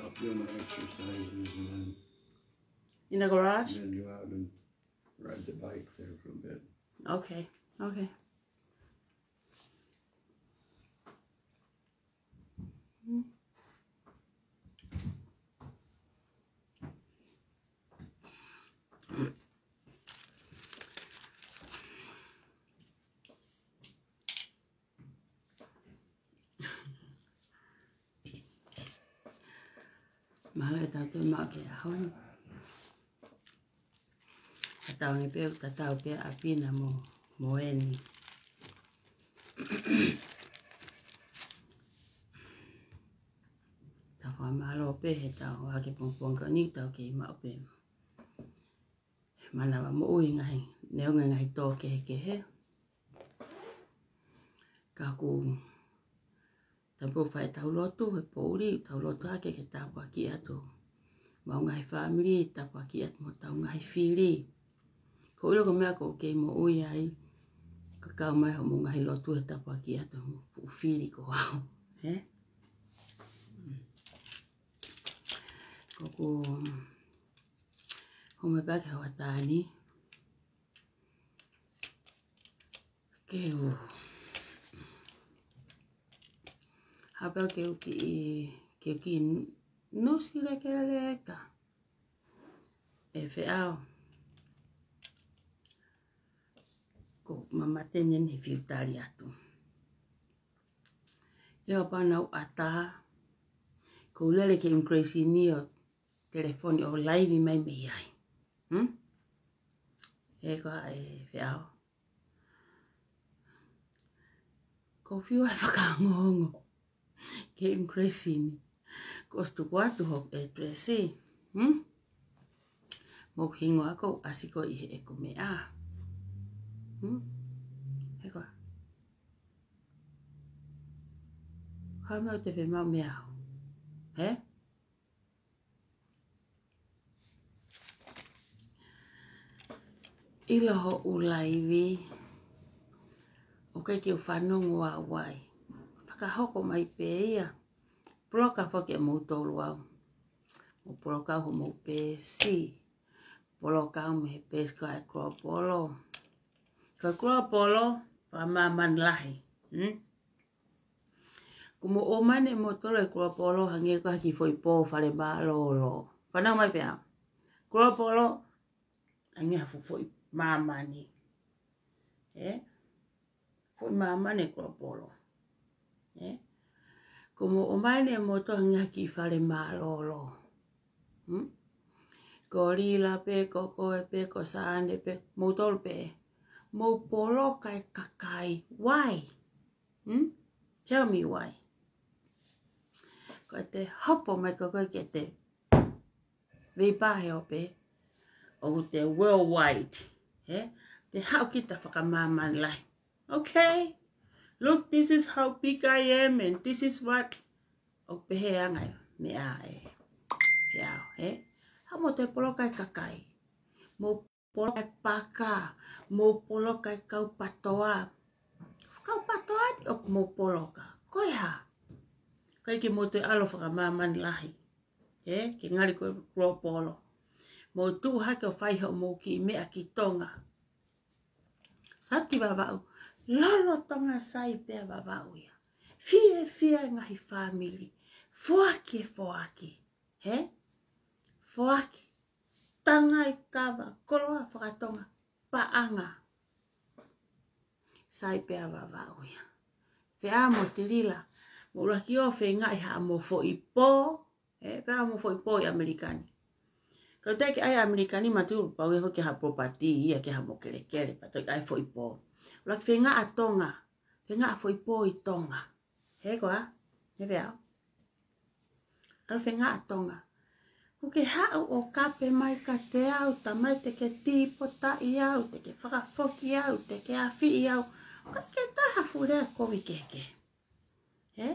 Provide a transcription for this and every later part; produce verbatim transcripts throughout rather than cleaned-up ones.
I'll do my exercises and then, In the garage? Then go out and ride the bike there for a bit. Okay, okay. Mālō e tau te mau ke ahon. Tatau ange pē, tatau pē ʻa Pina mo, mo eni. Tau fakamālō pē he tau hake pongipongi ko eni tau kei maʻu pē manava moʻui ngaahi, neongo ngaahi tō kehekehe. Ka ʻoku tau pō fai tau lotu he poʻuli, tau lotu hake ke tāpuakiʻi atu homau ngaahi fāmili, tāpuakiʻi atu mo tau ngaahi fili. Ko ilo ko e meʻa ko ē ʻoku kei moʻui ai, ka kau mai hoʻomou ngaahi lotu he tāpuakiʻi atu homou fuʻu fili ko au. He? Ko ʻeku hū mai pē ki he hoʻatā ni. Ke u. Hapa ke u kiʻi, ke u kiʻi nusi lekeleka. ʻE feʻao. Ko e mamate ni he fiu tali atu. Leo pau naʻa ku ʻatā. Ko e lele ke increase ni ʻo telefoni ʻo laivi mai mei ai. Hmm? He ko e Feau. Ko e fiu ʻa e fakaongoongo ki he immigration. Ko e tuku atu hoku address. Hmm? Mo e hingoa ʻoku ʻasi ko ē ʻi heʻeku meʻa. Hmm? He ko e hā meʻa ʻoku te fiemaʻu meiate au? He? ʻIlo hoʻo laivi, ʻoku ʻikai ke u fanongo au ai. Fakahoko mai pē ia. Poloka foki ʻe moutolu au. Mo poloka au homou peesi. Poloka au mei he peesi ko e Global. Ko e Global, fakamāmani lahi. Hmm? Ko mo ʻomai ʻe moutolu e Global hangē ko ha kiʻi foʻi pō fale mālōlō. Fanongo mai pē au. Global, hangē ha fuʻu foʻi māmani. Ē? Foʻi māmani e Global. Ē? Ko mo ʻomai ʻe moutolu hangē ha kiʻi fale mālōlō. Hmm? Ko Lila pē, ko koe pē, ko Sane pē, moutolu pē. Mou poloka e kakai. Why? Hmm? Tell me why. Ko ʻete hopo mai ko koe ke te vei pā he ope, ʻoku te worldwide, he? Te haʻu kita fakamāmani lahi. Okay? Look, this is how big I am and this is what. ʻOku pehē ʻa e anga ia, meʻa ē. Feau, he? Haʻu mo te poloka e kakai. Mou poloka e paka, mou poloka e kau patoa. Kau patoa ni ʻoku mou poloka. Ko e hā? ʻIkai ke mou toe ʻalu fakamāmani lahi. Ē, ke ngali ko e Global. Mou tuʻu hake ʻo fai hoʻomou kiʻi meʻa ki Tonga. Sai ki Vavaʻu. Lolotonga sai pē ʻa Vavaʻu ia. Fiefia e ngaahi fāmili. Foaki e foaki. He? Foaki. Tanga e kava, koloa fakatonga, paʻanga. Sai pē ʻa Vavaʻu ia. Feau mo Tilila, mou ʻuluaki ō feingaʻi haʻamou foʻi pō, ē, pea mo e foʻi pō ʻi ʻAmelika ni. Ka te ke ʻai ʻAmelika ni mātuʻa pau ē foki ha property ia ke haʻamou kelekele, pea toe ʻai foʻi pō. ʻUluaki feingaʻi ʻa Tonga, feingaʻi ha foʻi pō ʻi Tonga. He ko e hā? He Feau. ʻAlu feingaʻi ʻa Tonga. ʻOku ke haʻu ʻo kape mai kiate au, talamai te ke tīpotaʻi au, te ke fakafoki au, te ke afiʻi au. ʻOku ʻikai ke toe ha fuʻu lea kovi kehekehe. He?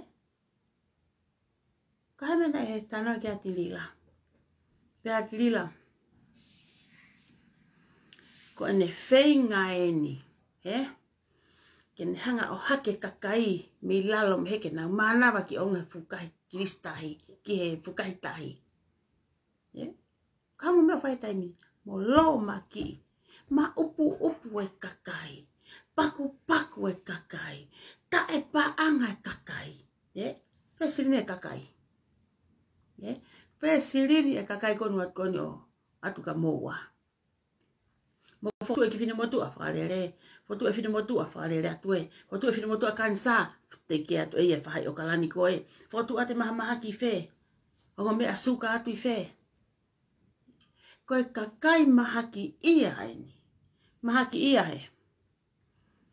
Ka hā e meʻa naʻe talanoa ki ai ʻa Tilila. Pehē ʻa Tilila, ko ʻene feinga eni, he? Ke ne hanga ʻo hake e kakai mei lalo mei he ke nau mānava ki ʻolunga he fukahi Kilisitahi, ki he fukahi tahi. Ē? Ka mo meʻa fai taimi, mo lōmakiʻi, maʻupuʻupu e kakai, pakupaku e kakai, taʻepaʻanga e kakai. Ē? Pesilini e kakai. Ē? Pesilini e kakai ko eni atu ko eni ʻo ʻatu kia moua. Mo fokotuʻu e kiʻi finemotuʻa fakalele. Fokotuʻu e finemotuʻa fakalele atu ē. Fokotuʻu e finemotuʻa kanisā. Teke atu ē ia faʻahi ʻo kalani ko ē. Fokotuʻu ʻa e mahamahaki fē. Ongo meʻa suka atu ʻi fē. Ko e kakai mahakiʻia eni. Mahakiʻia ē.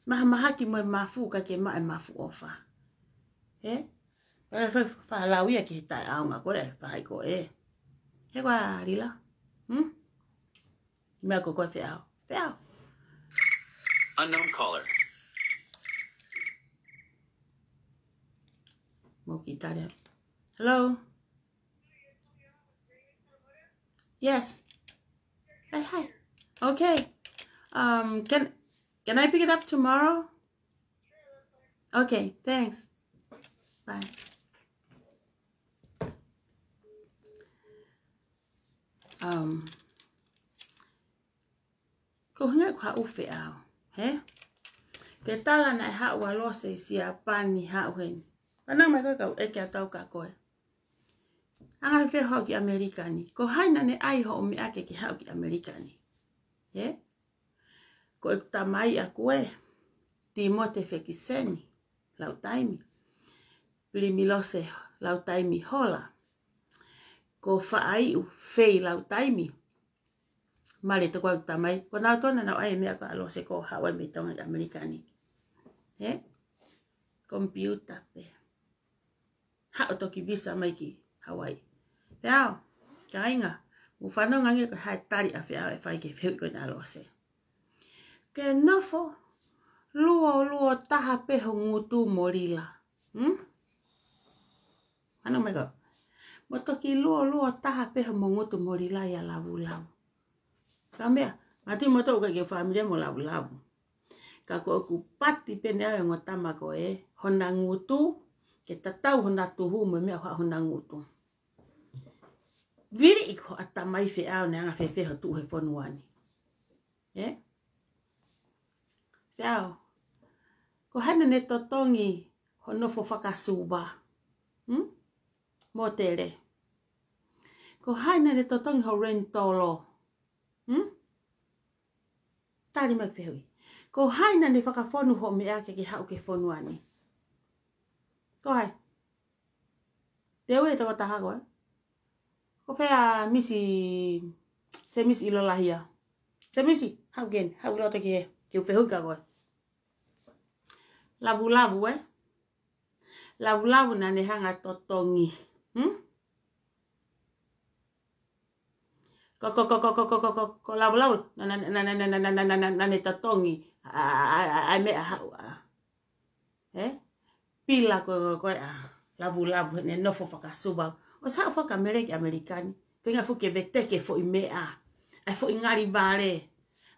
Mahamahaki mo e mafu ka ke maʻu e mafu ʻofa. Ē? Ē, fa-, fa-, falau ia ki he taʻeʻaonga ko ē, faʻahi ko ē. He ko e hā Lila? Hmm? Meʻa ko koe Feau. Feau. Unknown caller. Mo ki tale. Hello? Yes. Hi, hi. Okay. Um, can, can I pick it up tomorrow? Okay, thanks. Bye. Um, ko e ʻuhinga ʻeku haʻu Feau, he? Pea tala naʻe haʻu ʻa Lose ʻi Siapani haʻu heni. Fanongo mai koe kau ʻeke atu au kia koe. Anga fē hoʻo haʻu ki ʻAmelika ni? Ko hai naʻa ne ʻai hoʻo meʻa ke ke haʻu ki ʻAmelika ni? He? Ko ʻeku tamai ʻaʻaku ē, Timote Fekiseni Lautaimi. Pilimilose Lautaimi Hola. Ko Faʻaiʻu Fei Lautaimi. Mali toko au tamai. Ko nau tona nau ai mea ka alo se ko Hawaii mei Tonga ki ʻAmelika ni. He? Komipiuta pē. Haʻu toki visa mai ki Hawaii. Feau, kāinga, mou fanongo ange ko e hā e tali ʻa Feau ʻe fai ki he fehuʻi ko ena ʻa Lose. Ke nofo luo luo taha pē ho ngutu mo Lila. Hmm? Ano mai ko. Mo toki luo luo taha pē ho mo ngutu mo Lila ia Lavulavu. Ka meʻa, mati mo tau ka ke fāmili mo Lavulavu. Ka ko ʻeku pati pē ʻe au e ongo tama ko ē, hona ngutu, ke tatau hona tuhu mo e meʻa ʻoku hona ngutu. Vili ʻi ko ʻa tamai Feau ne anga fēfē ho tuʻu he fonua ni. Ē? Feau. Ko hai naʻa ne totongi ho nofo fakasuva. Hmm? Mōtele. Ko hai naʻa ne totongi ho renitolo. Hmm? Tali mai fehuʻi. Ko hai naʻa ne fakafonu ho meʻa ke ke haʻu ki he fonua ni. Ko hai? Te u e toko taha ko ē. Ko fē ʻa Misi, Semisi ʻIlolahia. Semisi, haʻu ken, haʻu ʻi loto ki he, ke u fehuʻi kia koe. Lavulavu, ē? Lavulavu naʻa ne hanga totongi. Hmm? Ko, ko, ko Lavulavu, naʻa, naʻa ne totongi. ʻA, ʻa, ʻa, ʻa, ʻa, meʻa haʻu, ʻa. Ē? Pila ko, ko, ko, ʻa. Lavulavu, ne nofo fakasuva. ʻO sa fakameleki ʻAmelika ni. Ko e ʻuhinga fuʻu ke veteki e foʻi meʻa. ʻA e foʻi ngali vale.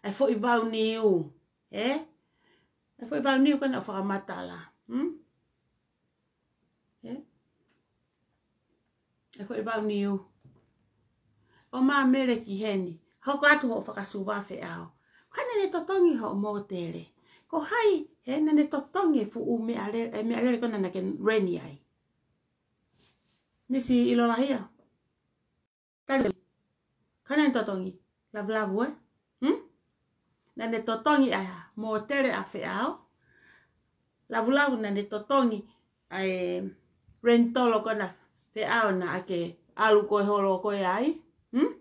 ʻA e foʻi vau niu. Ē? ʻA e foʻi vau niu ko ena ʻoku fakamatala. Hmm? Ē? ʻA e foʻi vau niu. ʻO māmele ki heni. Hoko atu hoʻo fakasuva Feau. Ko hai naʻa ne totongi hoʻo mōtele. Ko hai, ē, naʻa ne totongi e fuʻu meʻalele, e meʻalele ko ena naʻa ke reni ai. Misi ʻIlolahia. Tali. Ko hai naʻa ne totongi. Lavulavu, ē? Hmm? Naʻa ne totongi ʻa e mōtele ʻa Feau. Lavulavu naʻa ne totongi ʻa e renitolo ko ena Feau naʻa ke ʻalu ko ē holo ko ē ai. Hmm?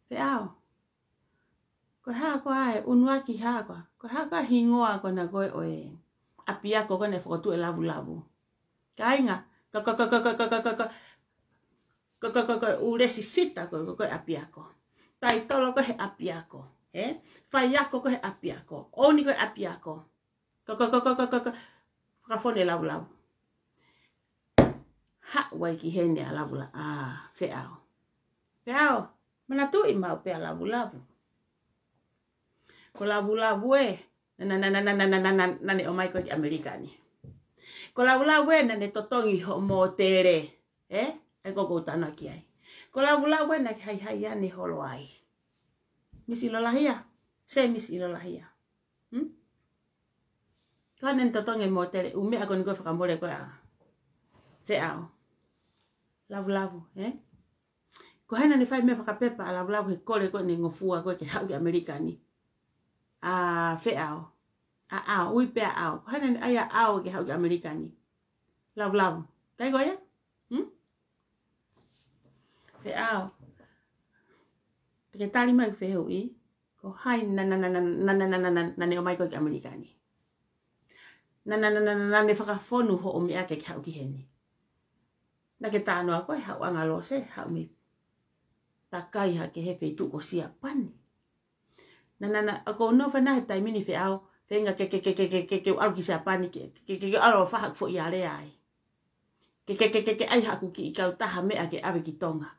Feau. Ko e hā koā e ʻunuaki hā koā. Ko e hā koā e hingoa ko ena ko ē ʻo e ʻapiako ko ena ʻe fokotuʻu ʻe Lavulavu. Kāinga, ka, ka, ka, ʻulesisita ko, ko, ko e ʻapiako. Taitolo ko ē he ʻapiako. Ē? Faiako ko ē he ʻapiako. ʻOuni ko ē he ʻapiako. Ka, ka, ka, ka, ka, ka, ka. Fakafonu ʻe Lavulavu. Haʻu ai ki heni ʻa Lavula-, ʻa Feau. Feau, manatuʻi maʻu pē ʻa Lavulavu. Ko Lavulavu ē, naʻa, naʻa, naʻa ne ʻomai ko ē ki ʻAmelika ni. Ko Lavulavu ē, naʻa ne totongi hoʻo mōtele. Ē? ʻA ia ko ʻeku tala ki ai. Ko Lavulavu ē, naʻa ke haihai ane holo ai. Misi ʻIlolahia. Semisi ʻIlolahia. Hmm? Ko hai naʻa ne totongi e mōtele, ʻū meʻa ko eni ko e fakamole ko ē ʻa Feau. Lavulavu, ē? Ko hai naʻa ne fai meʻa fakapepa ʻa Lavulavu he kole ko ē ʻene ngofua ko ē ke haʻu ki ʻAmelika ni. ʻA Feau. ʻA ʻAo, ui pē ʻa ʻAo. Ko hai naʻa ne ʻai ʻa ʻAo ke haʻu ki ʻAmelika ni. Lavulavu. Kai ko ia? Hmm? Feau. Te ke tali mai fehuʻi. Ko hai naʻa, naʻa, naʻa ne ʻomai ko ē ki ʻAmelika ni. Naʻa, naʻa, naʻa, naʻa, naʻa ne fakafonu hoʻo meʻa ke ke haʻu ki heni. Naʻa ke talanoa ko e haʻu ʻa Lose, haʻu mei Takai ha kehe feituʻu ko Siapani. Naʻa, naʻa, naʻa, ʻoku ou nofo ʻi hena he taimi ni Feau, feinga ke, ke, ke u ʻalu ki Siapani, ke, ke, ke, ke ʻalu ʻo fai haʻaku foʻi alea ai. Ke, ke, ke, ke, ke ʻai haʻaku kiʻi kautaha meʻa ke ʻave ki Tonga.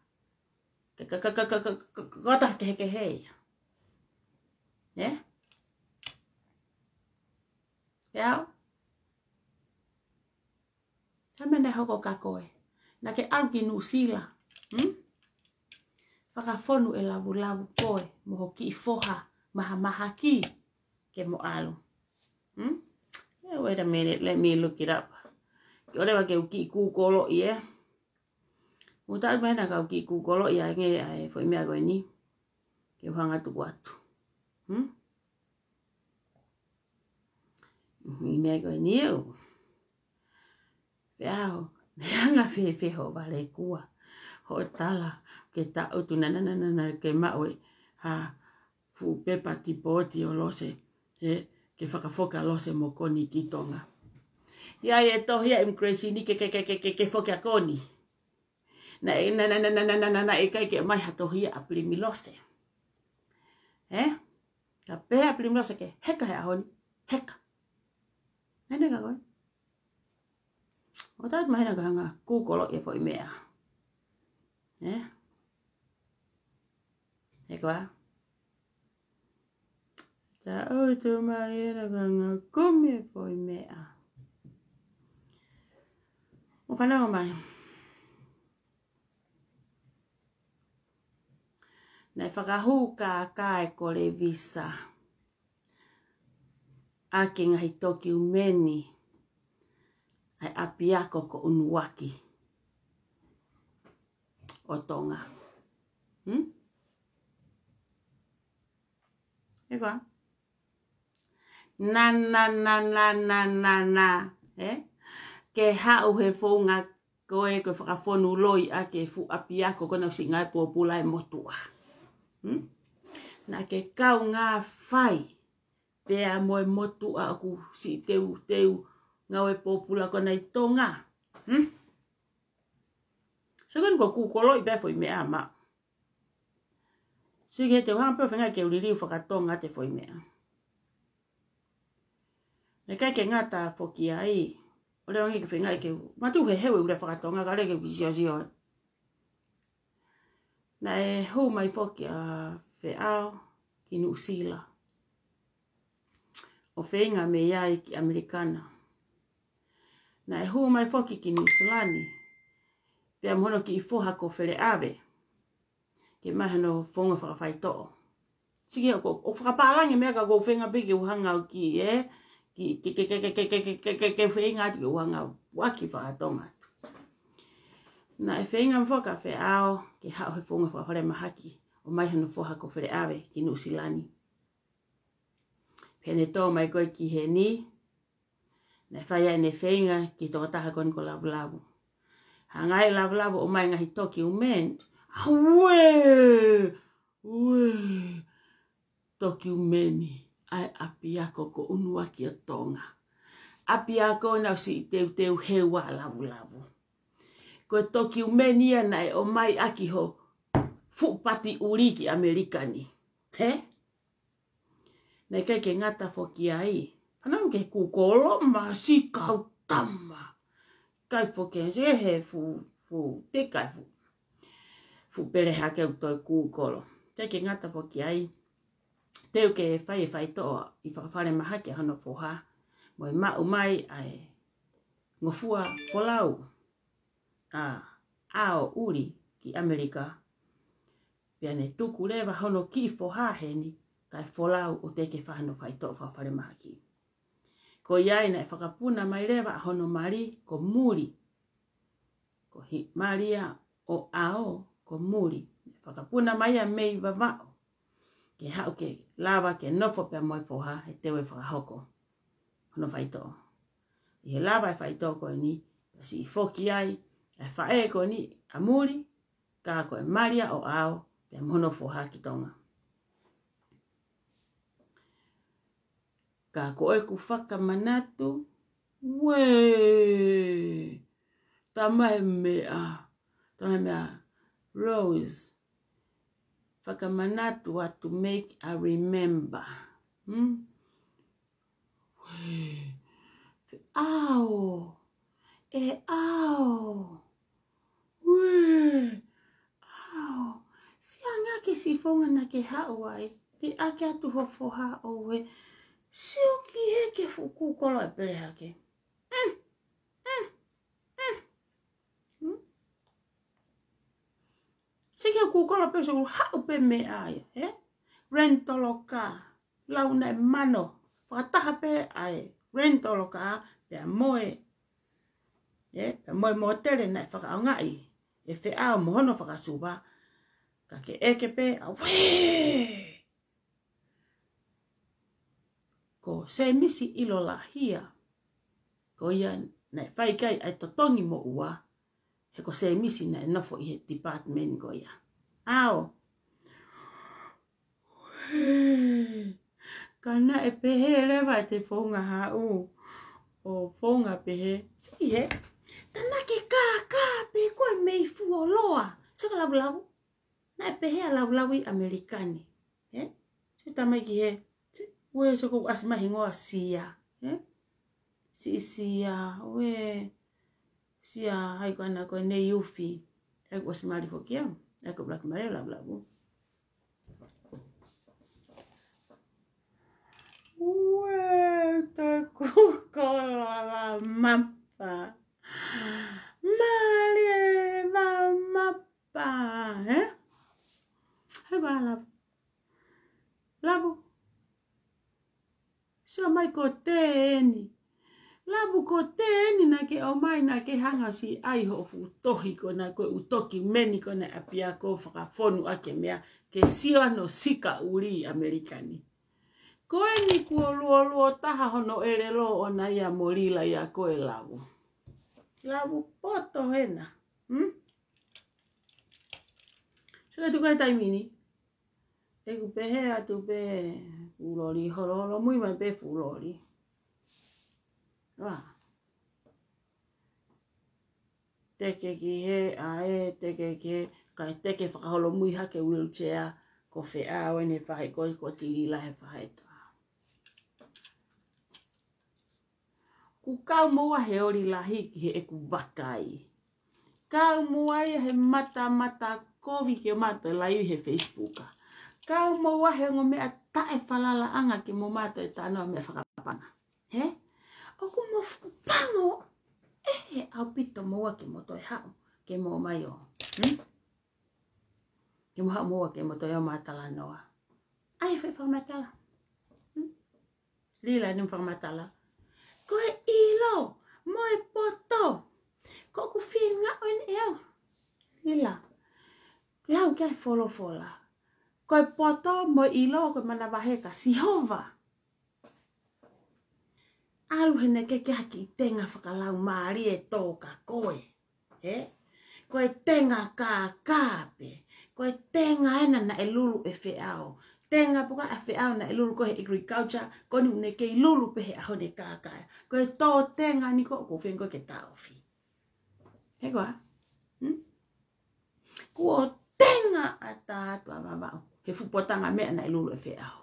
Ke, ke, ke, ke, ke, ke, ke, ke, ke, kehekehe ia. Ē? Feau? Hā e meʻa naʻe hoko kia koe. Naʻa ke ʻalu ki Nuʻusila. Hmm? Fakafonu ʻe Lavulavu koe mo ho kiʻi foha mahamahaki ke mo ʻalu. Hmm? Eh, wait a minute, let me look it up. Ke ʻoua leva ke u kiʻi kūkoloʻi, ē. Mou tau mai na kau kiʻi kūkoloʻi ange ʻa e foʻi meʻa ko eni. Ke u hanga tuku atu. Hmm? Mhm, ʻi he meʻa ko eni ʻo. Feau, naʻe anga fēfē hoʻo vale kua. hoʻo tala ke taʻutu nananana ke maʻu e ha fuʻu pepa tipooti ʻo Lose, ē, ke fakafoki ʻa Lose mo Koni ki Tonga. ʻI ai e tohi ʻa immigration ke, ke, ke, ke, ke, ke foki ʻa Koni. Naʻe, naʻe, naʻe ʻikai ke ʻomai ha tohi ʻa Pilimi Lose. Ē? Ka pehē ʻa Pilimi Lose ke heka he ʻaho ni, heka. Naʻe, naʻe ka koe. ʻO tau mahina ka hanga kūkoloʻi e foʻi meʻa. Ē? He koa. Taʻutu mahina ka hanga kumi e foʻi meʻa. ʻO fanongo mai. Naʻe fakahū kākā e kole visa ʻaki e ngaahi tokiumeni ʻa e ʻapiako ko ʻUnuaki ʻo Tonga. Hmm? He koa. Na, na, na, na, na, na, na. Ē? Ke haʻu he founga ko e, ko e fakafonu loi ʻaki e fuʻu ʻapiako ko ena ʻoku siʻi ngāue pōpula e motuʻa. Hmm? Naʻa ke kaungā fai pea mo e motuʻa ʻoku siʻi teuteu ngāue pōpula ko ena ʻi Tonga. Hmm? Sio ko eni ko e kūkoloʻi pē foʻi meʻa maʻu. Sio ki he te u hanga pē ʻo feinga ke u liliu fakatonga atu e foʻi meʻa. Naʻe ʻikai ke ngata foki ai, ʻo lea ange ke feinga ke u, mātuʻaki he heu e ʻū lea fakatonga ka lea ke u siosio. Naʻe hū mai foki ʻa Feʻao ki Nuʻusila ʻo feinga mei ai ki ʻAmelika na. Naʻe hū mai foki ki Nuʻusila ni pea mo hono kiʻi foha ko Feleʻave ke ʻomai hano founga fakafaitoʻo. Sio ki he ʻoku, ʻoku fakapālangi e meʻa ka ʻoku ou feinga pē ke u hanga ʻo kiʻi, ē? Kiʻi, ke, ke, ke feinga atu ke u hanga ʻo puaki fakatonga atu. Naʻe feinga mai foki ʻa Feʻao ke haʻu he founga fakafalemahaki ʻo ʻomai hano foha ko Feleʻave ki Nuʻusila ni. Pea ne tō mai ko ē ki heni, naʻe fai ai ʻene feinga ki he tokotaha ko eni ko Lavulavu. Hanga ʻe Lavulavu ʻo ʻomai e ngaahi tokiumeni. Auē! Uē! Tokiumeni ʻa e ʻapiako ko ʻUnuaki ʻo Tonga. ʻApiako ena ʻoku siʻi teuteu he ua Lavulavu. Ko e tokiumeni ia naʻe ʻomai ʻaki ho fuʻu pati ʻuli ki ʻAmelika ni. Hē? Naʻe ʻikai ke ngata foki ai. Fanongo ki he kūkolo masiʻi kau tama. ʻIkai foki ai, sio he fuʻu, fuʻu, teʻeki ai fuʻu, fuʻu pele hake ʻo toe kūkolo. ʻIkai ke ngata foki ai. Teu ke fai e faitoʻo ʻi fakafalemahaki ʻa hono foha. Mo e maʻu mai ʻa e ngofua folau ʻa ʻAo ʻUli ki ʻAmelika. Pea ne tuku leva hono kiʻi foha heni, kae folau ʻo teʻeki ke fai hano faitoʻo fakafalemahaki. Ko ia ai naʻe fakapuna mai leva ʻa hono mali ko Muli. Ko Hiʻimalia ʻo ʻAo ko Muli. Naʻe fakapuna mai ia mei Vavaʻu ke haʻu ke lava ke nofo pea mo e foha he teu e fakahoko hono faitoʻo. ʻI he lava e faitoʻo ko eni, pea siʻi foki ai ʻa e faʻē ko eni ʻa Muli, ka ko e Malia ʻo ʻAo, pea mo hono foha ki Tonga. Ka ko ʻeku fakamanatu, uē, tama he meʻa, tama he meʻa, Rose, fakamanatu atu, make a remember. Hmm? Uē, ʻAo, ʻe ʻAo. Uē, ʻAo. Sio ange ki he siʻi founga naʻa ke haʻu ai, liʻaki atu ho foha ʻoʻou. Sio ki he ke fuʻu kūkolo e pele hake. Mm, mm, mm. Hmm? Sio ki he kūkolo pē, sio haʻu pē meʻa ia, ē? Rental car, lau naʻe mano, fakataha pē ʻa e rental car pea mo e, ē? Pea mo e mōtele naʻe fakaʻaongaʻi ʻe Feʻao mo hono fakasuva, ka ke ʻeke pē, auē! Ko Semisi ʻIlolahia, ko ia naʻe fai ki ai ʻa e totongi moʻua, He ko Sēmisi naʻe nofo ʻi he department ko ia. ʻAo. Ka naʻe pehē leva ʻete founga haʻu. ʻO founga pehē. Sio ki he. Tanake kākā pē koe mei fuoloa. Sio ka Lavulavu. Naʻe pehē ʻa Lavulavu ʻi ʻAmelika ni. Ē? Sio tamai ki he. Sio, ue sio ko ʻasi mai hingoa Sia. Ē? Siʻi Sia, ue. Sia, hai ko ana ko e nei ufi. Hai ko ʻasi mali foki au. Hai ko ʻuluaki mali Lavulavu. Ue, te kuko lava mapa. Mali e va mapa, ē? Hai ko Lavulavu. Sio mai ko Tēni. Lavulavu ko Tēni naʻa ke ʻomai naʻa ke hanga ʻo siʻi ʻai hoʻo fuʻu tohi ko ena ko e ʻū tokimeni ko ena ʻapiako fakafonu ʻaki e meʻa ke sio ʻa hono sika ʻuli ʻi ʻAmelika ni. Ko eni kuo luoluo taha hono ʻelelo ʻona ia mo Lila ia ko e Lavu. Lavu poto hena. Hmm? Sio ka tuku e taimi ni. ʻEku pehē atu pē fuʻu loli, holoholomui mai pē fuʻu loli. Ua. Teke ki he, ʻa e, teke ki he, kae teke fakaholomui hake wheelchair, ko Feʻao ʻene faʻē ko, ko Tilila he faʻē tā. Kuo kau mo au he oli lahi ki heʻeku vakai. Kau mo au ia he matamata kovi ke mata laivi he Facebook. Kau mo au he ongo meʻa taʻefalalaʻanga ke mo mata e tano meʻa fakapanga. He? ʻOku mo fuʻu pango. ʻE, he ʻaupito mo au ke mo toe haʻu. Ke mo mai ō. Hmm? Ke mo haʻu mo au ke mo toe ō matalanoa. ʻAi, fai fakamatala. Hmm? Lila ni fakamatala. Ko e ʻilo, mo e poto. Ko ʻeku feinga ʻo ʻene ʻeau. Lila. Lau ke folofola. Ko e poto, mo e ʻilo, ko e manavahē ka Sihova. ʻAlu hena ke ke haki tenga fakalaumālie tō ka koe. He? Ko e tenga kākā pē. Ko e tenga ena naʻe lulu ʻe Feʻao. Tenga puka ʻa Feʻao naʻe lulu ko e he agriculture, ko eni ʻoku ne kei lulu pē he ʻaho ni kākā. Ko e tō tenga ni ko ʻoku feinga ko ke taʻofi. He koa? Hmm? Kuo tenga ʻa Tātua Vavaʻu. He fuʻu potanga meʻa naʻe lulu ʻe Feʻao.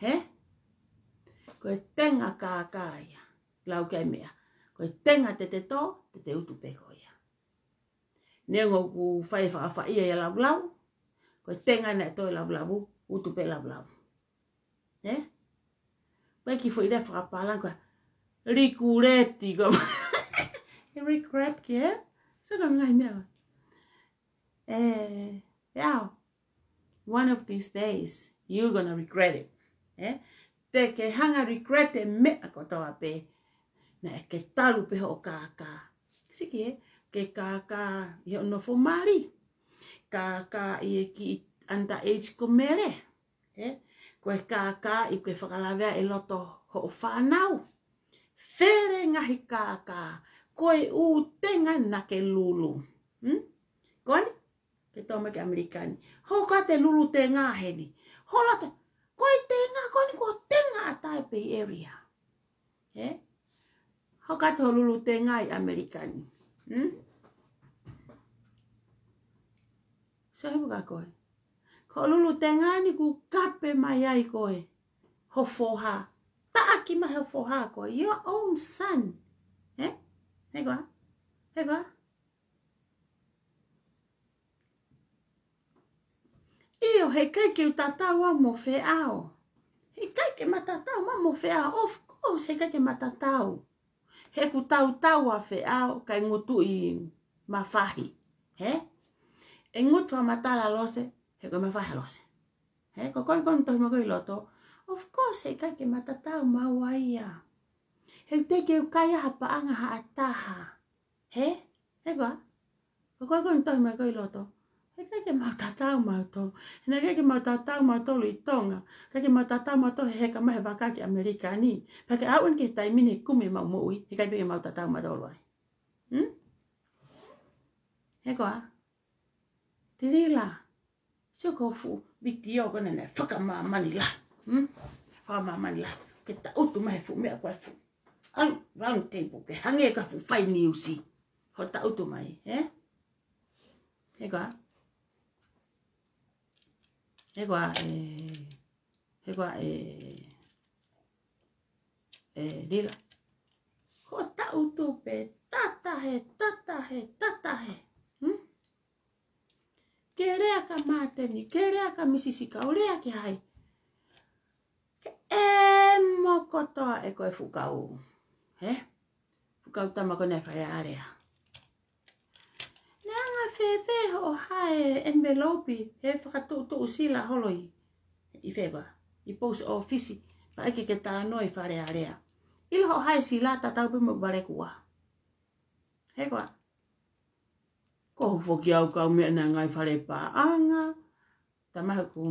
He? Ko e tenga kākā ia. Lau ke meʻa. Ko e tenga te te tō, te te utu pē ko ia. Neongo ʻoku fai fakafaʻia ia Lavulavu. Ko e tenga naʻe tō ʻe Lavulavu, utu pē Lavulavu. Ē? Ko e kiʻi foʻi lea fakapālangi ko e likuleti ko e regret ki he? Sio ka ngaahi meʻa. Ē, ʻeau. One of these days, you're gonna regret it. Ē? Te ke hanga regret e meʻa kotoa pē. Naʻa ke talu pē hoʻo kākā. Sio ki he, ke kākā ʻi hoʻo nofo mali. Kākā ʻi he kiʻi underage ko Mele. Ē? Ko e kākā ʻi ko e fakalavea e loto hoʻo fānau. Fele ngaahi kākā. Ko e ʻū tenga naʻa ke lulu. Hmm? Ko eni? Ke tō mai ki ʻAmelika ni. Hoka te lulu tenga heni. Hola te, ko e tenga, ko eni ko e tenga ʻa e Taipei area. Ē? Hoka te ho lulu tenga ʻi ʻAmelika ni. Hmm? Sio he puka koe. Ko e lulu tenga ni kuo kape mai ai koe. Ho foha. Taʻaki mai ho foha koe. Your own son. Ē? He koa? He koa? ʻIo, he ʻikai ke u tatau au mo Feʻao. He ʻikai ke ma tatau ma mo Feʻao. Of course, he ʻikai ke ma tatau. He ʻoku tautau ʻa Feʻao, kae ngutu ʻi mafahi. He? ʻE ngutu fakamatala Lose, he ko e mafahi Lose. He, ko e kongokonga tohi mai ko ē ʻi loto. Of course, he ʻikai ke ma tatau maua ia. He te ke u kai ha paʻanga ha ʻataha. He? He koa? Ko e kongokonga tohi mai ko ē ʻi loto. He ʻikai ke mau tatau mautolu. He naʻe ʻikai ke mau tatau mautolu ʻi Tonga. ʻIkai ke mau tatau mautolu he heka mai he vaka ki ʻAmelika ni. Pea ke aʻu eni ki he taimi ni kumi mau moʻui. He ʻikai pē ke mau tatau mautolu ai. Hmm? He koā? Tilila. Sio ko e fuʻu vitiō ko ena naʻe fakamāmani lahi. Hmm? Fakamāmani lahi. Ke tangutu mai he fuʻu meʻa ko e fuʻu ʻalu round table ke hangē ka fuʻu fai niusi. Hoʻo tangutu mai, ē? He koā? He koā, ē, he koā, ē, ē, Lila. Ko e tangutu pē, tatahe, tatahe, tatahe. Hmm? Ke lea kia Māteni, ke lea kia Misisi Kau, lea kia hai. Ke ʻemo kotoa ʻe koe fuʻu kau. He? Fuʻu kau tama ko ena ʻi Fale Alea. Naʻe anga fēfē hoʻo hae envelope, he fakatuʻutuʻu sila holo ʻi, ʻi fē koā? ʻI post office, pea ʻai ke ke talanoa ʻi Fale Alea. ʻIlo hoʻo hae sila tatau pē mo e valekua. He koā? Ko hoʻo foki au kau meʻa naʻe ngāue ʻi Fale Paʻanga. Tamai ʻeku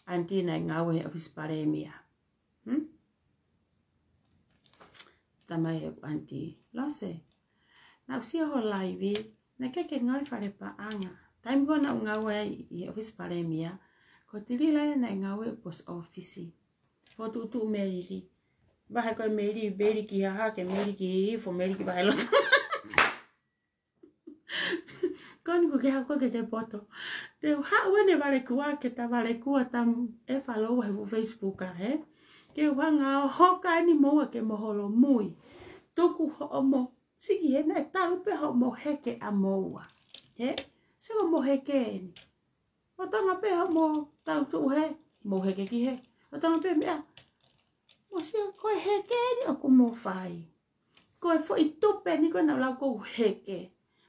ʻanti naʻe ngāue he ʻofisi palēmia. Hmm? Tamai ʻeku ʻanti, Lose. Naʻá ku sio ho laivi, naʻe ʻikai ke ngāue ʻi Fale Paʻanga. Taimi ko ē naʻá ku ngāue ai ʻi he ʻofisi palēmia, ko Tilila ia naʻe ngāue ʻi post office. Fokotuʻutuʻu meliki. Vahe ko e meli, meli ki haha, ke meli ki hihifo, meli ki vaheloto. Ko eni kuo ke haʻu koe ke ke poto. Te u haʻu eni valekua ke ta valekua tam e follow he fuʻu Facebook ā, he? Ke u hanga ʻo hoka eni moua ke mo holomui. Tuku hoʻomo siki he naʻe talu pē hoʻomo heke ʻa moua. He? Sio ko hoʻomo heke eni. ʻO Tonga pē hoʻomo tau tuʻu he, mo heke ki he. ʻO Tonga pē meʻa. Mo sio ko e heke eni ʻoku mo fai. Ko e foʻi tupe ni ko ē naʻa ku lau ko e heke.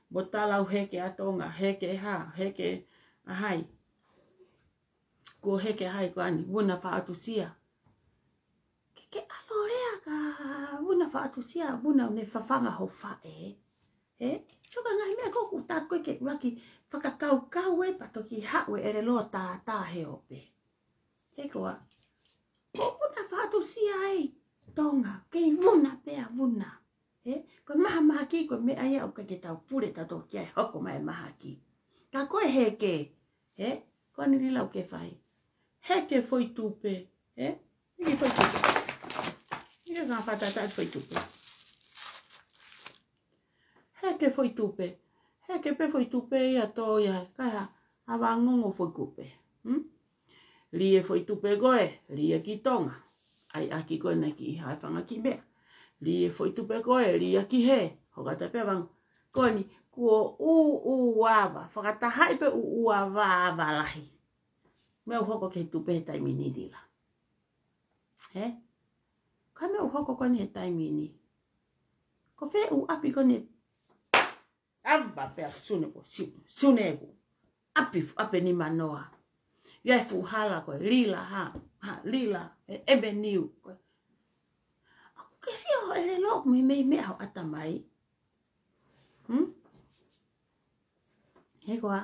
Mo talau heke ʻa Tonga, heke hā, heke ʻa hai. Ko e heke ʻa hai ko eni, vuna faʻa tusia. Ke ke ʻalu ʻo lea kia vuna faʻa tusia, vuna ʻoku ne fafanga ho faʻē. He? Sio ki he ngaahi meʻa ko ē ʻoku tau ko ē ke ʻuluaki fakakaukau ē pea toki haʻu e ʻelelo ʻo tātā he ope. He koā? Ko vuna faʻa tusia ʻa Tonga, kei vuna pē ʻa vuna. He? Ko e mahamahaki ko e meʻa ia ʻoku ʻikai ke tau pule tautolu ki ai, hoko mai e mahaki. Ka ko e heke, he? Ko eni Lila ʻoku ke fai. Heke foʻi tupe, he? Heke foʻi tupe. Heke ka fata ta foʻi tupe. Heke foʻi tupe. Heke pē foʻi tupe ia tō ia, kae hā, ʻa vangongo foʻi kupe. Hmm? Lie foʻi tupe ko ē, lie ki Tonga. ʻAi ʻaki ko ē naʻe kiʻi hae fanga kiʻi meʻa. Lie foʻi tupe ko ē, lie ki he, hoka ta pē vang. Ko eni, kuo ʻū ʻū ava, fakatahaʻi pē ʻū ʻū ava ava lahi. Meʻa ʻoku hoko ki he tupe he taimi ni Lila. He? Ko e meʻa ʻoku hoko ko eni he taimi ni. Ko fē ʻū ʻapi ko eni ava pē ʻa Sune ko, Su-, Sune ʻeku. ʻApi, ʻapi ni manoa. ʻI ai e fuʻu hala ko e Lila hā, hā, Lila, e Avenue ko ē. ʻOku ke sio he ʻelelo ʻoku meimei meʻa ho ʻatamai. Hmm? He koā?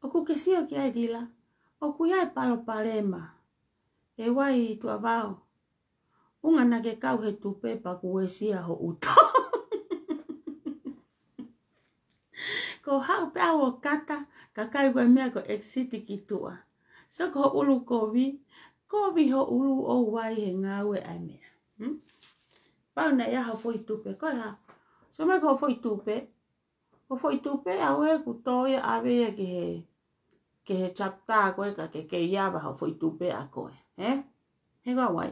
ʻOku ke sio ki ai Lila, ʻoku ʻi ai e palopalema. ʻE Vai Tuʻavao. ʻUhinga naʻa ke kau he tupe pea kuo uesia ho ʻuto. Ko e haʻu pē au ʻo kata, kakai ko e meʻa ko e exit ki tuʻa. Sio ko ho ʻulu kovi, kovi ho ʻulu ʻo Vai he ngāue ʻa e meʻa. Hmm? Pau naʻe ʻi ai ho foʻi tupe, ko e hā? Sio mai ko ho foʻi tupe, ko e foʻi tupe ʻa ē kuo tō ia ʻave ia ki he, ki he chapter ko ē ka ke kei ava ho foʻi tupe ʻa koe, he? He koā Vai?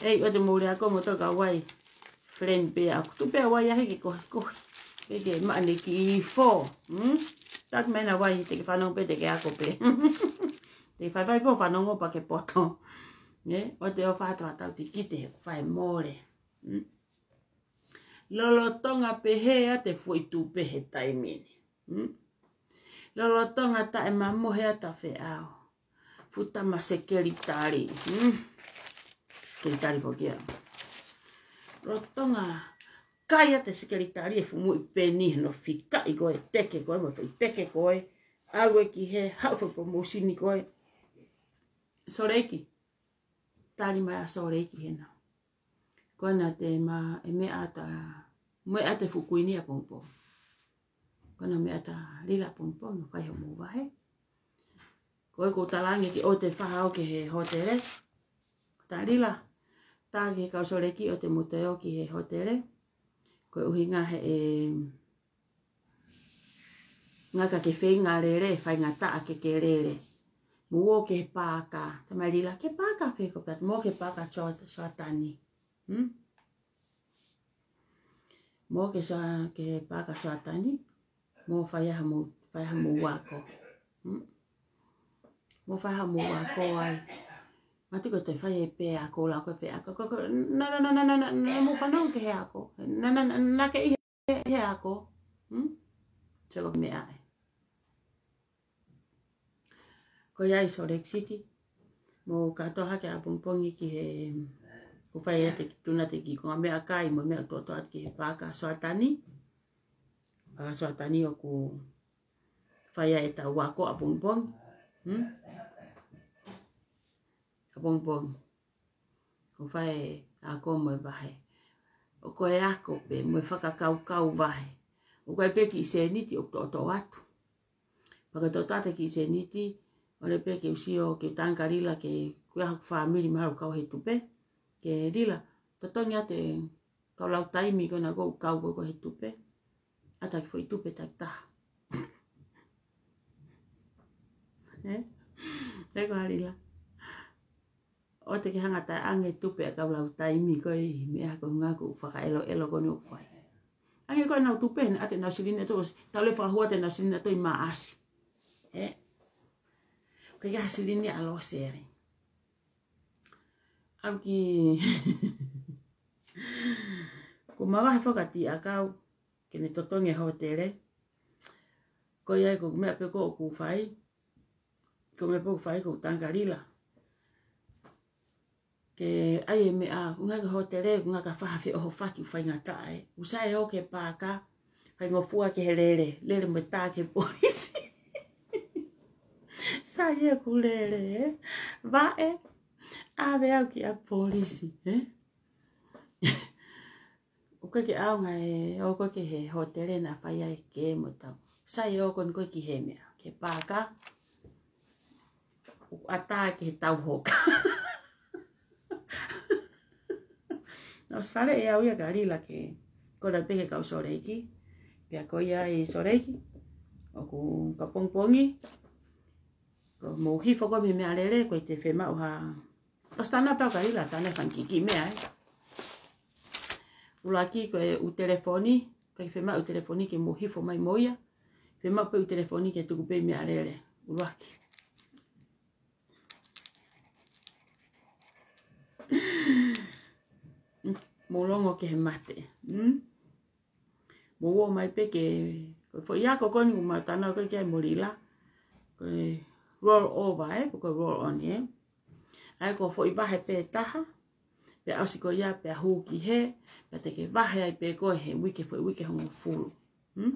ʻEi, ʻoua te mou lea ko moto ka Vai. Friend pē ʻaku, tupe ʻa Vai ʻa hiki ko, ko. Ke ke maʻa ne ki fo. Hmm? Taki mai na Vai, te ke fanongo pē, te ke ako pē. Te faifai pē ʻo fanongo pea ke poto. Ne, ʻoua te ʻo fata tau ti kite, fai mole. Hmm? Lolotonga pehē ʻa e foʻi tupe he taimi ni. Hmm? Lolotonga taʻemamohe ʻa Tafeʻao. Fuʻu tama sekelitali. Hmm? Sekelitali foki ia. Lolotonga kai ʻa e sekelitali e fuʻu muʻi peni he naʻe fikaʻi ko ē teke ko ē, mo e foʻi teke ko ē. ʻAlu ē ki he haʻu foʻi promotion ko ē. Sōleki. Tali mai ʻa Sōleki hena. Ko ena te ma e meʻa ata Mo e ʻata e fuʻu kuini ʻapongipongi. Ko ʻena meʻa ʻa Lila ʻapongipongi, fai hoʻomou vahe. Ko e ʻoku ou talaange ki ʻoe te faha au ki he hōtele. Tā Lila, tā ki he kau Sōleki ʻoua te mou toe ō ki he hōtele. Ko e ʻuhinga he ʻe ngaka ke feinga lele, faingataʻa ke ke lele. Mou ō ki he paaka, tā mai Lila, ki he paaka fē ko pea, mou ō ki he paaka Soa-, Soatani. Hmm? Mou ō ki he Soa-, ki he paaka Soatani, mou fai ai haʻamou, fai ai haʻamou ako. Hmm? Mou fai ai haʻamou ako ai. Mātuʻaki ʻoku toe fai ʻe pē ako la ko e fē ako. Ko, ko, na, na, mou fanongo ki he ako. Na, na, na, na ke ʻi he, he ako. Hmm? Sio ko e meʻa ē. Ko ia ʻi Salt Lake City. Mou kātoa hake ʻapongipongi ki he, ʻoku fai ʻa e teki tuna teki ko e meʻakai mo e meʻa ʻoku toʻotoʻo atu ki he paaka Soatani. Paaka Soatani ʻoku fai ai ʻetau ako ʻapongipongi. Hmm? ʻApongipongi. ʻOku fai e ako mo e vahe. ʻOku ʻi ai e ako pē mo e fakakaukau vahe. ʻOku ʻi ai pē kiʻi sēniti ʻoku toʻotoʻo atu. Pea ko e toʻotoʻo atu e kiʻi sēniti, ʻoku ou lea pē ke u sio, ke u talaange kia Lila ke, ko e hā haʻaku fāmili mahalo ʻoku kau he tupe. Ke Lila, totongi atu e kau lau taimi ko ena ʻoku ou kau ko ē he tupe. ʻAta e kiʻi foʻi tupe takitaha. Ē? Ē ko Lila. ʻOua te ke hanga ʻo taʻeʻange e tupe ʻa e kau lau taimi ko e meʻa ko e ʻuhinga ʻoku ou fakaʻeloʻelo ko eni ʻoku fai. ʻAnge ko ʻenau tupe, naʻa ʻoatu ʻenau silini ʻe tolu, tau lea fakahua ʻoatu ʻenau silini ʻe tolu ʻi Maʻasi. Ē? Ko e kiʻi silini ʻa Loseli. ʻAlu ki, ʻoku ma vahe fakatiʻa kau, ke ne totongi e hōtele. Ko ia ko e meʻa pē ko ē ʻoku fai. Ko e meʻa pē ʻoku fai ʻoku ou talaange kia Lila. Ke ʻai e meʻa, ʻuhinga ko e hōtele, ʻuhinga ko e faha feʻohofaki ʻoku faingataʻa ē. ʻOku sai ʻo ke paaka, faingofua ki he lele, lele mo e tā ki he polisi. Sai ʻeku lele, ē? Vaʻe, ʻave au ki ʻapi polisi, ē? ʻOku ʻikai ke ʻaonga e ō ko ē ki he hōtele naʻa fai ai e kē mo e tau. Sai ʻo ō ko eni ko ē ki he meʻa, ki he paaka, ʻoku ʻatā ki he tau hoka. Naʻe ʻosi faleʻi au ia kia Lila ke kole pē ki he kau Sōleki. Pea ko ia ʻi Sōleki, ʻoku ka pongipongi, ko mou hifo ko ē mei he meʻalele, ʻoku ʻikai te fiemaʻu ha ʻOsi tānaki pē au kia Lila, tānaki e fanga kiʻi meʻa, ē. ʻUluaki ko e ʻū telefoni, ʻikai fiemaʻu ʻū telefoni ke mou hifo mai mo ia. Fiemaʻu pē ʻū telefoni ke tuku pē ʻi meʻalele. ʻUluaki. Mou longo ki he mate. Hmm? Mou ō mai pē ke, ko e foʻi ako ko eni ʻoku ma tānaki ko ē ki ai mo Lila. Ko e roll over, ē, pe ko e roll on, ē. ʻA ia ko e foʻi vahe pē taha, pea ʻosi ko ia, pea hū ki hē, pea te ke vahe ai pē ko ē he uike, foʻi uike hongofulu. Hmm?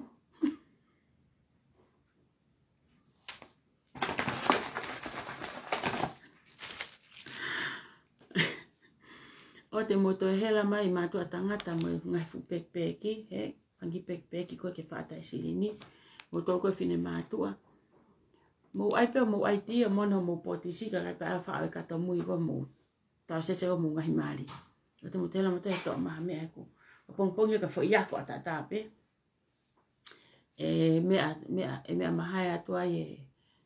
ʻOua te mou toe hela mai mātuʻa tangata mo e ngaahi fuʻu pekipeki, he, fanga kiʻi pekipeki ko ē ke fakaʻatā e silini. Mou tolu ko ē finemātuʻa. Mou ʻai pē, mou ʻai tia, mo hoʻomou potisi, kae ʻikai pē ʻa e faʻo e kato mui ko ē mou. Tau sese ko ē mou ngaahi mali. ʻOua te mou toe hela mai toe toʻo mai ha meʻa ʻeku. ʻApongipongi ka foʻi ako ʻataʻatā pē. ʻE meʻa, meʻa, ʻe meʻa mahae atu ai e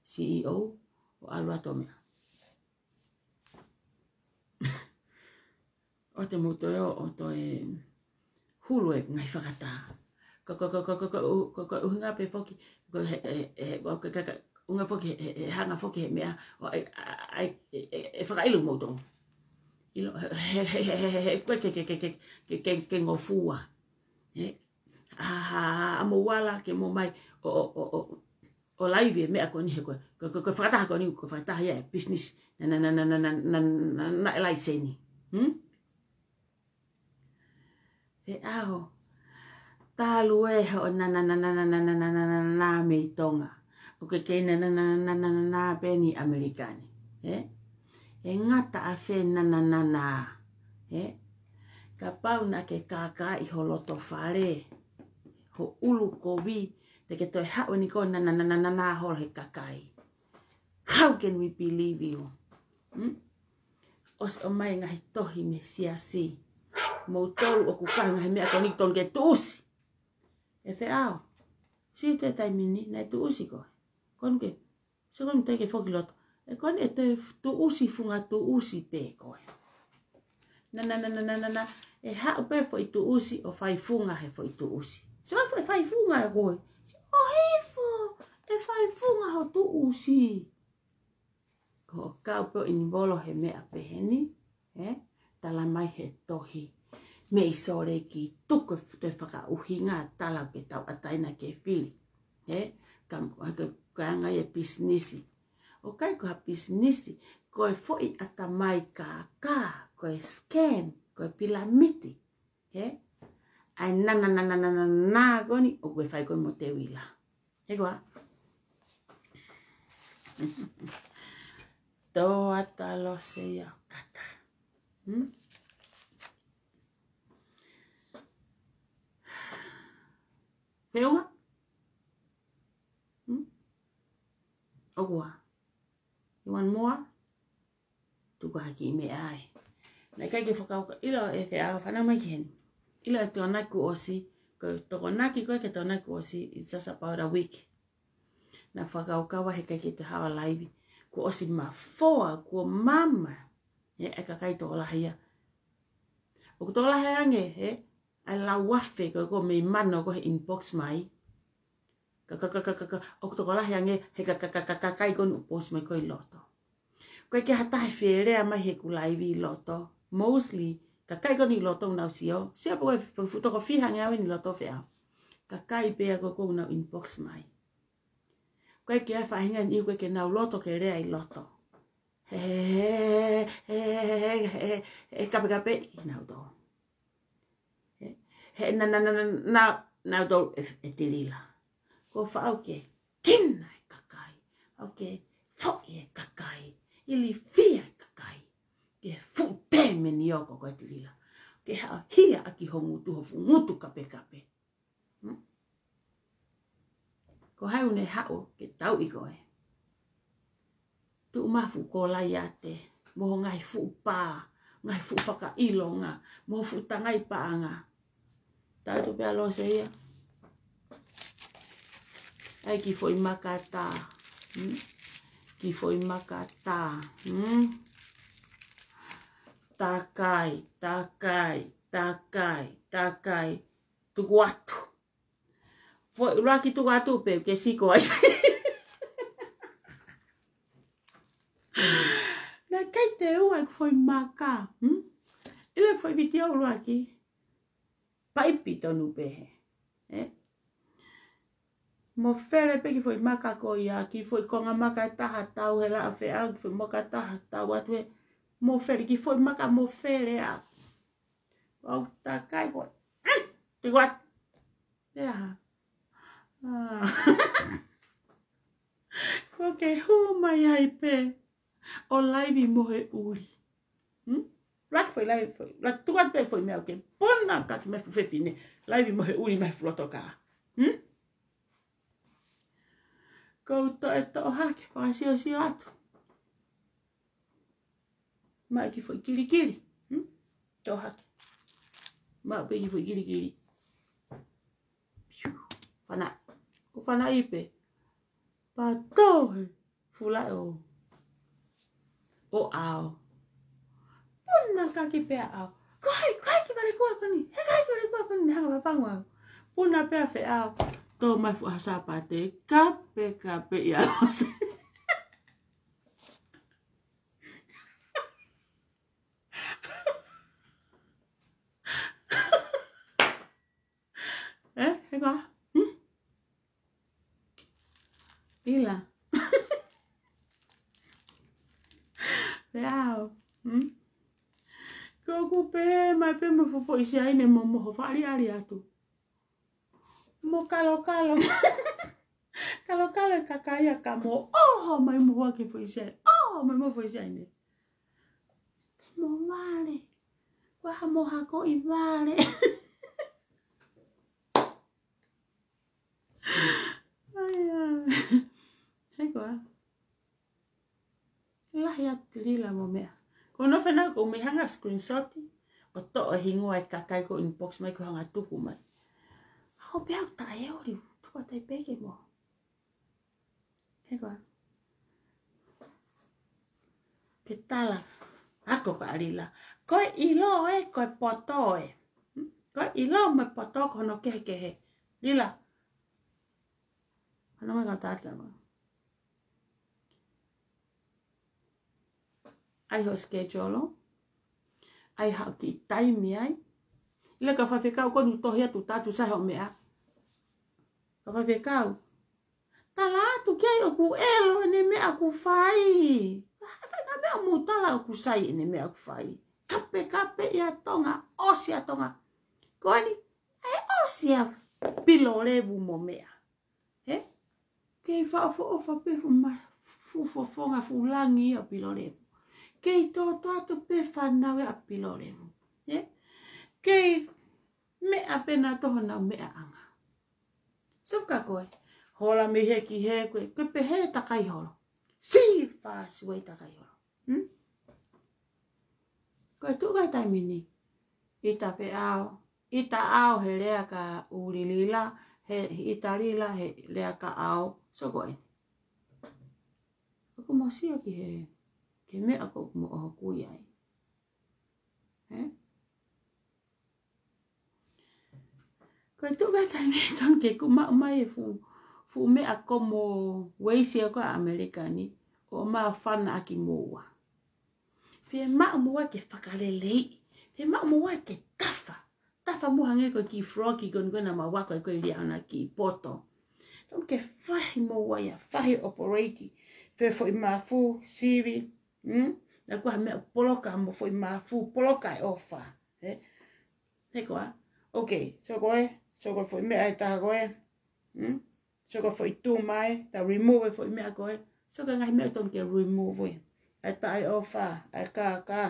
C E O, ʻo ʻalu atu ʻo meʻa. ʻOua te mou toe ō, ʻo toe hulu e ngaahi fakatā. Ko, ko, ko e ʻuhinga pē foki, ko e he, he, he, ko, ko, ko, ko, ʻuhinga foki, he, he, he hanga foki he meʻa, ʻo, ʻai, ʻai, ʻai, ʻe, ʻe, ʻe fakaʻilo moutolu. ʻIlo, he, he, ko e ke, ke, ke ngofua. Ē? ʻA, ʻa, ʻa, ʻa mou ala ke mou mai, ʻo, ʻo, ʻo, ʻo, ʻo laivi e meʻa ko eni he ko e, ko, ko, ko e fakataha ko eni, ko e fakataha ia e business. Na, na, na e laiseni. Hmm? He ʻaho, talu ē hoʻo na, na, na, na mei Tonga. ʻOku ke kei na, na, na pē ni ʻAmelika ni. Ē? ʻE ngata ʻa fē na, na, na, na. Ē? Kapau naʻa ke kākaaʻi ho loto fale, ho ʻulu kovi, te ke toe haʻu eni ko e na na na na na na holo he kakai. How can we believe you? Hmm? ʻOsi ʻomai ngaahi tohi mei he siasi. Moutolu ʻoku kau he ngaahi meʻa ko eni tonu ke tuʻusi. ʻE Feʻao. Sio ki he taimi ni, naʻe tuʻusi koe. Ko eni ke, sio ko eni te ke foki loto. ʻE ko eni ʻe toe tuʻusi funga tuʻusi pē koe. Na na na na na na na. ʻE haʻu pē foʻi tuʻusi ʻo fai funga he foʻi tuʻusi. Sio foʻi fai funga ʻe koe. Sio hifo, ʻe fai funga ho tuʻusi. Ko e kau pē ʻo involve he meʻa pehē ni, ē? Tala mai he tohi. Mei Sōleki tuku e toe fakaʻuhinga tala ke tauʻatāina ke fili. Ē? Ka, ka, ka anga e pisinisi. ʻOku ʻikai ko ha pisinisi, ko e foʻi ʻatamai kākā, ko e scam, ko e pilamiti. Ē? ʻAi na na na na na na na ko eni, ʻoku ke fai ko eni mo Teuila. He koa. Tō atu ʻa Lose ia ʻo kata. Hmm? Feʻunga? Hmm? ʻOku ā. You want more? Tuku hake ʻi meʻa ai. Naʻe ʻikai ke fakauka, ʻilo ʻe Feʻao, fanau mai ki heni. ʻIlo ʻe Tokonaki kuo ʻosi, ko Tokonaki ko ē kia Tokonaki kuo ʻosi, it's just about a week. Naʻa fakauka wa he ʻikai ke te haʻu ʻo laivi. Kuo ʻosi mafoa, kuo mama. Ē, ʻa e kakai tokolahi ia. ʻOku tokolahi ange, ē, ʻa e lau afe ko ē ko e mei mano ko ē he inbox mai. Ka, ka, ka, ka, ka, ka, ʻoku tokolahi ange he ka, ka, ka, ka, kakai ko eni ʻoku post mai ko ē ʻi loto. Ko e ke hata he fie lea mai heʻeku laivi ʻi loto. Mostly, kakai ko eni ʻi loto ʻoku nau sio. Sio pē ko e fuʻu toko fiha ange au eni ʻi loto Feʻao. Kakai pē ia ko ē ʻoku nau inbox mai. Ko e ke ʻai faʻahinga ni ko e ke nau loto ke lea ʻi loto. He, he, he, kapekape ʻi nau tō. He, he, na, na, na, na, na, nau tō ʻe, ʻe Tilila. Ko faʻa ʻoku ke kina e kakai. ʻOku ke foʻi e kakai. Ilifia e kakai. Ke fuʻu tēmeni oko ko ē Tilila. Ke haʻo hia ʻaki ho ngutu ho fuʻu ngutu kapekape. Hmm? Ko hai ʻoku ne haʻu ke tauʻi koe. Tuʻu mai fuʻu Kolaiate, mo ho ngaahi fuʻu pā, ngaahi fuʻu fakaʻilonga, mo ho fuʻu tangai paʻanga. Tau tu pē ʻa Lose ia. ʻAi kiʻi foʻi maka tā. Hmm? Kiʻi foʻi maka tā. Hmm? Takai, takai, takai, takai. Tuku atu. Foʻi ʻuluaki tuku atu pē ke siko ai. Naʻe ʻikai te u ʻai foʻi maka. Hmm? ʻIlo foʻi vitiō ʻuluaki. Paipi tonu pē he. Ē? Mofele pē kiʻi foʻi maka ko ia, kiʻi foʻi konga maka ʻe taha tau he laʻa Feʻao, kiʻi foʻi maka ʻe taha tau atu he. Mofele kiʻi foʻi maka mofele ʻa. Au takai ko. Ai, te kuat. Pea. Ah. Ko ke hū mai ai pē ʻo laivi mo he ʻuli. Hmm? Lak foʻi laivi foʻi. Lak tuku atu pē foʻi meʻa ʻoku ke puna ka ki mai fuʻu fefine. Laivi mo he ʻuli mai fuʻu loto kā. Hmm? Ko u toe toʻo hake, fakasiosio atu. Maʻu kiʻi foʻi kilikili. Hmm? Toʻo hake. Maʻu pē kiʻi foʻi kilikili. Piu. Fana. Ko fana ipe. Pā tō he. Fula ʻo. ʻO ʻao. Puna kaki pea ʻao. Ko hai, ko hai kiʻi vale kua ko eni. He ko hai kiʻi vale kua ko eni. Hanga papangu au. Puna pea Feʻao. Tō mai fuʻu ha Sāpate. Kapekape ia Lose. Ē, he koa? Hmm? ʻIla. Pea au. Hmm? Ko u pē, mai pē mo fuʻu foʻi siaine mo moho faliali atu. Mo kalokalo. Kalokalo e kakai ia ka mo ʻoho mai mo hua ke foʻi siaine. ʻOho mai mo foʻi siaine. Mo vale. Kuo hā mo hā ko ē ʻi vale. ʻAi, ʻai. He ko ā. Lahi atu Lila mo meʻa. Ko hono fenau ko e mei hanga screenshot ʻo toʻo e hingoa e kakai ko e inbox mai ko e hanga tuku mai. ʻAho pē au taʻe ʻoli, tuku atu ai pē ke mo. He ko ā. Ke tala. Ako ka Lila. Ko e ʻilo ē, ko e poto ē. Hmm? Ko e ʻilo mo e poto ko hono kehekehe. Lila. Hano mai ka tata ma. ʻAi ho schedule. ʻAi haʻo kiʻi taimi ai. ʻIlo ka faifekau ko ē ʻoku tohi atu taʻe tuʻu sai hoʻo meʻa. Ka faifekau. Tala atu ki ai ʻoku ʻelo ʻene meʻa ʻoku fai. Ka fai ka meʻa mo tala ʻoku sai ʻene meʻa ʻoku fai. Kape kape ʻia Tonga, ʻosi ʻa Tonga. Ko eni, ʻe ʻosi ʻa Pilolevu mo meʻa. He? Kei faʻofoʻofa pē fu ma-, fu fofonga fu langi ʻa Pilolevu. Kei tōtōatu pē fānau ʻa Pilolevu. He? Kei meʻa pē naʻa toho nau meʻa ʻanga. So ka ko e. Hola mei he ki he ko e, ko e pehē takai holo. Si fa si wai takai holo. Hmm? Ko e tuʻu ka taimi ni. ʻIta pē ʻao. ʻIta ʻao he lea ka ʻuli Lila, he ʻita Lila, he lea ka ʻao. So ko eni. ʻOku mo sio ki he, ki he meʻa ko ē ʻoku mo ʻohokui ai. He? Ko e tuʻu ka taimi tonu ke ku maʻu mai e fu, fu meʻa ko mo ueisi ko ē ʻa ʻAmelika ni, ʻo ma fana ʻaki moua. Fiemaʻu moua ke fakaleleiʻi. Fiemaʻu moua ke tafa. Tafa mo hangē ko e kiʻi frog ko eni ko ē naʻa ma wako ai ko ē ʻi Liahona ki poto. Tonu ke fahi moua ia, fahi operate. Fai foʻi mafu, sivi, hmm? Naʻa ku ha meʻa poloka mo foʻi mafu, poloka e ʻofa. He? He ko ā. Ok, so ko ē, so ko e foʻi meʻa ʻe taha ko ē. Hmm? So ko e foʻi tuma ē, ta remove e foʻi meʻa ko ē. So ko e ngaahi meʻa tonu ke remove ē. ʻAi taʻeʻofa, ʻai kākā.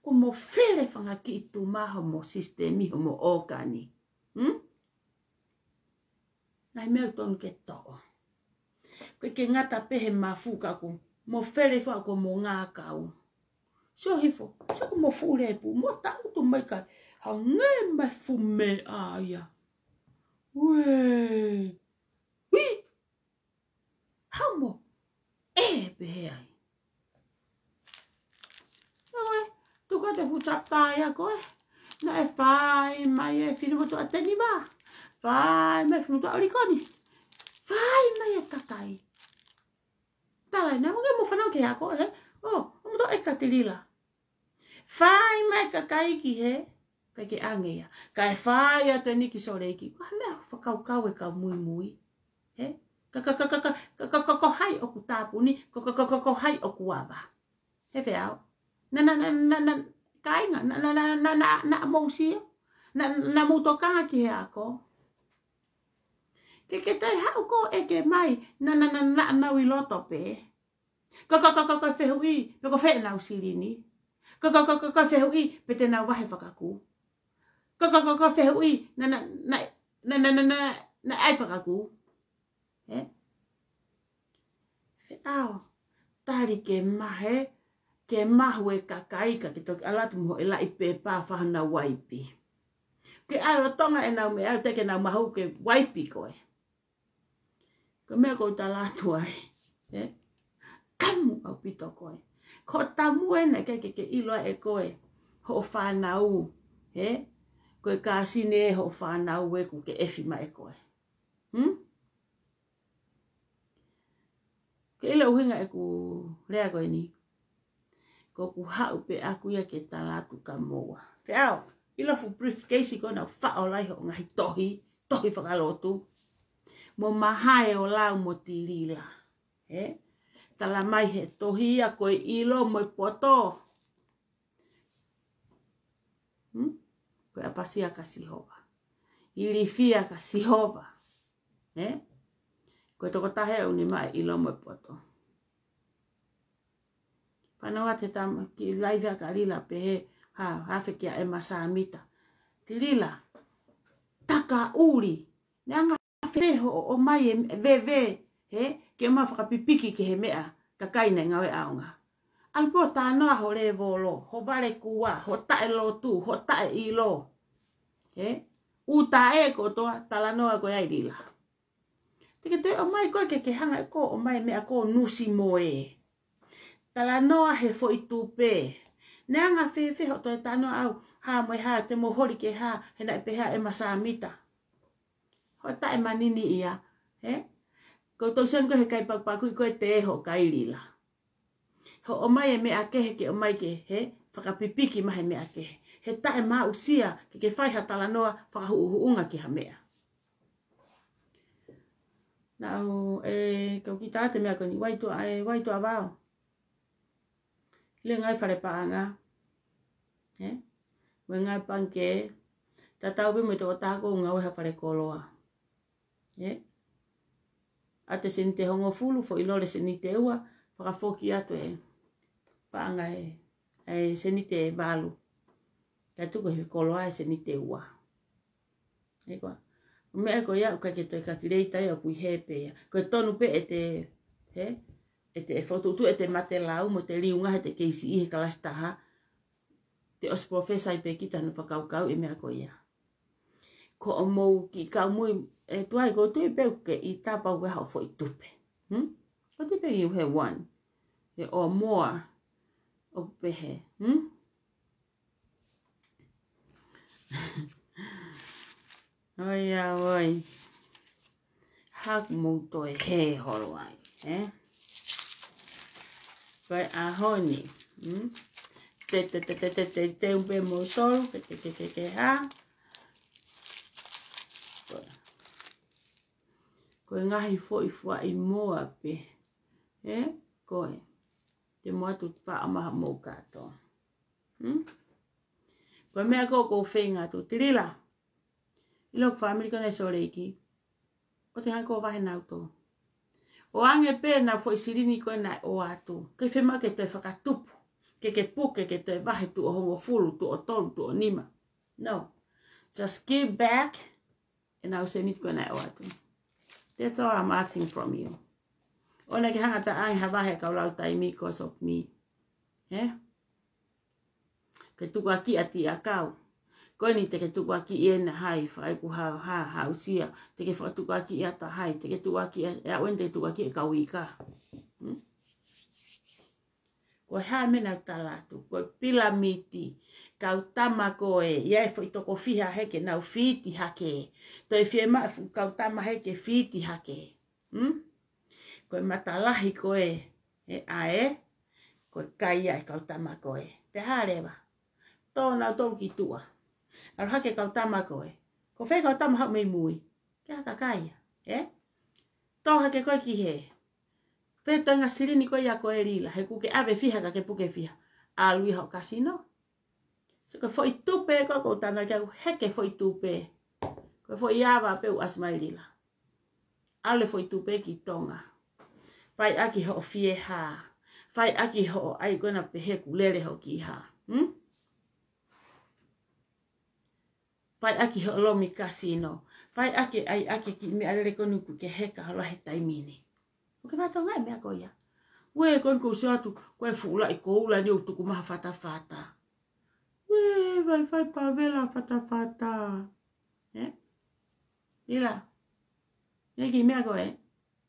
Kuo mo fele fanga kiʻi tuma homo system ʻi homo ʻōkani. Hmm? Ngaahi meʻa tonu ke toʻo. Ko e ke ngata pē he mafu ka kuo mo fele fua kuo mo ngākau. Sio hifo, sio kuo mo fuʻu lepu, mo taʻutu mai kai. Hangē mai fu meʻa ia. Uē. Ui! Hamo. ʻE pehē ai. Ko ē, tuku atu e fuʻu chapter ia ko ē. Naʻe fai mai e finemotuʻa Teniva. Fai mai e finemotuʻa ʻOlikoni. Fai mai e kakai. Tala ʻe naua ke mo fanau ke ako, he? ʻO, ʻo mo tō e katilila. Fai mai e kakai ki he, kae ke ange ia. Kae fai atu eni ki Sōleki. Ko e meʻa fakakaukau e kau muimui. He? Ka, ka, ka, ko hai ʻoku tāpuni, ko, ko, ko, ko, ko hai ʻoku ava. He feau. Na, na, na, na, na, kāinga, na, na, na, na, na, na, mou sio. Na, na, mou tokanga ki he ako. Ke, ke tai haʻu ko ē ke mai, na, na, na, na, nau ʻi loto pē. Ka, ka, ka, ka, ka fehuʻi, pe ko fē nau silini. Ka, ka, ka, ka, ka fehuʻi, pe te nau vahe fakakū. Ka, ka, ka, ka fehuʻi, na, na, na, na ai fakakū. He? Feau, tali ke mahe, ke mahu e kakai ka ke toki ʻalu atu mo e laʻi pepa fahana waipi. Ke ʻalu Tonga ʻenau meʻa, te ke nau mahu ke waipi koe. Ko e meʻa ʻoku ou tala atu ai. He? Kamu ʻaupito koe. Ko e tamu ena ke, ke, ke ʻilo ʻe koe. Hoʻo fānau. He? Ko e kāsine hoʻo fānau ē kuo ke efi mai ʻe koe. Hmm? Ke ʻilo ʻuhinga ʻeku lea ko eni. Ko ʻeku haʻu pē ʻaku ia ke tala atu kia moua. Feau, ʻilo fuʻu briefcase ko ena faʻo lai hoʻo ngaahi tohi, tohi fakalotu. Mo mahae ʻo lau mo tilila. He? Tala mai he tohi ia ko e ʻilo mo e poto. Hmm? Ko e ʻapasia kia Sihova. Ilifia kia Sihova. He? Ko e tokotaha ʻoku ne maʻu e ʻilo mo e poto. Fanongo atu he tama kiʻi live ʻa Kalila pehē, Ha, ha fekea e masamita. Tilila, taka uli. Neanga fēfē hoʻo ʻomai e veve, he, ke ma fakapipiki ki he meʻa, kakai naʻe ngāue ʻaonga. ʻAlu pē ʻo talanoa ho lēvolo, ho vale kuo, ho taʻelotu, ho taʻeʻilo. He, ʻū taʻe kotoa, talanoa ko ē ai Lila. Te ke toe ʻomai koe ke ke hanga ʻe koe ʻo ʻomai meʻa ko ē nusi mo e. Talanoa he foʻi tupe. Neanga fēfē hoʻo toe talanoa ʻau, ha mo e ha te mou holi ke ha, he naʻe pehē e masamita. Ho taʻe manini ia, he? Ko tau sen ko he kai pakupaku i ko e te ho kai Lila. Hoʻo ʻomai e meʻa kehe ke ʻomai ke, he? Fakapipiki mai he meʻa kehe. He taʻe maʻusia, ke ke fai ha talanoa, fakahuʻuhuʻunga ki ha meʻa. Naʻu, e, kau ki tā te meʻa ko eni, wai tuʻa, e, wai tuʻa vao. Le ngai fale paʻanga. E? Mo e ngai pangikē. Tatau pē mo e tokotaha ko ngāue ha fale koloa. E? ʻA te seniti ʻe hongofulu, foʻi lole seniti ʻe ua, fakafoki atu e paʻanga e, e seniti ʻe valu. Kae tuku he koloa e seniti ʻe ua. He ko e meʻa ko ia, ʻoku ʻikai ke toe calculate ai, ʻoku ʻi hē pē ia. Ko e tonu pē ʻete, he? ʻEte e fokotuʻutuʻu ʻete matelau mo ʻete liunga he te kei siʻi he kalasi taha. Te ʻosi professor ai pē kita hono fakakaukau e meʻa ko ia. Ko hoʻomou kiʻi kaumui, e tuai ko tui pē ke ʻi tapa ue hao foʻi tupe. Hmm? Ko tui pē you have one. E ʻo more. ʻO pehē. Hmm? Oi, a, oi. Haku mou toe hē holo ai, e? Ko e ʻaho ni, hmm? Te, te, te, te, te, te, te, upe mou tolu, ke, ke, ke, ke, ke, ha? Ko e, ko e ngaahi foʻi fuaʻi moa pē, e? Ko e, te mou atu faʻa maha mou kātoa. Hmm? Ko e meʻa ko ʻoku ou feinga atu, Tilila. ʻIlo ko e fāmili ko ena ʻi Sōleki. ʻO te hanga ko vahe nau tō. ʻO ange pē nau foʻi silini ko ena ʻo atu. Ke fema ke toe fakatupu. Ke ke puke ke toe vahe tuʻo hongofulu, tuʻo tolu, tuʻo nima. No. Just give back. E nau seniti ko ena ʻo atu. That's all I'm asking from you. ʻOua naʻa ke hanga ʻo taʻange ha vahe kau lau taimi cause of me. He? Ke tukuakiʻi ʻa tiʻa kau. Ko eni te ke tukuakiʻi ena hai, fai ku ha, ha, ha usia. Te ke fakatukuakiʻi ʻa ta hai, te ke tukuakiʻi, e au eni te ke tukuakiʻi e kau ika. Hmm? Ko e hā meʻa naʻu tala atu, ko e pilamiti, kau tama ko ē, ʻi ai e foʻi toko fiha hē ke nau fiti hake. Toe fiemaʻu e fuʻu kau tama hē ke fiti hake. Hmm? Ko e matalahi ko ē, e ʻae, ko e kai ʻa e kau tama ko ē. Pea hā leva, tō nau tolu ki tuʻa. ʻAlu hake kau tama ko ē. Ko fē kau tama haʻu mei mui. Ke haka kai ia, e? Tō hake ko ē ki hē. Fē toenga silini ko ia ko ē Lila, he kuo ke ʻave fiha ka ke puke fiha. ʻAlu ia ho kasino. So ko e foʻi tupe ko ē ʻoku ou tana ki au, heke foʻi tupe. Ko e foʻi ava pē ʻoku ʻasi mai Lila. ʻAlu e foʻi tupe ki Tonga. Fai ʻaki hoʻo fie hā. Fai ʻaki hoʻo ʻai ko ena pehē ʻoku lele hoʻo kiʻi hā. Hmm? Fai ʻaki hoʻo lomi kasino. Fai ʻaki, ʻai ʻaki e kiʻi meʻalele ko eni ʻoku ke heka holo he taimi ni. ʻOku ke fakatokangaʻi e meʻa ko ia. Ue ko eni ʻoku ou sio atu, ko e fuʻu laʻi koula ni ʻoku tuku mai ha fatafata. Ue, vai fai pavela fatafata. E? Lila. E kiʻi meʻa ko ē.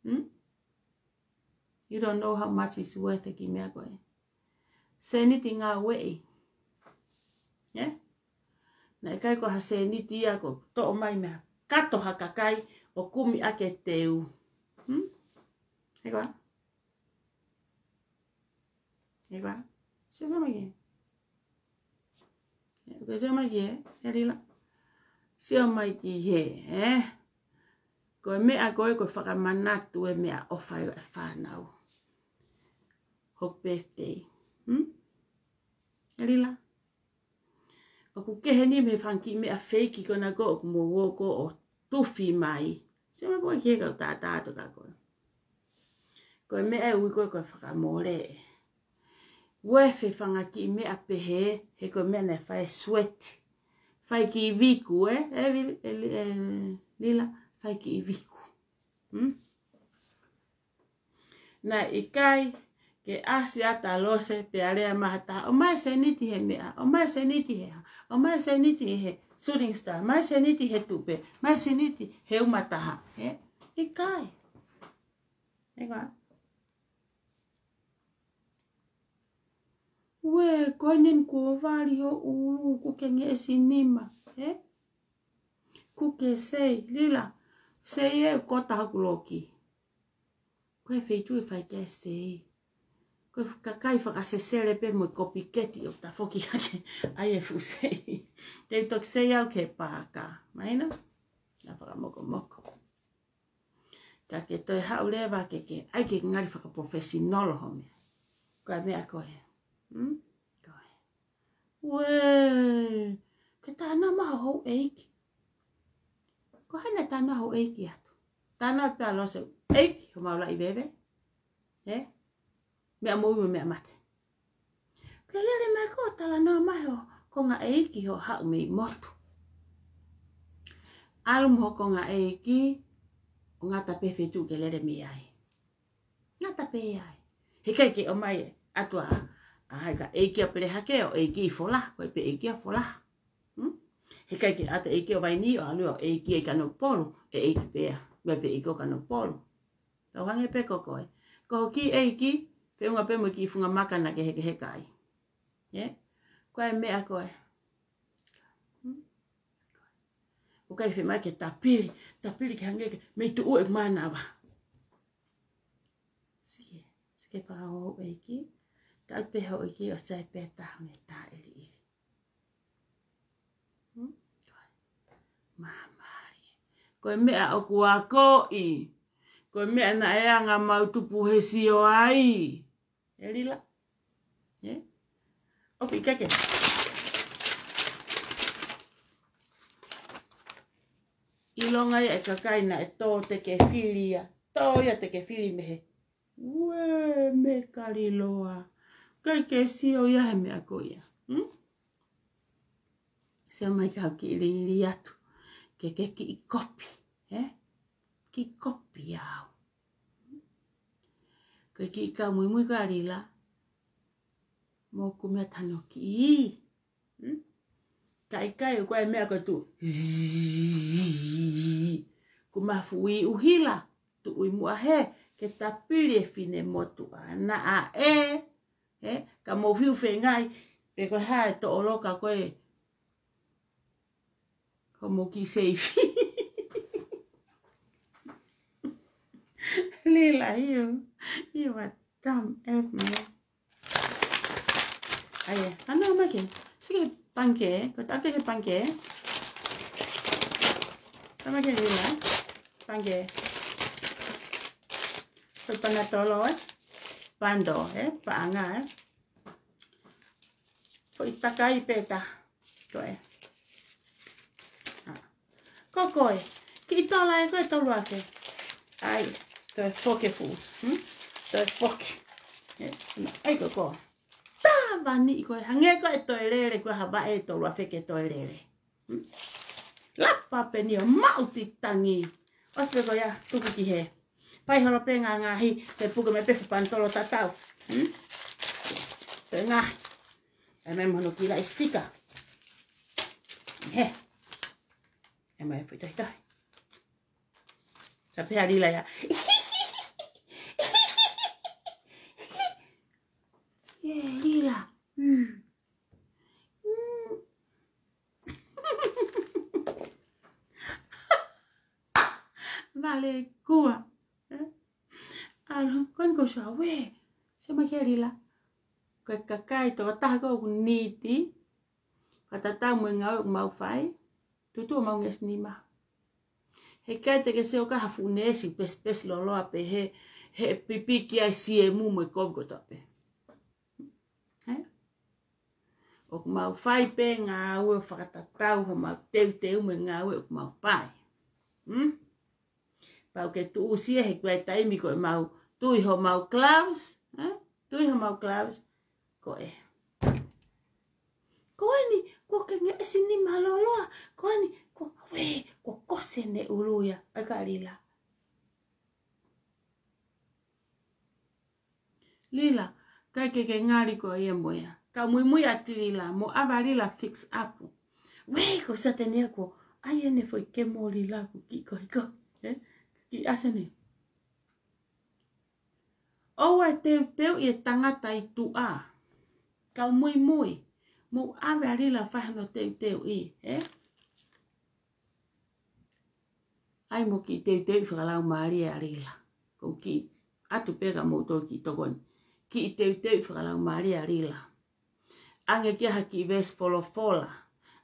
Hmm? You don't know how much is worth e kiʻi meʻa ko ē. Seniti ngāueʻi. E? Naʻe ʻikai ko ha seniti ia ʻoku toʻo mai mei ha kato ha kakai ʻo kumi ʻaki e teu. Hmm? He koa? He koa? Sio, sio mai ki hē. He, ko e sio mai ki hē, e Lila. Sio mai ki hē, e? Ko e meʻa ko ē ko e fakamanatu e meʻaʻofa ʻa e fānau. Hoku birthday. Hmm? E Lila. ʻOku kehe ni mei he fanga kiʻi meʻa feiki ko ena ko ē ʻoku mou ō ko ē ʻo tufi mai. Sio mai pē ki hē kau tātā to ka ko ē. Ko e meʻa ʻe ui ko ē ko e fakamole. Uefe fanga kiʻi meʻa pehē, he ko e meʻa naʻe fai e sweat. Fai kiʻi viku, ē? Ē, Vil-, ē, Li-, ē, Lila, fai kiʻi viku. Hmm? Naʻe ʻikai ke ʻasi ʻa Talose pea lea mai ha taha, ʻomai seniti he meʻa, ʻomai seniti he hā, ʻomai seniti he shooting star, ʻomai seniti he tupe, ʻomai seniti he uma taha. Ē? ʻIkai. Ē, ko ā. Uē, ko eni kuo vali ho ʻulu, kuo ke ngeʻesi nima, ē? Kuo ke sei, Lila, sei ē, ko taha kuloki. Ko e feituʻu ʻe fai ki ai e sei. Ko e kakai fakasesele pē mo e kopiketi ʻo tafoki hake ai e fuʻu sei. Te u toki sei au ki he paaka. Mahino? Na fakamokomoko. Ka ke toe haʻu leva ke ke, ʻai ke ngali fakaprofesinolo ho meʻa. Ko e meʻa ko ē. Hmm? Ko ē. Uē, ke tānaki mai ho houʻeiki. Ko hai naʻe tānaki ho houʻeiki atu? Tānaki pē ʻa Lose, ʻeiki, homau laʻi veve. Ē? Meʻa moʻui mo e meʻa mate. Ke lele mai ko ē ʻo talanoa mai ho konga ʻeiki hoʻo haʻu mei motu. ʻAlu mo ho konga ʻeiki, ʻo ngata pē feituʻu ke lele mei ai. Ngata pē ai. Heʻikai ke ʻomai atu ʻa, ʻa hai ka ʻeiki ʻa Pelehake ʻo ʻeiki ʻi Fola, ko e pē ʻeiki ʻa Fola. Hmm? Heʻikai ke ʻata ʻeiki ʻo Vaini ʻo ʻalu ʻo ʻeiki ʻi Kanokupolu, ʻe ʻeiki pē ia, mo e pē ʻeiki ʻo Kanokupolu. Tau hangē pē ko koe. Ko ho kiʻi ʻeiki, feʻunga pē mo e kiʻi funga maka naʻa ke hekeheka ai. Ē? Ko e meʻa ko ē. Hmm? ʻOku ʻikai fiemaʻu ke tapili, tapili ke hangē ke mei tuʻu e mānava. Sike, sike pē ho houʻeiki, taʻu pē ho houʻeiki ʻo sai pē taha mei he taʻeliʻeli. Hmm? Māmālie. Ko e meʻa ʻoku akoʻi. Ko e meʻa naʻe anga mau tupu he sio ai. Ē Lila? Ē? ʻOku ʻikai ke ʻilonga ia e kakai naʻe tō Tekefili ia. Tō ia Tekefili mei he. Uē, mei Kaliloa. ʻIkai ke sio ia he meʻa ko ia. Hmm? Sio mai kau kiʻi lili atu. Ke ke kiʻi kopi. Ē? Kiʻi kopi au. Ko e kiʻi kau muimui ko ē ʻa Lila. Mo ʻeku meʻa tano kiʻi. Hmm? Ka ʻikai, ko e meʻa ko e tuʻu. Zzz. Ko e mafuʻi ʻuhila. Tuʻu ʻi muʻa he, ke tapili e finemotuʻa. Naʻa ē, ē, ka mou fiu fengai, pe ko e hā e toʻoloka ko ē. Hoʻomou kiʻi seifi. Lila, you, you are dumb F, man. ʻAi ē, ano mai ke. Sike pangikē, ko e tape ke pangikē. Tama ke Lila, pangikē. Ko e panatolo ē. Pando ē, paʻanga ē. Ko e takai pē ta. Ko ē. ʻA. Ko koe. Kiʻi tola ē ko e tolu afe. ʻAi, toe foki fuʻu. Hmm? Toe foki. Ē, ʻai ko koe. Tavani ko ē. Hangē ko e toe lele ko e hava e tolu afe ke toe lele. Hmm? Lapa pē ni ʻo maʻu ti tangi. ʻOsi pē ko ia, tuku ki hē. Fai holo pē ngaahi, te puke mai pē fuʻu panatolo tatau. Hmm? Pē ngaahi. ʻAi mai mo hono kiʻi laʻi sitika. Hē. ʻAi mai fuʻu tohitohi. Sa pehē ʻa Lila ia. Ē, Lila. Hmm. Hmm. Vale kua. Ē? ʻAlu, ko eni ko Sua, uē. Sio mai kia Lila. Ko e kakai tokotaha ko ē ʻoku niti. Fakatatau mo e ngāue ʻoku mau fai. Tutu ʻo mau ngeʻesi nima. Heʻikai te ke sio ka ha fuʻu neesi pesipesi loloa pē he, he pipiki ai siemu mo e kovi kotoa pē. Ē? ʻOku mau fai pē ngāue ʻo fakatatau homau teuteu mo e ngāue ʻoku mau fai. Hmm? Pau ke tuʻusi ē he ko e taimi ko ē mau tui homau gloves, ē? Tui homau gloves. ko ē. Ko eni, kuo ke ngeʻesi nima lōloa. Ko eni, ko, ue, kuo kosi ʻene ʻulu ia. ʻAi ka Lila. Lila, ʻikai ke ke ngali ko ia mo ia. Kau muimui ʻa Lila, mo ʻave ʻa Lila fix up. Ue, ko Satani ako. ʻAi ʻene foʻi kemo Lila kuo kiʻi ko iko. Eh? Kiʻi ʻasi ʻene. ʻOua ʻe teuteuʻi e tangata ʻi tuʻa. Kau muimui. Mou ʻave ʻa Lila fai hano teuteuʻi, eh? ʻAi mo kiʻi teuteuʻi fakalaumālie ʻa Lila. Ko u kiʻi ʻatu pē kia moutolu kiʻi tokoni. Kiʻi teuteuʻi fakalaumālie ʻa Lila. ʻAnge ki ai ha kiʻi veesi folofola.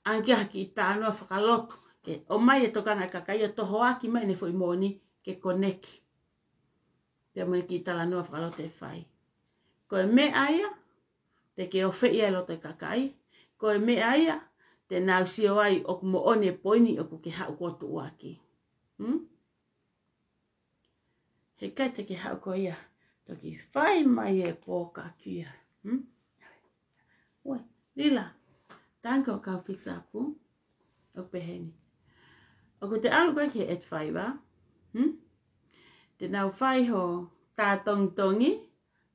ʻAnge ki ai ha kiʻi talanoa fakalotu. Ke ʻomai e tokanga ʻa e kakai ʻo tohoaki mai ʻene foʻi moʻoni ke koneki. Pea mo ʻene kiʻi talanoa fakalotu ʻe fai. Ko e meʻa ia, te ke ofeʻi ai e loto ʻo e kakai. Ko e meʻa ia, te nau sio ai ʻoku moʻoni e poini ʻoku ke haʻu ʻo tuʻuaki. Hmm? Heʻikai te ke haʻu ko ia. Toki fai mai e pōkakia. Hmm? Ue, Lila, tango kau fix up. ʻOku pehē ni. ʻOku te ʻalu koe ki he eight five, ah? Hmm? Te nau fai ho tā tongitongi,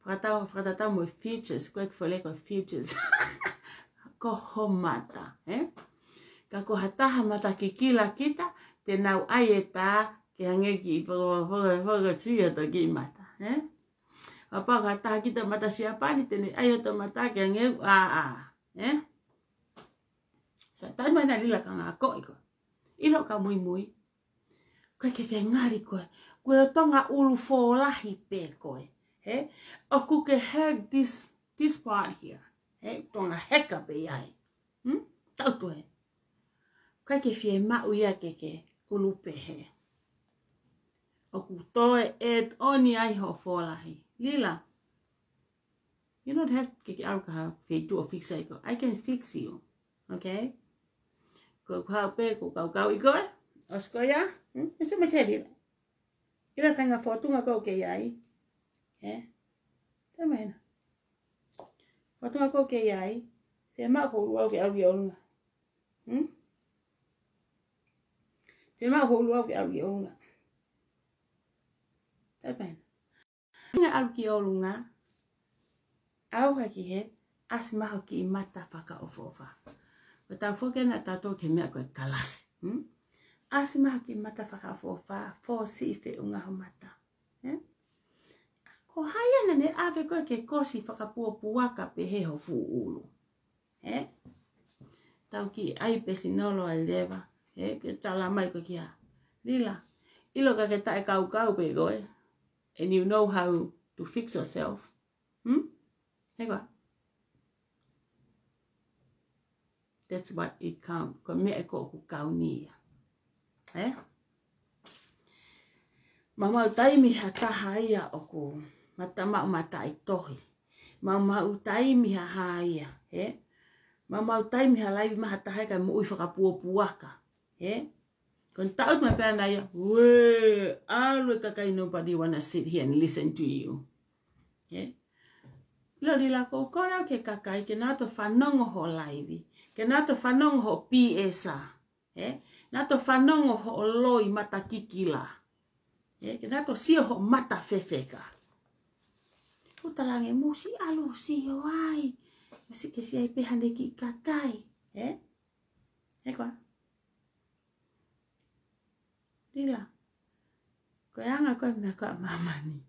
fakatatau, fakatatau mo e futures, ko e kiʻi foʻi lea ko e futures. Ko ho mata, eh? Ka ko ha taha mata kikila kita, te nau ʻai e tā, ke hangē kiʻi fo-, fo-, fo-, sia to kiʻi mata, eh? Kapau ko ha taha kita mata Siapani, te ne ʻai hoto mata ke hangē ʻū ʻā, eh? Sa tai mai na Lila ka ngā ko iko. ʻIlo kau muimui. Ko e ke ke ngali koe. Ko e tonga ʻulu fōlahi pē koe. He? ʻOku ke have this, this part here. He? Tonga heka pē ai. Hmm? Tau toe. Ko e ke fiemaʻu ia ke ke ʻulu pehē. ʻOku toe add on ai ho fōlahi. Lila. You don't have ke ke ʻalu ki ha feituʻu ʻo fix ai koe. I can fix you. Okay? Ko e kuo haʻu pē, ko e kaukau ʻi koe. ʻOsi ko ia. Hmm? Ese me teri. Ira kai ngā fōtunga ko ke ai. Eh? Tama hena. Fōtunga ko ke ai. Te ma ko ʻulu au ke ʻalu ʻi ʻolunga. Hmm? Te ma ko ʻulu au ke ʻalu ʻi ʻolunga. Tama hena. Nge ʻalu ki ʻolunga, ʻauha ki hē, ʻasi mai ho kiʻi mata fakaʻofoʻofa. Ko tau foki ena tautolu ki he meʻa ko e kalasi. Hmm? ʻAsi mai ho kiʻi mata fakaʻofoʻofa, fōsiʻi feʻunga ho mata. Eh? Ko hai ena ne ʻave koe ke kosi fakapuapuaka pehē ho fuʻu ʻulu. Eh? Tau kiʻi ʻai pē sinolo ai leva. Eh? Ke tala mai ko kia Lila. ʻIlo ka ke taʻe kaukau pē koe. And you know how to fix yourself. Hmm? He koa. That's what it count. Ko e meʻa ko ʻoku kauni ia. Eh? Maumau taimi ha taha ia ʻoku mata maʻu mata ʻi tohi. Maumau taimi ha hā ia. Eh? Maumau taimi ha laivi mai ha taha ia ka moʻui fakapuapuaka. Eh? Ko e taʻu mai pē ʻana ia, ue, ʻalu e kakai, nobody wanna sit here and listen to you. Eh? Lori la ko kona ke kakai, ke nau toe fanongo ho laivi, ke nau toe fanongo ho P S A. Eh? Nau toe fanongo ho loi mata kikila. Eh? Ke nau toe sio ho mata fefeka. Ko talange musi ʻalu sio ai. Musi ke si ai pē hane kiʻi kakai. Eh? He koa. Lila. Ko e anga ko e meʻa ko ē ʻa māmani.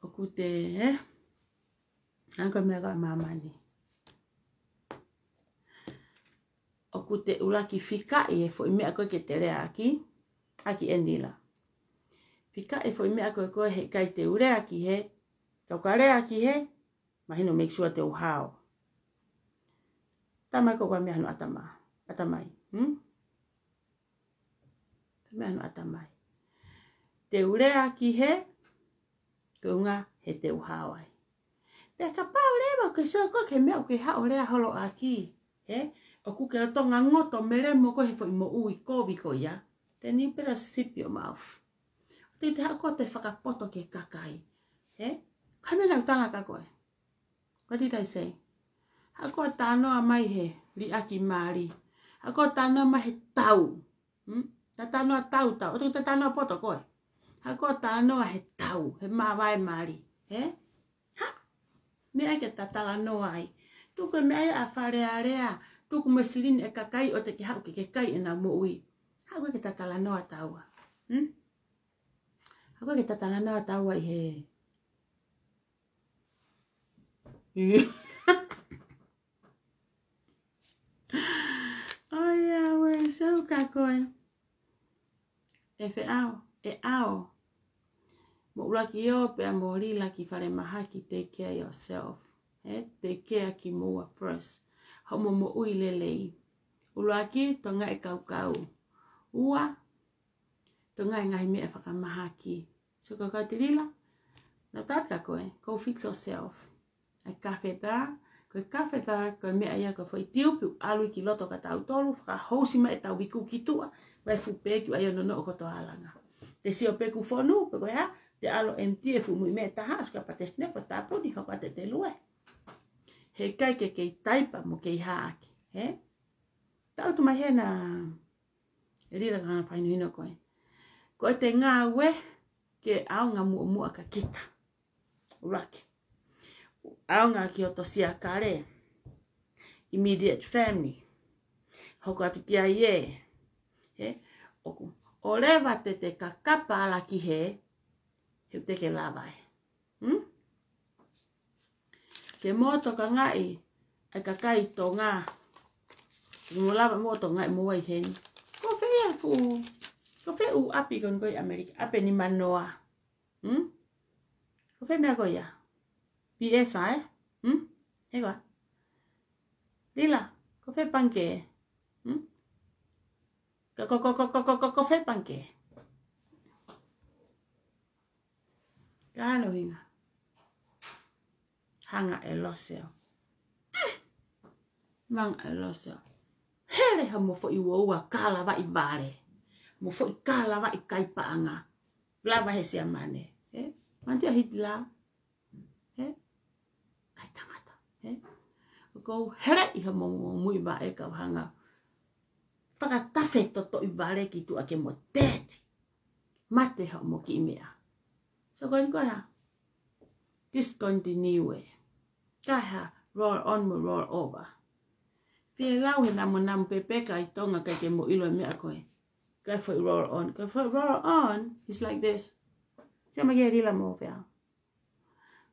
ʻOku te, eh? Anga ko e meʻa ko ē ʻa māmani. ʻOku te ʻuluaki fikaʻi e foʻi meʻa ko ē ke te leaʻaki, ʻaki eni Lila. Fikaʻi e foʻi meʻa ko ē ko ē heʻikai te u leaʻaki hē, kau ka leaʻaki hē, mahino make sure te u hao. Tamai ko ka meʻa hano ʻatamai. ʻAtamai. Hmm? Ka meʻa hano ʻatamai. Te u leaʻaki hē, ko e ʻuhinga he te u hao ai. Pea kapau leva ke sio ko e meʻa ʻoku ke haʻu lea holo ʻaki. He? ʻOku ke tonga ngoto melemo ko ē he foʻi moʻui kovi ko ia. Then you better zip your mouth. Te te haʻu ko ē te fakapoto ki he kakai. He? Ka mena tala ka koe. What did I say? Haʻu koe ʻo talanoa mai he liʻaki mali. Haʻu koe ʻo talanoa mai he tau. Hmm? Tatalanoa tau tau. ʻOku tatalanoa poto koe. Haʻu koe ʻo talanoa he tau. He māvae mali. He? Ha? Meʻa ke tatalanoa ai. Tuku e meʻa ia ʻa Fale Alea. Tuku mo e silini e kakai ʻo te ke haʻu ke ke kai ʻenau moʻui. Haʻu koe ke tatalanoa taua. Hmm? Haʻu koe ke tatalanoa taua ʻi he ʻAi, ʻa, ue, sau ka koe. ʻE Feʻao, ʻe ʻAo. Mo ʻUluaki ō pea mo Lila ki falemahaki, take care yourself. He, take care kimoua first. Hoʻomo moʻui lelei. ʻUluaki, toʻo ange e kaukau. Ua, toʻo ange e ngaahi meʻa fakamahaki. So ko e kau te Lila, na tata koe, go fix yourself. ʻAi catheter, ko e catheter, ko e meʻa ia ko e foʻi tiupi ʻoku ʻalu ki loto ka tautolu, fakahousi mai ʻetau iku ki tuʻa, ʻai fupe ki ʻai ʻo nonoʻo kotoa ʻa langa. Te sio pe ʻoku fonu, pe ko e hā, te ʻalu ʻo empty e fuʻu muimui ʻe taha, ʻosi ka patesine ko tāpuni, hoko atu e lue. He ʻikai ke kei taipa mo kei hā ʻaki, he? Tau tu mai hena, ʻe Lila ka na fainahina koe. Ko e te ngāue ke ʻaonga muʻomuʻa kia kita. ʻUluaki. ʻAonga ki hoto siakale. Immediate family. Hoko atu ki ai ē. He? ʻOku. ʻOleva te te kakapa ala ki he. He te ke lava ē. Hmm? Ke mo tokangaʻi ʻa e kakai Tonga. Ke mo lava mo tokangaʻi mo ai heni. Ko fē ia fuʻu, ko fē ʻū ʻapi ko eni ko ē ʻi ʻAmelika, ʻapi ni manoa. Hmm? Ko fē meʻa ko ia? P S ē? Hmm? He koa. Lila, ko fē pangikē? Hmm? Ka ko, ko, ko fē pangikē? Ka no hinga. Hanga ʻe Loseo. Manga ʻe Loseo. Hele ha mo foʻi uaua kalavaʻi vale. Mo foʻi kalavaʻi kai paʻanga. Lava he Siamane. He? Manti a Hitler. He? Kai tangata. He? ʻOku ou hele ʻi ha mo, mo muimui vaʻe ka hanga. Fakatafe totoʻi vale ki tuʻa ke mo tete. Mate ha mo kiʻi meʻa. So ko eni ko e hā? Discontinue. Ka ha roll on mo roll over. Fie lau he namu namu pepe ka ʻi Tonga kai ke mo ʻilo e meʻa ko ē. Kai foʻi roll on. Kai foʻi roll on is like this. Sia ma ke Lila mo fea.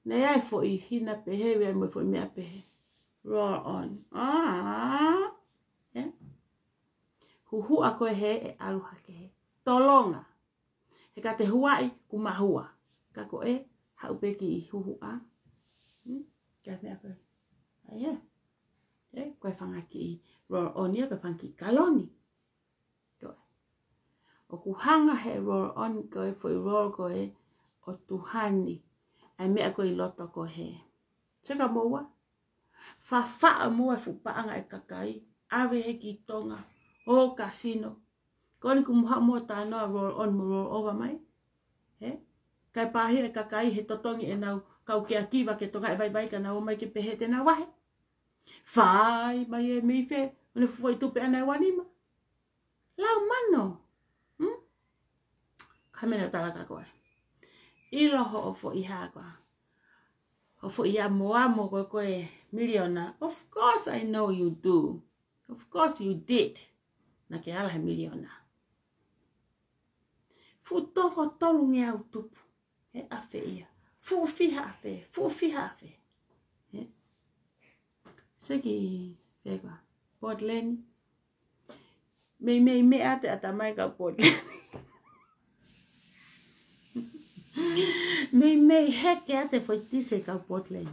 Ne ai foʻi hina pehē, ʻai mo foʻi meʻa pehē. Roll on. Ah. Yeah. Huhuʻa ko ē he ʻe ʻalu hake he. Tolonga. He ka te huaʻi, ʻoku mahua. Ka ko e, haʻu pē ki huhuʻa. Hmm? Ka meʻa ko ē. ʻAi ē. Ē, ko e fanga kiʻi roll on ia, ko e fanga kiʻi kaloni. Ko ē. ʻOku hanga he roll on ko e foʻi roll ko ē ʻo tuhani. ʻAi meʻa ko ē ʻi loto ko ē he. Seka moua. Fafaʻa mo e fuʻu paʻanga e kakai, ʻave he ki Tonga, ʻo kasino. Ko eni ʻoku mo haʻu mo talanoa roll on mo roll over mai. He? Kai pāhi e kakai he totongi ʻenau kau keakiva ke Tonga ʻe vaivai ka nau ō mai ke pehē te nau vahe. Fai mai e mei fē, ʻo ne fufuai tupe ʻana e uanima. Lau mano. Hmm? Ka mena tala ka koe. ʻIlo hoʻo foʻi hā koa. Hoʻo foʻi amoamo ko ē ko e miliona. Of course I know you do. Of course you did. Naʻa ke ala he miliona. Fuʻu toko tolungeau tupu. He ʻafe ia. Fuʻu fiha ʻafe. Fuʻu fiha ʻafe. He? Seki feka. Portland. Meimei meʻa ʻa e ʻatamai kau Portland. Meimei heke ʻa e foʻi tise kau Portland.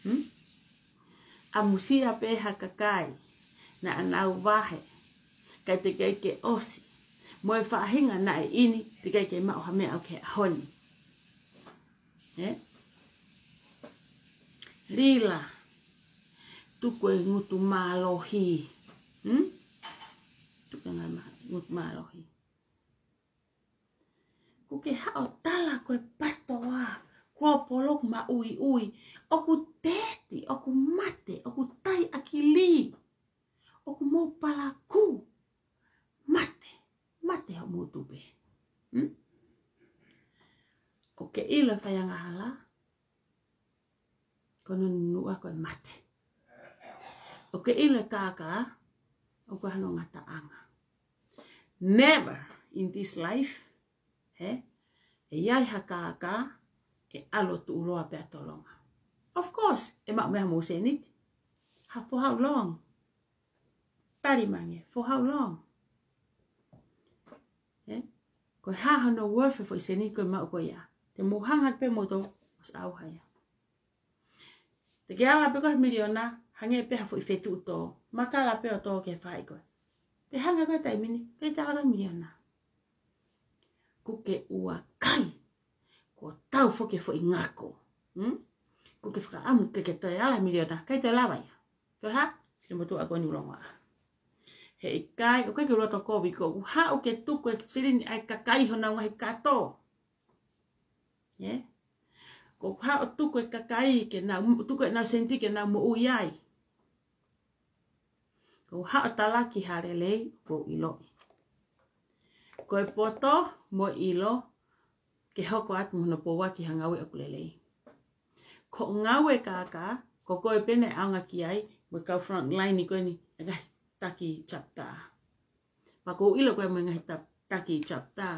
Hmm? ʻAmusia pē ha kakai. Naʻa nau vahe. Kai te kei ke ʻosi. Mo e faʻahinga naʻe ʻi ni, te kei ke maʻu ha meʻa ʻo ke ʻaho ni. Ē? Lila. Tuku e ngutu mālohi. Hmm? Tuku e ngaahi mā-, ngutu mālohi. Kuo ke haʻu ʻo tala ko e patoa. poloku maʻuiʻui, ʻoku teti, ʻoku mate, ʻoku tai ʻakilī, ʻoku mou palakū. Mate, mate hoʻomou tupe. Hmm? ʻOkú ke ʻilo e faiangahala, ko hono nunuʻa ko e mate. ʻOkú ke ʻilo e kākā, ʻoku ʻi ai hano ngataʻanga. Never in this life, he, ʻe ʻi ai ha kākā ʻe ʻalu ʻo tuʻuloa pea tolonga. Of course, ʻe maʻu mei ai hamou sēniti. Ha, for how long? Tali mai ange, for how long? He? Ko e hā hono worth e foʻi sēniti ko ē ʻe maʻu ko ia? Te mou hanga pē moutolu ʻo ʻauha ia. Te ke ala pē koe he miliona, hangē pē ha foʻi fetuʻu tō. Makala pē ʻo tō ke fai koe. Te hanga koe he taimi ni, ʻikai te ala koe he miliona. Kuó ke ʻuakai. Kuo tau foki e foʻi ngako. Hmm? Kuó ke fakaʻamu ke ke toe ala he miliona, ʻikai toe lava ia. Ko e hā? Ke motuʻa ko eni ʻoku longoaʻa. Heʻikai, ʻoku ʻikai ke u loto kovi, ko ʻeku haʻu ke tuku e silini ʻa e kakai honau ngaahi kato. Yeah? Ko ʻeku haʻu ʻo tuku e kakai ke nau, tuku ʻenau sēniti ke nau moʻui ai. Ko ʻeku haʻu ʻo talaki ha lelei, ʻoku ou ʻiloʻi. Ko e poto mo e ʻilo, ke hoko atu mo hono pouaki ha ngāue ʻoku lelei. Ko e ngāue kākā, ko koe pē naʻe ʻaonga ki ai, mo e kau front line ko eni, e ngaahi taki chapter. Pea ʻoku ou ʻilo ko e mo e ngaahi ta-, taki chapter.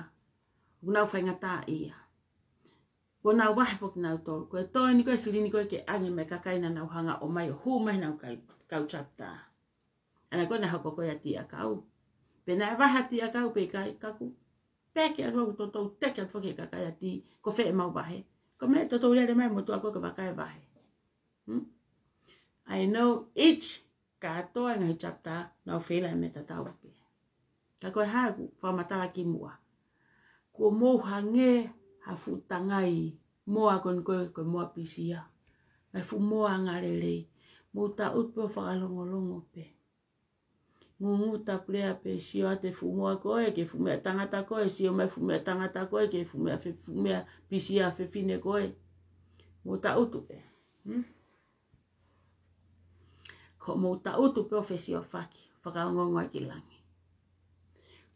ʻOku nau faingataʻaʻia. Kuo nau vahe foki nautolu. Ko e tō eni ko e silini ko ē ke ʻange mei he kakai naʻa nau hanga ʻo ʻomai ʻo hū mai heʻenau kai, kau chapter. ʻA ia ko ē naʻe hoko ko ē ʻa e tiʻakau. Pe naʻe vahe ʻa e tiʻakau pe ʻikai, ka ʻoku peke atu ʻoku toutou teke atu foki he kakai ʻa e tī, ko fē ʻemau vahe. Ko e meʻa toutou lele mai motuʻa ko ē ke vakai e vahe. Hmm? I know each kātoa e ngaahi chapter, nau feila he meʻa tatau pē. Ka ko e hā ʻeku fakamatala kimuʻa? Kuo mou hangē ha fuʻu tangai moa ko eni ko e, ko e moa pisia. Ngaahi fuʻu moa angalelei. Mou taʻutu pē ʻo fakalongolongo pē. Ngūngū tapulea pē, sio atu e fuʻu moa ko ē ki he fuʻu meʻa tangata ko ē, sio mai fuʻu meʻa tangata ko ē ki he fuʻu meʻa fe-, fuʻu meʻa pisia fefine ko ē. Mou taʻutu pē. Hmm? Ko hoʻomou taʻutu pē ʻo fesiofaki, fakaongoongo ai ki langi.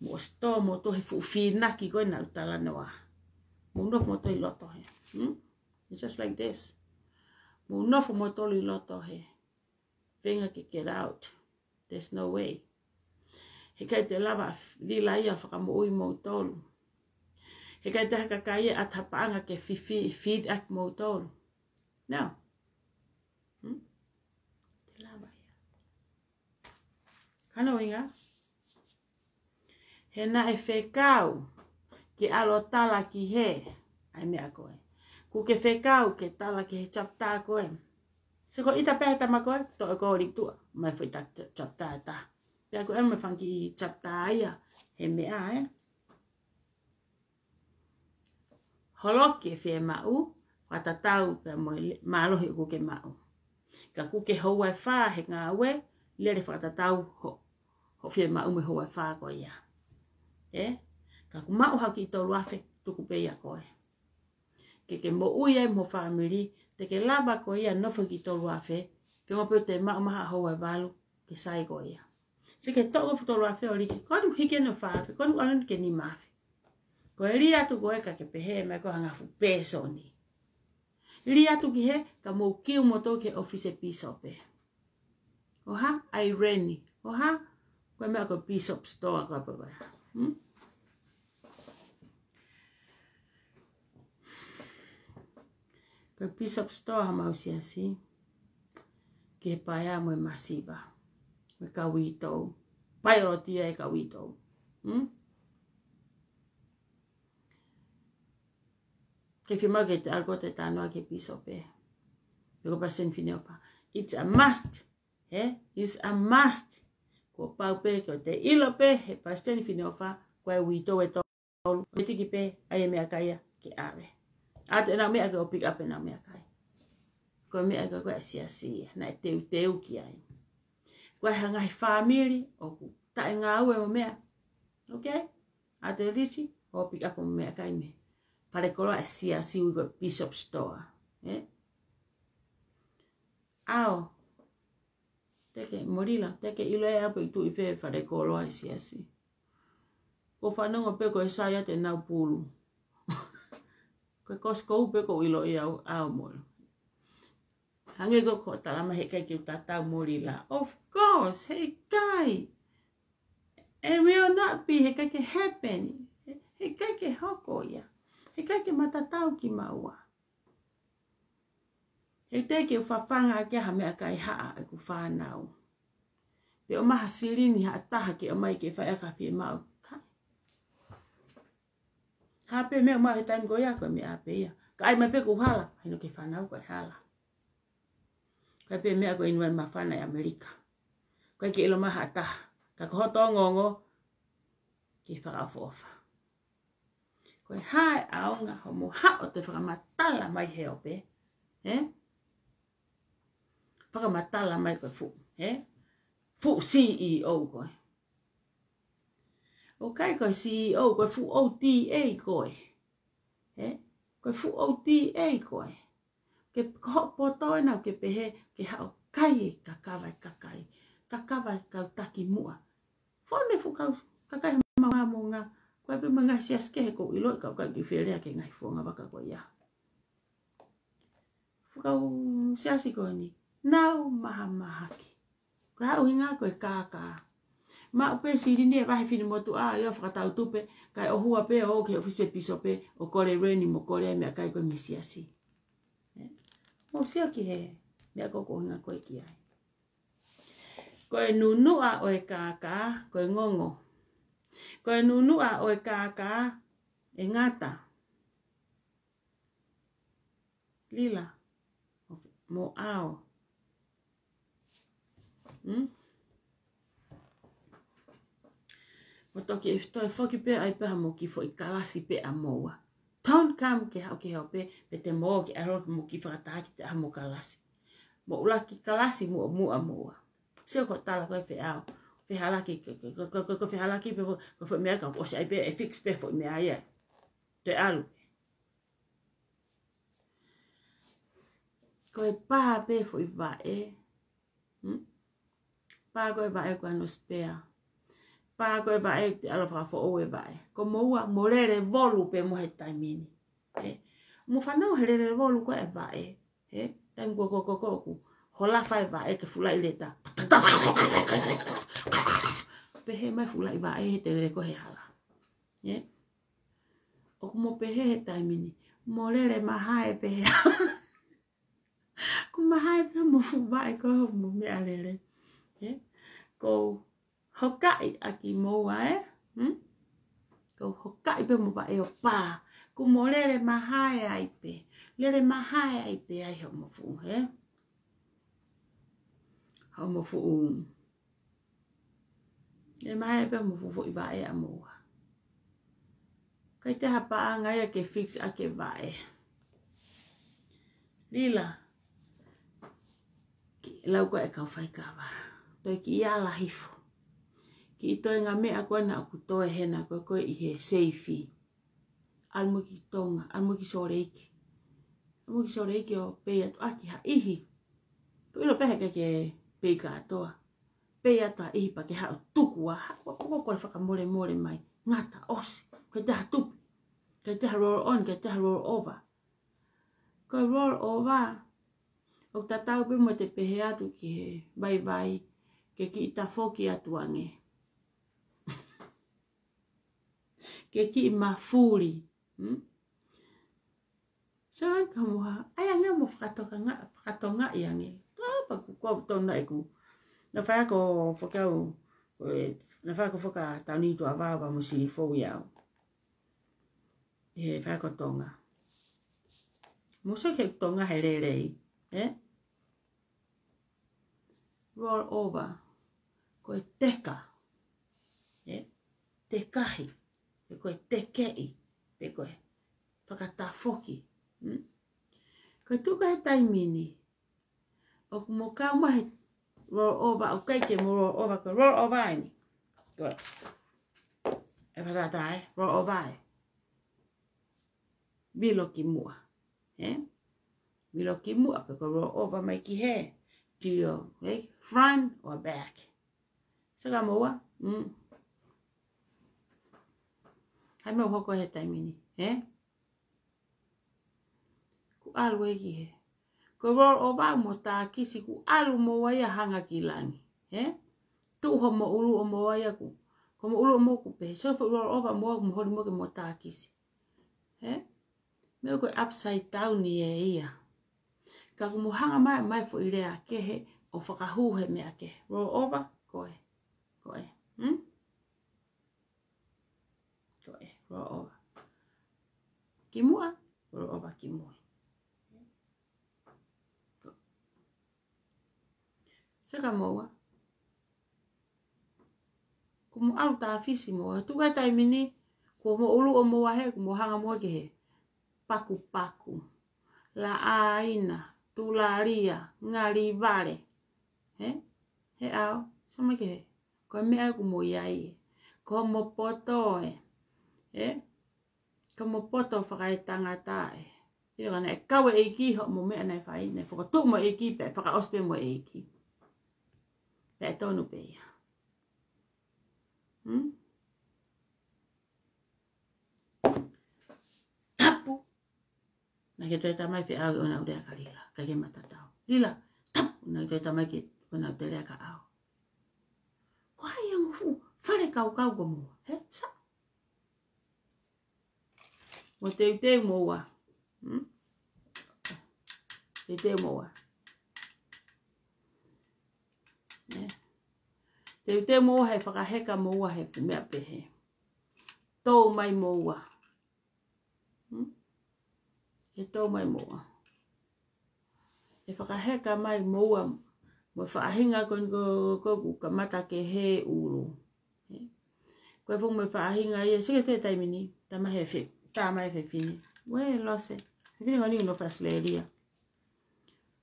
Mou ʻosi moutolu he fuʻu fīnaki ko ē naʻá ku talanoa. Mou nofo moutolu ʻi loto hē. Hmm? It's just like this. Mou nofo moutolu ʻi loto hē. Feinga ke get out. There's no way. Heʻikai te lava lila ia fakamoʻui moutolu. Heʻikai te ha kakai ia ʻa e tapaʻanga ke fifi, feed ʻaki moutolu. No. Hmm? Te lava ia. Ka ko hono ʻuhinga, he naʻe fekau ke ʻalu ʻo tala ki hē ʻa e meʻa ko ē. Kuó ke fekau ke tala ki he chapter ko ē. Sio ko e ʻita pē he tama ko ē, toʻo ko ē ʻo liki tuʻa, mai foʻi ta-, chapter ʻe taha. Pea ko e ʻai mai fanga kiʻi chapter ia, he meʻa ē. Holoki e fiemaʻu, fakatatau pea mo e le-, mālohi ʻoku ke maʻu. Ka kuó ke houa ʻe fā he ngāue, lele fakatatau ho-, hoʻo fiemaʻu mo e houa ʻe fā ko ia. Ē? Ka kuo maʻu haʻo kiʻi tolu afe, tuku pē ia koe. Ke ke moʻui ai mo e fāmili, te ke lava koe ia ʻo nofo he kiʻi tolu afe, feinga pē te maʻu mai ha houa ʻe valu, ke sai koe ia. Sio ki he toʻo ko ē fuʻu tolu afe ʻo liki, ko eni hiki eni ʻo fā afe, ko eni ʻalu eni ki he nima afe. Ko e lī atu ko ē ka ke pehē mai ko e hangē ha fuʻu pēsoni. Lī atu ki hē, ka mou kiu moutolu ki he ʻōfisi ʻo e pīsope. ʻO hā, ʻai leni. ʻO hā, ko e meʻa ko e Bishop Store ko ē pē ko ē. Hmm? Ko e Bishop Store ʻa homau siasi. Ki he paea mo e masiva. Mo e kau uitou. Paelotia e kau uitou. Hmm? Ke fiemaʻu ke te ʻalu koe ʻo te talanoa ki he pīsope. Pe ko e palesiteni Fineʻofa. It's a must. He? It's a must. Kuo pau pē ke te ʻilo pē he palesiteni Fineʻofa, ko e uitou ʻe tolu. Ko e tiki pē, ʻai e meʻakai ia ke ʻave. ʻAtu ʻenau meʻa ke ʻo pick up ʻenau meʻakai. Ko e meʻa ko ē ko e siasi ia, naʻe teuteu ki ai. Ko e hangē ha fāmili, ʻoku taʻengāue mo e meʻa. Okay? ʻAtu e lisi, ʻo pick up mo e meʻakai mei he falekoloa e siasi ui ko e Bishop Store. ʻE? ʻAo. Teʻeki, Molila, teʻeki ʻilo ʻe au pe ʻi tuʻi fē falekoloa e siasi. Ko fanongo pē ko e sai ʻa te nau pulu. Ko e Costco pē ko ʻiloʻi au, ʻaʻau Molila. Hangē ko ʻeku tala mai heʻikai ke u tatau Molila. Of course, heʻikai. It will not be, heʻikai ke happen. Heʻikai ke hoko ia. Heʻikai ke matatau kimaua. He teʻeki ke u fafanga ʻaki ha meʻakai haʻa ʻeku fānau. Pe ʻomai ha silini ha taha ke ʻomai ke fai ʻaki ha fiemaʻu. Kai. Ha pē meʻa ʻomai he taimi ko ia ko e meʻa pē ia. Ka ʻai mai pē ko e hala, ʻai ʻo ke fānau ko e hala. Ko e pē meʻa ko e inu ai māfana ʻi ʻAmelika. Ko e ke ʻilo mai ha taha. Ka ko hoto ongoongo, ke fakaʻofoʻofa. Ko e hā e ʻaonga hoʻomo haʻo te fakamatala mai he ope. He? Fakamatala mai ko e fuʻu. He? Fuʻu C E O ko ē. ʻOku ʻikai ko e C E O, ko e fuʻu O T A ko ē. He? Ko e fuʻu O T A ko ē. Ke ko hoʻo poto ena ke pehē, ke haʻo kai e kakava e kakai. Kakava e kau taki muʻa. Fone fuʻu kau kakai ha mamamonga. Ko e pē mo e ngaahi siasi kehe ko e ʻilo ʻe kau kai ki Felea ke ngaahi fonga vaka ko ia. Fuʻu kau siasi ko eni. Nau mahamahaki. Ko e ʻuhinga ko e kākā. Maʻu pē silini e vahe fini motuʻa, ʻio fakatau tupe, kae ʻohua pē ʻo ki he ʻofisi e pīsope, ʻo kole reni mo kole meʻakai ko e mei siasi. Ē? Mou sio ki he meʻa ko ē ʻoku ʻuhinga ko ē ki ai. Ko e nunuʻa ʻo e kākā, ko e ngongo. Ko e nunuʻa ʻo e kākā, ʻe ngata. Lila, mo ʻAo. Hmm? Mo toki e toe foki pē ai pē ha mo ki foʻi kalasi pē ʻa moua. Don't come ke haʻu ke haʻu pē, pe te mo ke aro mo ki fakatahaki te ʻaho mo kalasi. Mo ʻuluaki kalasi mo muʻa moua. Sio ko e tala ko e feʻao. Fehalaki, ko, ko fehalaki pē ko, ko foʻi meʻa ka ʻosi ai pē e fix pē foʻi meʻa ia. Te ʻalu pē. Ko e pā pē foʻi vaʻe. Hmm? Pā ko e vaʻe ko ano spare. Pā ko e vaʻe te ʻalu fakafoʻou e vaʻe. Ko moua mo lele volu pē mo he taimi ni. Ē? Mo fanau he lele volu ko e vaʻe. Ē? Taimi ko ko ko ko ku. Hola fai vaʻe ke fulaʻi leta. Pehē mai fulaʻi vaʻe he te lele ko he hala. Ē? ʻOku mo pehē he taimi ni. Mo lele mahae pehē. Ko mahae pē mo fuʻu vaʻe ko mo meʻa lele. Ē? Ko hokaʻi ʻaki moua, ē? Hmm? Ko hokaʻi pē mo vaʻe ʻo pā. Ko mo lele mahae ai pē. Lele mahae ai pē ai hoʻomo fuʻu, ē? Hoʻomo fuʻu. E mahae pē mo fuʻu foʻi vaʻe ʻa moua. ʻIkai te ha paʻanga ia ke fix ʻaki e vaʻe. Lila. Kiʻi lau ko e kau faikava. Toe kiʻi ala hifo. Kiʻi toe ngaahi meʻa ko ena ʻoku toe hena ko e ko e ʻi he seifi. ʻAlu mo ki Tonga, ʻalu mo ki Sōleki. ʻAlu mo ki Sōleki ʻo pei atu ʻaki ha ʻihi. Ko ʻilo pē he ke pei kātoa. Pei atu ha ʻihi pea ke haʻu tuku ā, haʻu ʻo kole fakamolemole mai. Ngata ʻosi, ʻikai te ha tupe. ʻIkai te ha roll on, ʻikai te ha roll over. Ko e roll over, ʻoku tatau pē mo te pehē atu ki he vaivai, ke kiʻi tafoki atu ange. Ke kiʻi mafuli. Hmm? Sa ka mo ha, ʻai ange mo fakatokangaʻi, fakatongaʻi ange. Ka pa ku ko tona ʻeku. Na fai ako fokau, na fai ako foka tauni tu ava ava mo sili fou iau. He fai ako Tonga. Mo so ke Tonga he lelei, ē? Roll over. Ko e teka. Ē? Tekahi. Pe ko e tekeʻi. Pe ko e fakatafoki. Hmm? Ko e tuku he taimi ni. ʻOku mo kau mai he roll over, ʻoku ʻikai ke mo roll over, ko e roll over eni. Ko e. E fakatata ē, roll over ē. vilo ki muʻa. Ē? Vilo ki muʻa pe ko e roll over mai ki hē. To your, ē? Front or back. Sio ka moua? Mm. Hā e meʻa ʻoku hoko he taimi ni, ē? Kuo ʻalu ē ki hē. Ko e roll over mo takisi kuo ʻalu moua ia hanga ki langi, ē? Tuʻu hoʻomo ʻulu ʻo moua ia kuo, ko hoʻomo ʻulu ʻo moua kuo pehē. Sio e foʻi roll over moua kuo mo holi moua ke mo takisi. Ē? Meʻa ko e upside down ē ia. Ka kuo mo hanga mai, mai foʻi lea kehe ʻo fakahū he meʻa kehe. Roll over, ko ē. Ko ē. Hmm? Ko ē, roll over. Ki muʻa, roll over ki mui. Ko. Sio ka moua. Kuo mo ʻalu takisi moua. Tuʻu e taimi ni, kuo mo ʻulu ʻo moua hē, kuo mo hanga moua ki hē. Pakupaku. Laʻaina, Tulalia, Ngalivale. Ē? He ʻao, sio mai ki hē. Ko e meʻa ʻoku mo ʻi ai ē. Ko hoʻomo poto ē. Ē? Ko hoʻomo poto fakaetangata ē. ʻIlo ka naʻe kau e ʻEiki hoʻomo meʻa naʻe fai, naʻe fokotuʻu mo e ʻEiki pē, fakaʻosi pē mo e ʻEiki. Pea ʻe tonu pē ia. Hmm? Tapu. Naʻe ʻikai ke toe tā mai feʻao ke ʻoua naʻa u lea kia Lila, ʻikai ke matatau. Lila, tapu, naʻe ʻikai ke toe tā mai ke ʻoua naʻa u toe lea kia au. Ko hai ʻa e ongo fuʻu fale kaukau ko moua, hē? Sio. Mo teuteu moua. Hmm? Teuteu moua. Ē. Teuteu moua he fakaheka moua he meʻa pehē. Tō mai moua. Hmm? He tō mai moua. He fakaheka mai moua mo e faʻahinga ko eni ko, ko ʻoku kamata ke hē ʻulu. Ē? Ko e foʻi mo e faʻahinga ia, sio ki he taimi ni, tā mai he fe-, tā mai he fefine. Uē, Lose. Fefine ko eni ʻoku nofo Australia.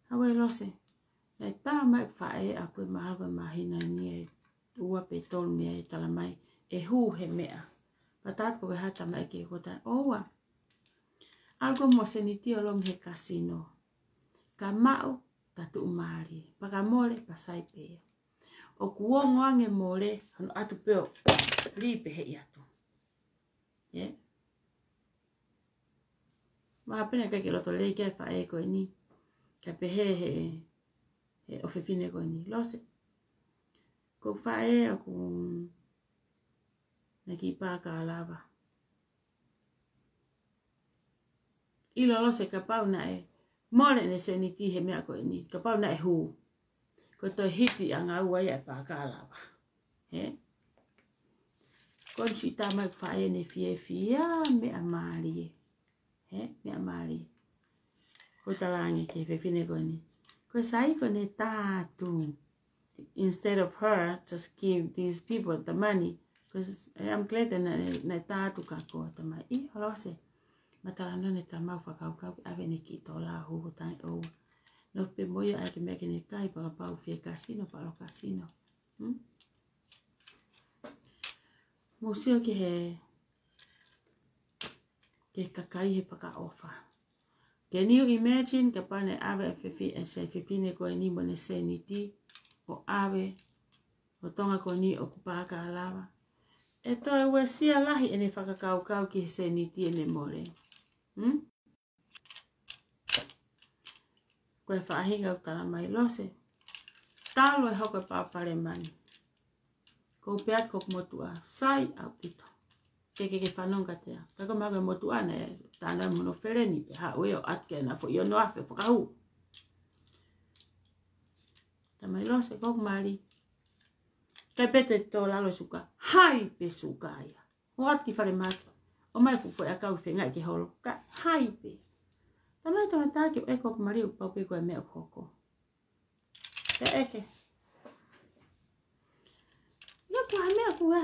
Hā uē, Lose. Naʻe tā mai ʻeku faʻē ʻa ko e mahalo ko e māhina ni ʻe ua pe tolu mei ai ʻe tala mai ʻe hū he meʻa. Pea tā atu pē ko e hā, tā mai ke ko ta ʻoua. ʻAlu koe mo Seniti ʻo lomi he kasino. Ka maʻu, ta tuʻumālie. Pea ka mole, pea sai pē ia. ʻOku ongo ange mole, hono ʻatu pē ʻo lī pē he ʻi atu. Ē? Mahalo pē naʻe ʻikai ke loto lelei ki ai e faʻē ko eni. Kae pehē he, he ʻofefine ko eni. Lose. Ko e faʻē ʻoku naʻe kiʻi pāka lava. ʻIlo Lose kapau naʻe mole ʻene Seniti he meʻa ko eni. Kapau naʻe hū. Ko e toe hiti ʻanga ua ia e pāka lava. Hē? Ko eni siʻi tā mai ʻeku faʻē ʻene fiefia, meʻa mālie. Hē? Meʻa mālie. Ko e talaange ki he fefine ko eni. Ko e sai ko ʻene tā atu. Instead of her, just give these people the money. 'Cause I'm glad that naʻe, naʻe tā atu kia koe, tā mai. ʻIo, Lose. Ma talanoa ne ta mau fakakaukau ke ʻave ʻene kiʻi tola ʻo hū he taimi ʻoua. Nofo pē mo ia ʻai ke meʻa ke ne kai, pea kapau fie kasino, pea ʻalu ʻo kasino. Hmm? Mou sio ki he, ki he kakai he fakaʻofa. Can you imagine kapau naʻe ʻave e fefi-, e se fefine ko eni mo ʻene Seniti ʻo ʻave ʻo Tonga ko eni ʻoku pāka lava? ʻE toe uesia lahi ʻene fakakaukau ki he Seniti ʻene mole. Hmm? Ko e faʻahinga ʻoku tala mai Lose. Talu e hoko e palopalema ni. Ko u pehē atu ko hoku motuʻa, sai ʻaupito. Ke ke ke fanongo kiate au. Ka ko e meʻa ko e motuʻa naʻe, tā naʻe mo hono feleni pē, haʻu ē ʻo ʻatu ke na foʻi ono afe fakahū. Tā mai Lose ko hoku mali. Kai pē te tō lalo e suka. Hai pē suka ia. ʻO ʻatu ki falemahaki. ʻOmai fuʻu foʻi ʻakau fengaʻi ke holo. Ka hai pē. Tā mai tangata ke ʻeke hoku mali ʻoku pau pē ko e meʻa ʻoku hoko. Ke ʻeke. Ia ko ha meʻa ʻoku ʻa.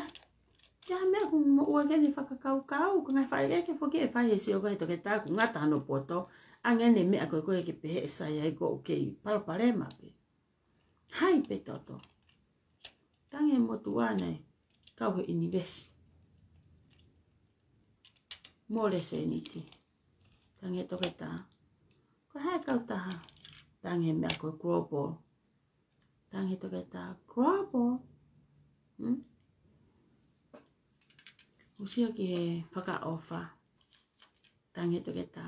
Ia ha meʻa ʻoku moʻua ke ne fakakaukau. Ko e ngaahi fai ʻeke foki ʻe fai he sio ko e toketā ʻoku ngata hono poto. ʻAnge ʻene meʻa ko ē ko ē ke pehē ʻe sai ai ko e kei palopalema pē. Hai pē toto. Tangi e motuʻa naʻe kau he ʻinivesi. Mole Seniti. Tangi he toketā. Ko e hā e kautaha? Tangi he meʻa ko e global. Tangi he toketā. Global. Hmm? ʻOsi ʻoku ʻi he fakaʻofa. Tangi he toketā.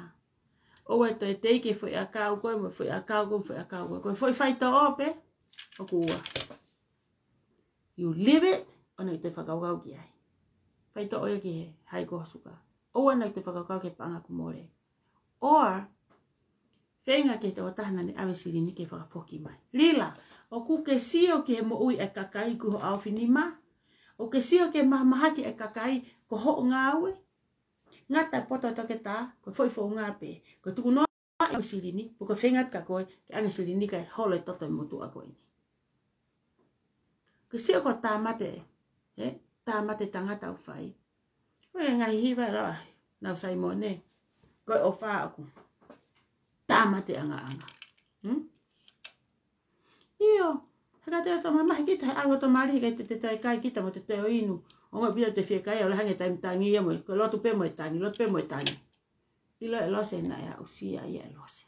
ʻOua ʻe toe teʻeki ke foʻi ʻakau ko ē, mo e foʻi ʻakau ko ē, mo e foʻi ʻakau ko ē. Ko e foʻi faitoʻo pē ʻoku ua. You leave it, ʻoua naʻa ke toe fakakaukau ki ai. Faitoʻo ia ki he high ko suka. ʻOua naʻa ke toe fakakaukau ki he paʻanga kuo mole. Or, feinga ki he tokotaha naʻa ne ʻave silini ke fakafoki mai. Lila, ʻoku ke sio ki he moʻui ʻa e kakai kuo ʻaofi nima? ʻOku ke sio ki he mahamahaki ʻa e kakai ko hoʻo ngāue? Ngata e poto ʻa e toketā, ko e foʻi founga pē. Ko e tuku noa e silini, pe ko e feinga atu kia koe ke ʻange silini kae holo e toto e motuʻa ko eni. Ko e sio ko e tāmate, ē? Tāmate tangata ʻoku fai. Ko e ngaahi hiva ʻe lahi, nau Saimone. Ko e ʻofa ʻoku tāmate angaʻanga. Hmm? ʻIo, he ka te ʻoto mamahi kita, he ʻalu ʻoto mali, he ka te te toe kai kita mo te te ʻo inu. ʻOngo pia te fie kai, ʻo le hangē taimi tangi ia mo e, ko e lotu pē mo e tangi, lotu pē mo e tangi. ʻIlo e Lose naʻe aʻusia ia e Lose.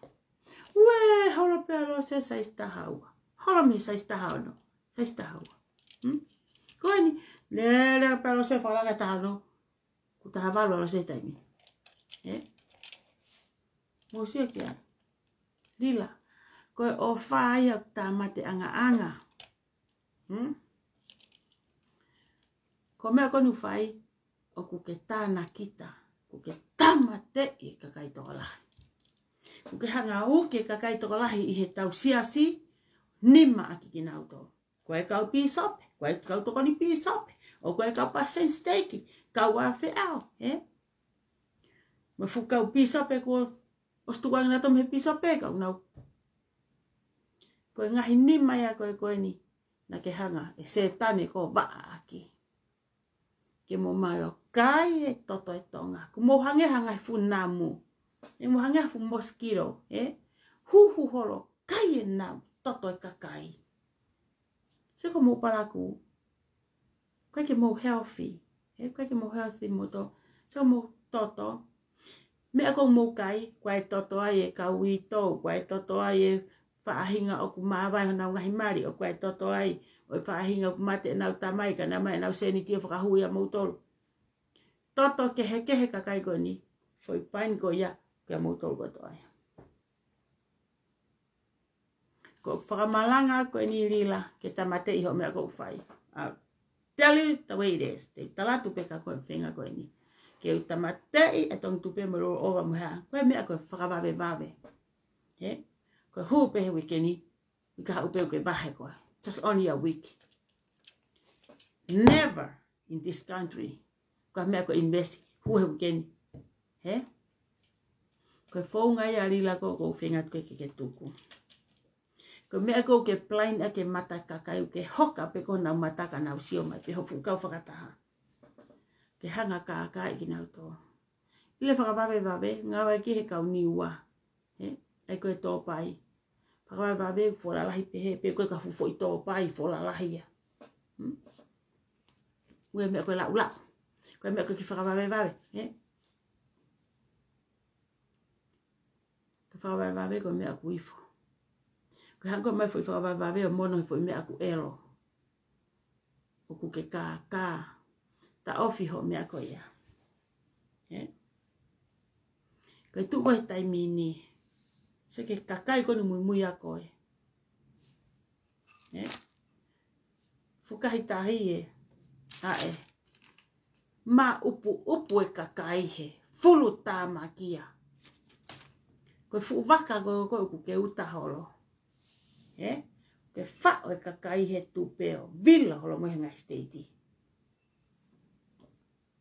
Ue, holo pē ʻa Lose, saisi taha ua. Holo mei he saisi taha ono, saisi taha ua. Hmm? Ko eni, lele pē ʻa Lose, fakalaka taha ono, kuo taha valu ʻa Lose taimi. Ē? Mou sio ki ai. Lila, ko e ʻofa ia ʻoku tāmate angaʻanga. Hmm? Ko e meʻa ko eni ʻoku fai, ʻoku ke tānakita, ʻoku ke tāmateʻi e kakai tokolahi. ʻOku ke hanga ʻo uki e kakai tokolahi ʻi heʻetau siasi, nima ʻaki kinautolu. Ko e kau pīsope, ko e kau tokoni pīsope, ʻo ko e kau palesiteni siteiki, kau afeʻao, ē? Mo e fuʻu kau pīsope kuo ʻosi tukuange nautolu mei he pīsope, kau nau. Ko e ngaahi nima ia ko ē ko eni, naʻa ke hanga ʻe Sētane ʻo vaʻa ʻaki. Ke mou mai ʻo kai e toto e Tonga. Kuo mou hangē ha ngaahi fuʻu namu. ʻE mou hangē ha fuʻu mosikilo, ē? Huhu holo, kai e namu, toto e kakai. Sio ko mou palaku, ʻikai ke mou healthy, ē? ʻIkai ke mou healthy moutolu. Sio mou toto. Meʻa ko ē mou kai, ʻoku ʻi ai e toto ai e kau uitou, ʻoku ʻi ai e toto ai e faʻahinga ʻoku māvae honau ngaahi mali, ʻoku ʻi ai e toto ai ʻo e faʻahinga ʻoku mate ʻenau tamai, ka naʻa nau ʻomai ʻenau sēniti ʻo fakahui ʻa moutolu. Toto kehekehe kakai ko eni, foʻi paini ko ia, kia moutolu kotoa ia. Ko e fakamalanga ko eni Lila, ke tāmateʻi hoʻo meʻa ʻoku fai. I'll tell you the way it is. Te u tala atu pē kia koe e feinga ko eni. Ke u tāmateʻi e tongi tupe mo e rollover mo e hā. Ko e meʻa ko e fakavavevave. Ē? Ko e hū pē he uike ni, uike haʻu pē ʻoku ke vahe koe. Just only a week. Never in this country. Ko e meʻa ko e invest, hū he uike ni. Ē? Ko e founga ia Lila ko ē ʻoku ou feinga atu ke ke tuku. Ko e meʻa ko ē ʻoku ke plain ʻaki e mata kakai ʻoku ke hoka pē ko honau mata ka nau sio mai pē ho fuʻu kau fakataha. Ke hanga ʻo kākaaʻi kinautolu. ʻIle fakavavevave, ngāue ki he kau Niua. Ē? ʻAi ko e tōpai. Fakavavevave, folalahi pē he, pe ko e ka fuʻu foʻi tōpai, folalahi ia. Hmm? Ue meʻa ko e laʻulaʻu. Ko e meʻa ko e kiʻi fakavavevave, ē? Ka fakavavevave ko e meʻa ʻoku ifo. Ko e hanga ʻo mai foʻi fakavavevave ʻo mono he foʻi meʻa ʻoku ʻelo. ʻOku ke kākā. Taʻofi hoʻo meʻa ko ia. Ē? Ko e tuʻu ko ē he taimi ni. Sio ki he kakai ko eni muimui ʻia koe. Ē? Fukahi tahi ē. ʻA ē. Maʻupuʻupu e kakai he fulu tāmakia. Ko e fuʻu vaka ko ē ʻoku ke uta holo. Ē? Ke faʻo e kakai he tupe ʻo vila holo mo e ngaahi siteiti.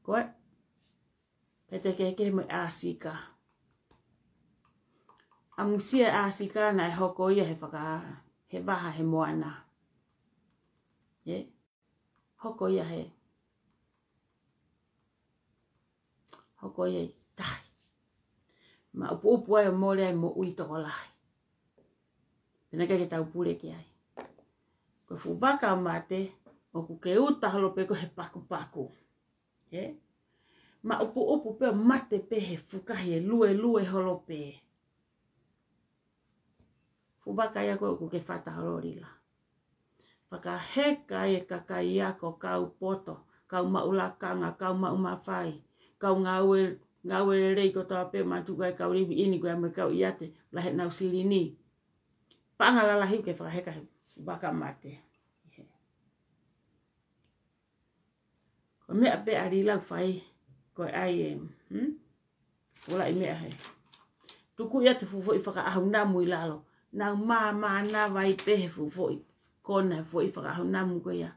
Ko ē. Pea te kehekehe mo e ʻAsika. ʻAmusia e ʻAsika naʻe hoko ia he faka, he vaha he moana. Ē? Hoko ia he. Hoko ia ʻi tahi. Maʻupuʻupu ai ʻo mole ai moʻui tokolahi. Pea naʻe ʻikai ke tau pule ki ai. Ko e fuʻu vaka ʻo mate, ʻoku ke uta holo pē koe he pakupaku. Ē? Maʻupuʻupu pē ʻo mate pē he fukahi ʻe luelue holo pē. Fuʻu vaka ia ko ē ʻoku ke fata holo Lila. Fakaheka ai e kakai ako, kau poto, kau maʻu lakanga, kau maʻu mafai, kau ngāue, ngāue lelei kotoa pē, matuʻaki kau live in ko ia mo e kau ʻiate, lahi ʻenau silini. Paʻanga lalahi ʻoku ke fakaheka he fuʻu vaka mate. Ko e meʻa pē ʻa Lila ʻoku fai, ko e ʻai e, hmm? Ola i meʻa he. Tuku ia te fuʻu foʻi fakaʻaho namu ʻi lalo. Nau māmānava ai pē he fuʻu foʻi kona he foʻi fakaʻaho namu ko ia.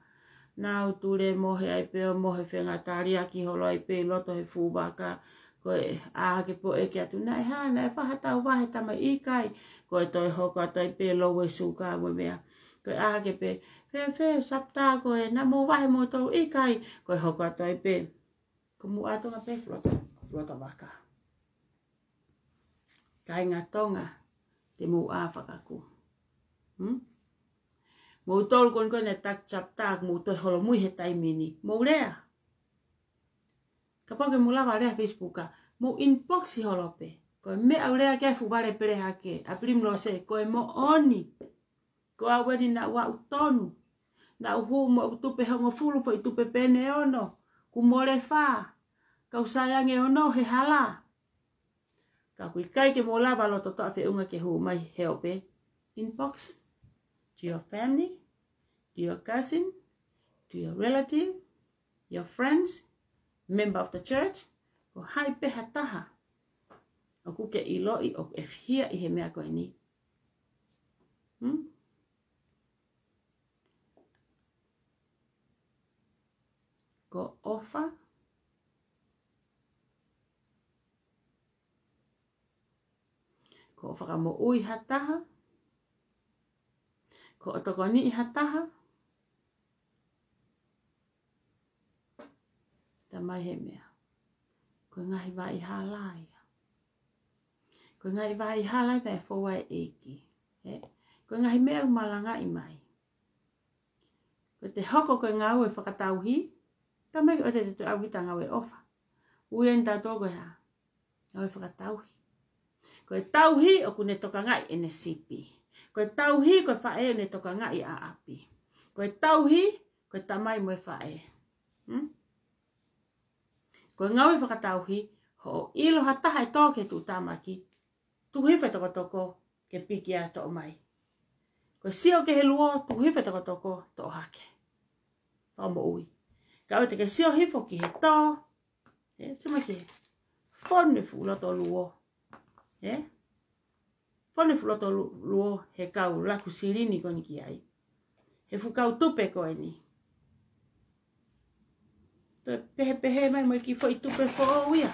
Nau tulemohe ai pē ʻo mohe fengataliaki holo ai pē ʻi loto he fuʻu vaka. Ko e ʻā hake pē ʻo ʻeke atu, naʻe hā, naʻe fai haʻatau vahe tamai? ʻIkai. Ko e toe hoko atu ai pē loue suka mo e meʻa. Ko e ʻā hake pē, fēfē, Sapata, ko e naʻa mou vahe moutolu? ʻIkai. Ko e hoko atu ai pē. Ko muʻa Tonga pē fuʻu loto, fuʻu loto vaka. Kāinga Tonga, te mou ʻā fakakū. Hmm? Moutolu ko eni ko eni e taki Sapata, mou toe holomui he taimi ni. Mou lea. Kapau ʻoku mou lava lea Facebook, mou inbox holo pē. Ko e meʻa ʻoku lea ki ai e fuʻu vale pele hake ʻa Primrose, ko e moʻoni. Ko au eni naʻá ku tonu. Naʻá ku hū mo ʻeku tupe hongofulu, foʻi tupe pene ono. Kuo mole fā. Kau sai ange ono he hala. Ka ʻoku ʻikai ke mou lava loto toʻa feʻunga ke hū mai he ope. Inbox. To your family, to your cousin, to your relative, your friends, member of the church, ko hai pē ha taha ʻoku ke ʻiloʻi ʻoku ʻefihia ʻi he meʻa ko eni. Hmm? Ko e ʻofa, ko e fakamoʻui ha taha, ko e tokoniʻi ha taha, tamai he meʻa. Ko e ngaahi vaʻa hala ia. Ko e ngaahi vaʻa hala naʻe fou ai e ʻEiki. He? Ko e ngaahi meʻa ʻoku malangaʻi mai. Ko ʻete hoko ko e ngāue fakatauhi, tamai ke ʻoua te te toe ʻalu ki he ngāue ʻofa. Ui eni tautolu ko e hā? Ngāue fakatauhi. Ko e tauhi ʻoku ne tokangaʻi ʻene sipi. Ko e tauhi ko e faʻē ʻoku ne tokangaʻi ʻa ʻapi. Ko e tauhi ko e tamai mo e faʻē. Hmm? Ko e ngāue fakatauhi, hoʻo ʻilo ha taha ʻe tō ki he tuʻutāmaki, tuku hifo e tokotoko ke piki ʻo toʻo mai. Ko e sio ki he luo, tuku hifo e tokotoko, toʻo hake. Fakamoʻui. Ka ʻoua te ke sio hifo ki he tō, ē, sio mai ki he fonu e fuʻu loto luo. Ē? Fonu e fuʻu loto lu-, luo he kau laku silini ko eni ki ai. He fuʻu kau tupe ko eni. Toe pehepehē mai mo e kiʻi foʻi tupe foʻou ia.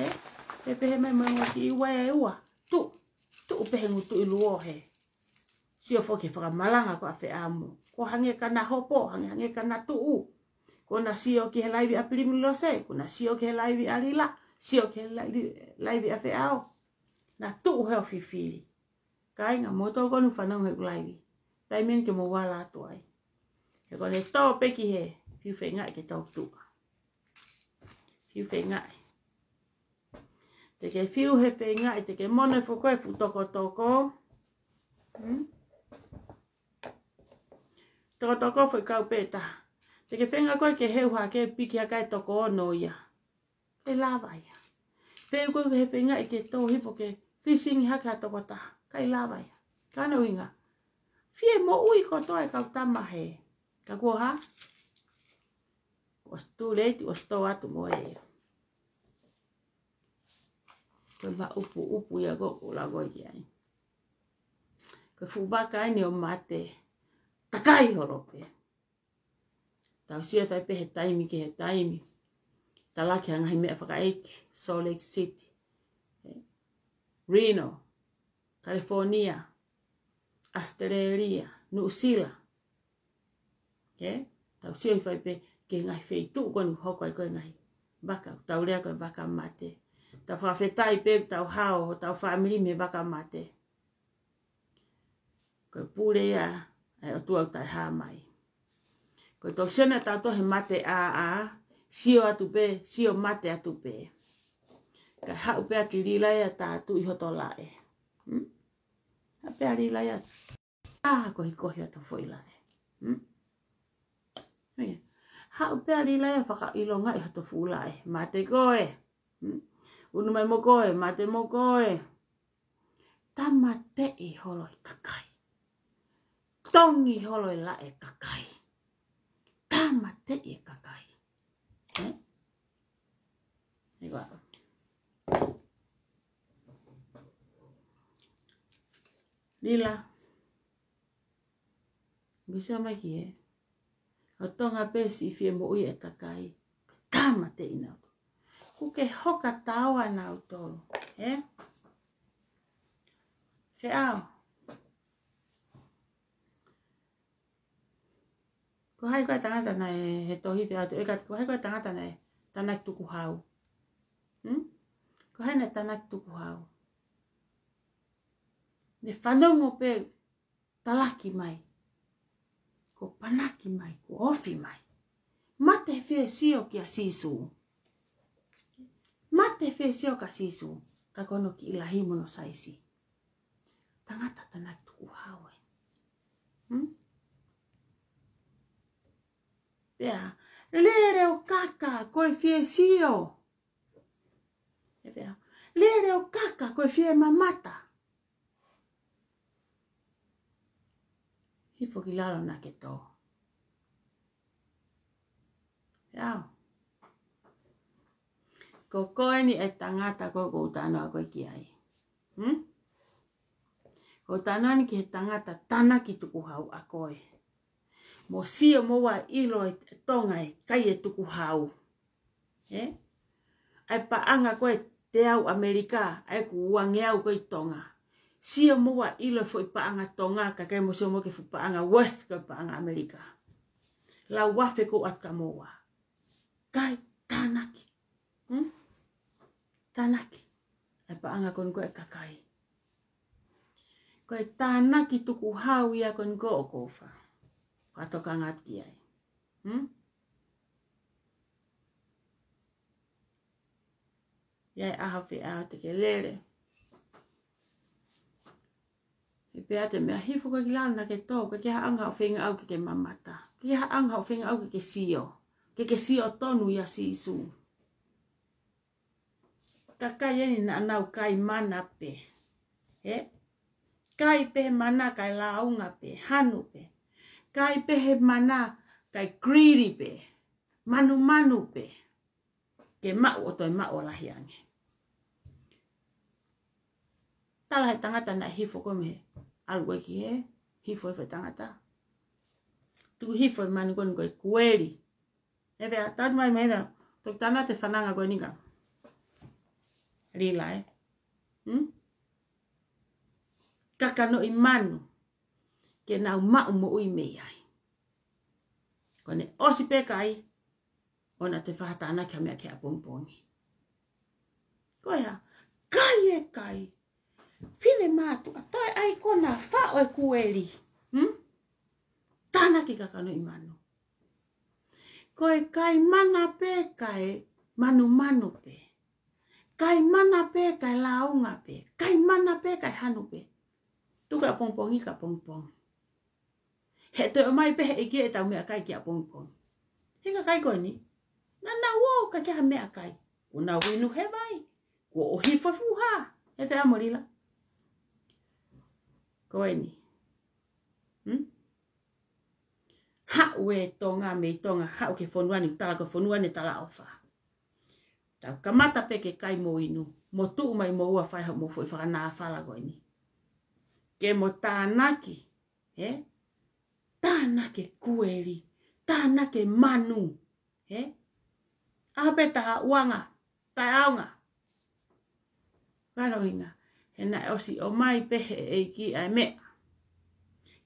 Ē? Pehepehē mai mo e kiʻi ua ʻe ua. Tuʻu, tuʻu pē he ngutu ʻi luo he. Sio foki he fakamalanga ko ē ʻa Feʻamo. Ko e hangē ka na hopo, hangē, hangē ka na tuʻu. Ko ʻena sio ki he laivi ʻa Primrose, ko ʻena sio ki he laivi ʻa Lila, sio ki he lai-, laivi ʻa Feʻao. Na tuʻu he ʻo fifili. Kāinga, moutolu ko eni ʻoku fanongo heʻeku laivi, taimi eni ke mou ala atu ai. He ko ʻene tō pē ki he, fiu feingaʻi ke tau tuʻa. Fiu feingaʻi. Te ke fiu he feingaʻi, te ke mono e foko e fuʻu tokotoko. Hmm? Tokotoko foʻi kau pē taha. Te ke feinga koe ke heu hake piki hake e toko ono ia. ʻIkai lava ia. Pea ko e he feingaʻi ke tō hifo ke fishing hake ha toko taha. ʻIkai lava ia. Ka ʻoku ʻuhinga, fie moʻui kotoa e kau tama he. Ka kuo hā? Kuo ʻosi too late, ʻosi tō atu mo ia. Ko e maʻupuʻupu ia ko ē ʻoku ou lave ki ai. Ko e fuʻu vaka eni ʻo mate. Takai holo pē. Tau sio fai pē he taimi ki he taimi. Talaki ha ngaahi meʻa fakaʻeiki, Salt Lake City, Reno, California, Australia, New Zealand. Ē? Tau sio fai pē ki he ngaahi feituʻu ko eni ʻoku hoko ai ko e ngaahi vaka, tau lea ko e vaka mate. Tau fakafetaʻi pē tau hao, tau fāmili mei he vaka mate. Ko e pule ia ʻa e ʻOtua ʻoku taʻehāmai. Ko e toki sio ʻa tautolu he mate ʻāʻā, Sio atu pē, sio mate atu pē. Kae haʻu pē ʻa Lila ia ʻo tātuʻi hoto laʻe. Hmm? Haʻu pē ʻa Lila ia ʻo tākohikohi hoto foʻi laʻe. Hmm? Ia. Haʻu pē ʻa Lila ia ʻo fakaʻilongaʻi hoto fuʻu laʻe. Mate koe. Hmm? Unu mai mo koe, mate mo koe. Tāmateʻi holo e kakai. Tongi holo e laʻe e kakai. Tāmateʻi e kakai. Eh? Ego. Lila. Ngisio mai ki he. ʻO Tonga pē siʻi fie moʻui e kakai. Tāmateʻi nautolu. Kuo ke hoka taua nautolu. Eh? Feʻao. Ko hai ko e tangata naʻe he tohi Feʻao Tuʻu ʻEiki, ko hai ko e tangata naʻe tānaki tukuhau? Hmm? Ko hai naʻe tānaki tukuhau? Ne fanongo pē talaki mai. Kuo panaki mai, kuo ofi mai. Mate fie sio kia Sīsū. Mate fie sio kia Sīsū. Ka ko hono kiʻi lahi mo hono saisi. Tangata tānaki tukuhau ē. Hmm? Pea, lele ʻo kaka, ko e fie sio. Ē pea, lele ʻo kaka, ko e fie mamata. Hifo ki lalo naʻa ke tō. Feʻao. Ko koe eni e tangata ko ē ʻoku ou talanoa ko ē ki ai. Hmm? ʻOku ou talanoa ni ki he tangata tānaki tukuhau ʻa koe. Mo sio mo ua ʻilo e Tonga e kai e tukuhau. Eh? ʻA e paʻanga ko ē teau ʻAmelika, ʻa ē ʻoku uangeau ko ē ʻi Tonga. Sio mo ua ʻilo e foʻi paʻanga Tonga, kae ʻikai mo sio mo ke fuʻu paʻanga worth ko e paʻanga ʻAmelika. Lau afe ko atu ka mo ua. Kai, tānaki. Hmm? Tānaki. ʻA e paʻanga ko eni ko ē kakai. Ko e tānaki tukuhau ia ko eni ko ē ʻoku ou fa-, fakatokanga atu ki ai. Hmm? ʻI ai e ʻaho Feʻao te ke lele. He pea te meʻa hifo ko ē ki lalo naʻa ke tō, ʻikai ke haʻanga ʻo feinga ʻau ke ke mamata. ʻIkai ke haʻanga ʻo feinga ʻau ke ke sio. Ke ke sio tonu ia Sīsū. Kakai eni naʻa nau kai mana pē. He? Kai pē he mana kae lāunga pē, hanu pē. Kai pē he mana kae greedy pē. Manumanu pē. Ke maʻu ʻo toe maʻu ʻo lahi ange. Tala he tangata naʻe hifo ko ē mei he ʻalu ko ē ki he, hifo he foʻi tangata. Tuku hifo e manu ko eni ko e kueli. Ē pea, tau mai mai na, toki tana te fananga ko eni ka. Lila ē. Hmm? Kakanoʻi manu. Ke nau maʻu moʻui mei ai. Ko ʻene ʻosi pē kai, ʻoua te faʻa tānaki ha meʻa ki he ʻapongipongi. Ko e hā, kai e kai. Finemātuʻa, toe ʻai ko ena faʻo e kueli. Hmm? Tānaki kakanoʻi manu. Ko e kai mana pē kae manumanu pē. Kai mana pē kae lāunga pē. Kai mana pē kae hanu pē. Tuku ʻapongipongi ki ʻapongipongi. He toe ʻomai pē he ʻEiki ʻetau meʻakai ki ʻapongipongi. He kakai ko eni. Naʻa nau ō ʻikai ke ʻi ai ha meʻakai. Kuo nau inu he vai. Kuo ʻohifo fuʻu hā. He te amo Lila. Ko eni. Hmm? Haʻu e Tonga mei Tonga, haʻu ki he fonua ni, tala ko e fonua ni talaʻofa. Tau kamata pē ke kai mo inu, mo tuʻu mai mo ua fai hoʻomo foʻi fakanāfala ko eni. Ke mo tānaki, he? Tānaki e kueli, tānaki e manu, he? ʻAho pē taha ʻoange, taʻeʻaonga. Ko hono ʻuhinga, he naʻe ʻosi ʻomai pē he ʻEiki ʻa e meʻa